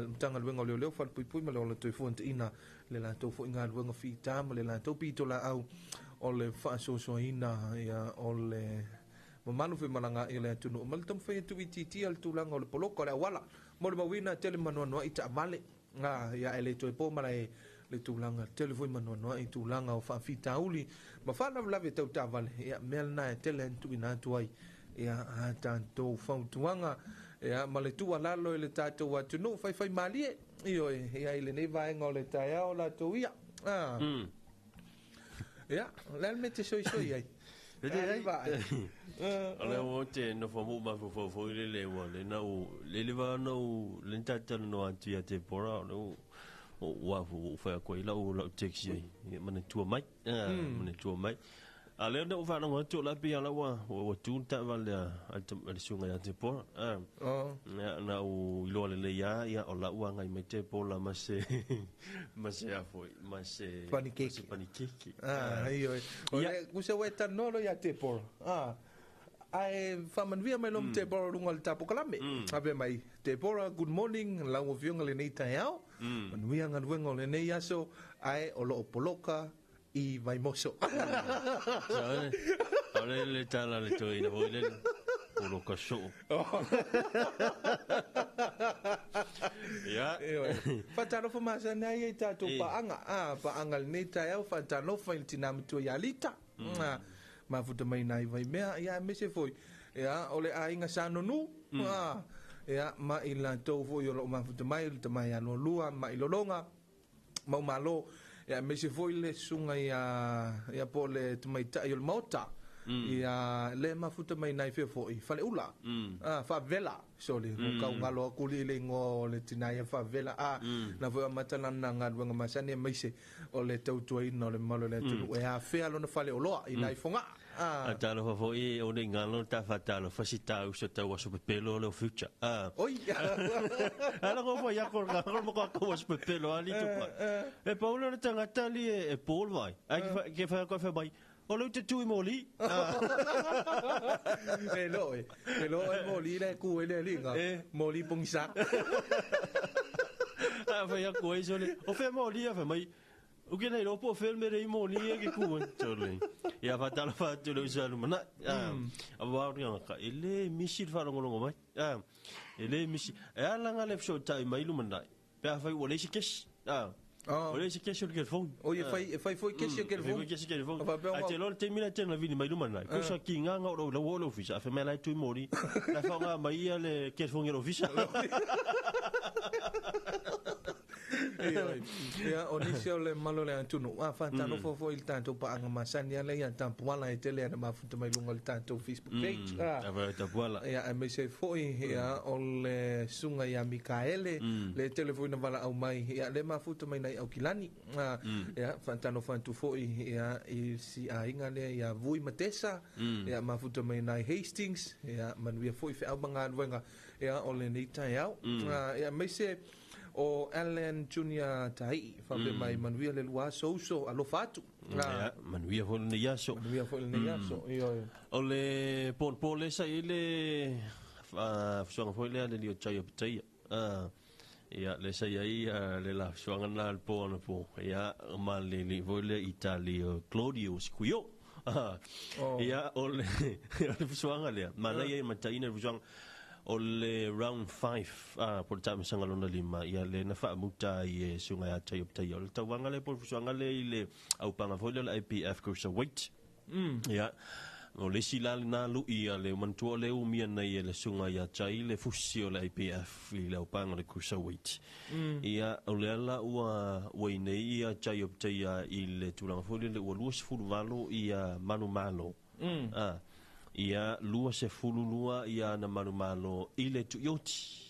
Matagaluega o Leoleo Falepuipui ma le Ola Toifuantaina le latou foi galuega fita ma le latou pitolaau o le faasoasoaina ia, o le mamalu femalagaai o le atunuu ma le taumafai e tuuitiitia le tulaga o le poloka o le auala mo le mauina tele manuanuai taavale. Ia e le toe po malae le tulaga tele foi manuanuai tulaga o faafitauli ma faalavelave tau taavale. Ia mea lena e tele ona tuuina atu ai ia a tatou fautuaga ia ma le tuualalo i le tatou atunuu faifai malie ioe ia i lenei vaega o le taeao latou ia. Ia le a le mea e te soisoi ai? E leai. O lea ua te nofo muu mafaufau foi lele ua le na u le le va na u le talanoa atu ia te pora o le ua fu u whai koe lau lau taxi ai. Ia manatua mai. Manatua mai. A lea na u whanau atu o la pia la ua ua tu ta vale a le sunga ia te pora. Ia na u iloa lelei ia ia o la ua ngai mai te pora ma se ma se a foi ma se Panikeke. Panikeke. Ioe. O le kusa ua e talanoa loa ia te pora. Ae faamanuia mai loa ma te pora luga o le tapokalame. Faapea mai, te pora, good morning, lau afioga lenei taeao. Manuia galuega o lenei aso, ae o loo poloka i Vaimoso. O le le tala le toeaina foi lele. Poloka soo. Ia. Faatalofa masani ai ia i tatou paaga. Paaga lenei taeao, faatalofa i le tina matua ia Lita. Mafuta mai nai Vaimea, ia aemaise foi ia o le aiga Sa Nonu. Ia ma i latou foi o loo mafuta mai, le tama ia Lualua, ma i Lologa, Maumalo, ia aemaise foi le susuga ia ia po o le tamaitai o le Maota. Ia le mafuta mai nai fea foi Faleula. Faavela sorry ua taugalo atu le le igoa o le tina ia Faavela. Na foi amata lana galuega masani aemaise o le tautuaina o le mamalu o le atunuu e afea lona faleoloa i nai Fogaa. A talofa foi o nei ngalo ta faatalofa si tau so tau aso pepelo o le future. Oi. Ala ko foi ako ka ko mo ko aso pepelo ali tu pa. E Paul le tangata li e Paul vai. Ai ke fa ko fa mai. O le te tui moli. E lo e. E lo e moli le ku e le linga. Moli pongisa. A fa ya ko e sole. O fe moli a fa mai. O ke nei lopo fe me rei moli e ke ku e. Sole. Ia fa tala fa tu le usa lumana. A wa ri ka e le misi fa longo mai. E le misi. E ala nga le so tai mai lumana. Pe a fa o le si kes. O le si kes o le telefone. O e fai foi kes o telefone. Foi kes o telefone. A te lo te mila te na vini mai lumana. Ko sa ki nga nga o lo lo ofisa. A fa me lai tu moli. La fa nga mai ia le telefone o ofisa. Ia, o nisi o le malo le atunu. A whātalofa foi le tātou paanga masani ala ia tapuala e tele ana mafuta mai lunga le tātou Facebook page. Ava tapuala. Ia, e meise foi, ia, o le sunga ia Mikaele, le tele foi na wala au mai, ia, le mafuta mai nai au kilani. Ia, whātalofa atu foi, ia, i si a inga lea, ia, Vui Matesa, ia, mafuta mai nai Hastings, ia, manuia foi fe au manga ia, o le nei tai au. Ia, meise o Alan Junior Tai, whape mai manuia le lua aso uso, alofa atu. Ia, manuia foi le nei aso. Manuia foi le nei aso. O le pōnpō le sa i le fusuanga foi lea le lio tai o petaia. Ia, le sa iai le la fusuanga na le pō ana pō. Ia, ma le li foi le Italia Claudio Squio. Ia, o le fusuanga lea. Ma nei e mataina le fusuanga o le round 5 po le taamisaga lona lima ia le na faamuta ai e suga ia tai o petaia o le tauaga le po le fusuaga le i le aupaga foi lea o le IPF cruiserweight ia o le isi la lena lu'i a le manatua o le umia nei e le suga ia tai le fusi o le IPF i le aupaga o le cruiserweight ia o le ala ua ua i nei ia tai o petaia i le tulaga foi lele ua 28 ia manumalo ia 22 ia na manumalo i le tuioti.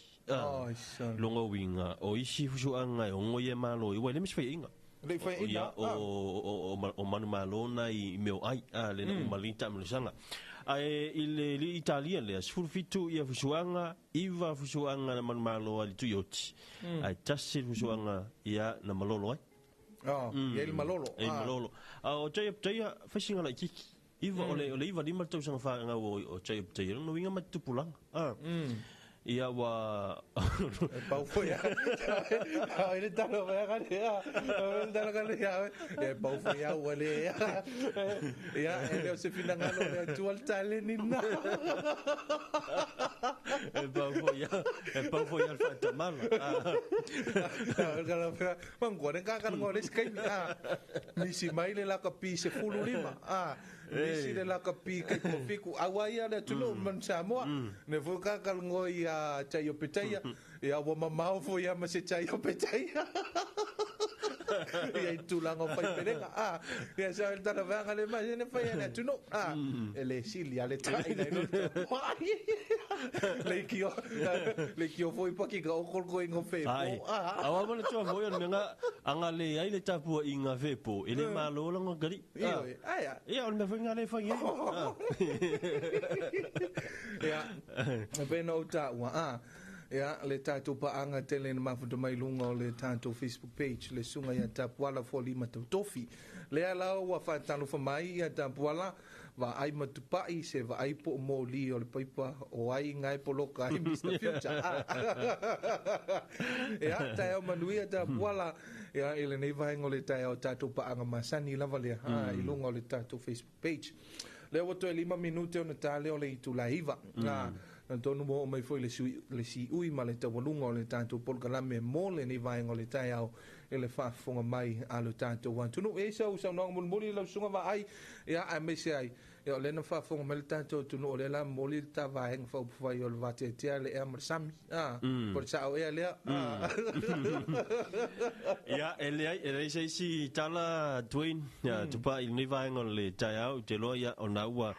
Longa winga o isi fusuanga e ongo ia malo i wai le misfai inga. Le fai inga. Ia o manumalo na i meo ai le na umalita mlusanga. Ae i le li Italia le 17 ia fusuanga iva fusuanga na manumalo i le tuioti. Ai tasi fusuanga ia na malolo ai. Ia il malolo. E malolo. O taya taya fasinga la kiki. Iva o le iva lima le tausaga faagau o tai o petaia lona uiga ma te tupulaga ia ua e pau foi a le tala vaega lea le tala lea e pau foi a ua le ia e le o se finagalo le atua le taleni na e pau foi a e pau foi a le faatamala manguane kakalaga o le isi kaimi nisi mai le lakapi 15 nisi le lakapi kai kofiku aua ia le atunuu man Samoa ne foi kakalaga ia tai o petaia ia ua mamao foi ia ma se tai o petaia ia i tulaga o faipelega ia sa le tala vaega le mai ne fai le atunuu e le sili a le taʻi lai lo le kio foi paki ka okoloko inga fepo aua ma le tua foi o le mea aga le ai le tapua inga fepo e le malo laga kali aia ia o le mea foi ga le fai ai ia e pena o taua ia le tātou paanga tele na mafuta mai lunga o le tātou Facebook page le sunga ia tapuala fo lima tautofi le ala ua whātalofa mai ia tapuala va ai matupai se va ai po moli o le paipa o ai ngai poloka ai Mr. Future ia tae o manuia tapuala ia i lenei vaega o le tae o tātou paanga masani lava lea i lunga o le tātou Facebook page le ua toe 5 minute o na tāle o le itula iva na tonu mo mai foi le siui ma le taualuga o le tātou polokalame mo lenei vaega o le taeao e le faafofoga mai a le tātou atunuu e sau saunoaga mulimuli lau susuga vaai ia aemaise ai ia o lea na faafofoga mai le tātou atunuu o lea la momoli le ta vaega faaupufai o le vateatea le ea ma le sami po le sao ea lea ia e leai se isi tala Dwayne tupa i lenei vaega o le taeao i te loa ia ona ua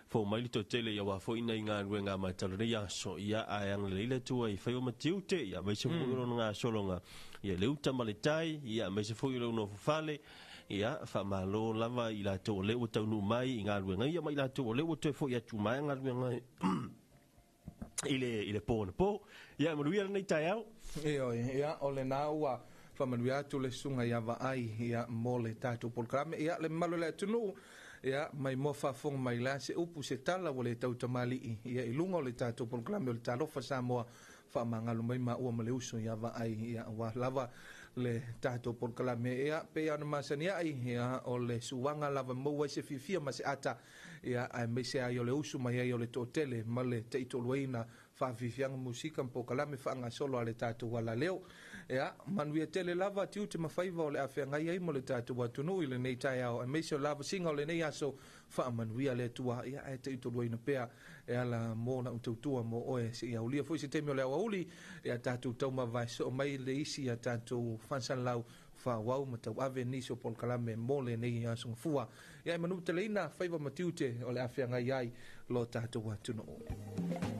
fo mai le totele ia wa foi nei ngā ruenga mai talo nei aso ia ae ang le ile tua i whai o matiute ia mai se foi o ngā solonga ia le uta ma le tai ia mai se foi o no fale ia wha malo lava i la tō le o taunu mai i ngā ruenga ia mai la tō le o toe foi atu mai ngā ruenga i le pō na pō ia manuia nei tai au ia o le nā ua whamanuia atu le sunga ia vaai ia mō le tātou polokalame ia le malo le atunuu ia mai mo faafofoga mai la se upu se tala ua le tautamali'i ia i luga o le tatou polokalame o le talofa Samoa faamagalo mai maua ma le uso ia vaai ia ua lava le tatou polokalame ia pe ona masani ai ia o le suaga lava maua ai se fiafia ma se ata ia aemaise ai o le usu mai ai o le toatele ma le taitoluaina faafiafiaga musika ma polokalame faagasolo a le tatou alaleo. Ia manuia tele lava tiute ma faiva o le afeagai ai mo le tatou atunuu i lenei taeao, aemaise o lavasiga o lenei aso. Faamanuia le Atua. Ia ae taitoluaina pea e ala mo lau tautua mo oe seia aulia foi se taimi o le aoauli. Ia tatou taumavae soo mai le isi a tatou faasalalau faaauau ma tauave nisi o polokalame mo lenei aso gafua. Ia e manuteleina faiva ma tiute o le afeagai ai lo tatou atunuu.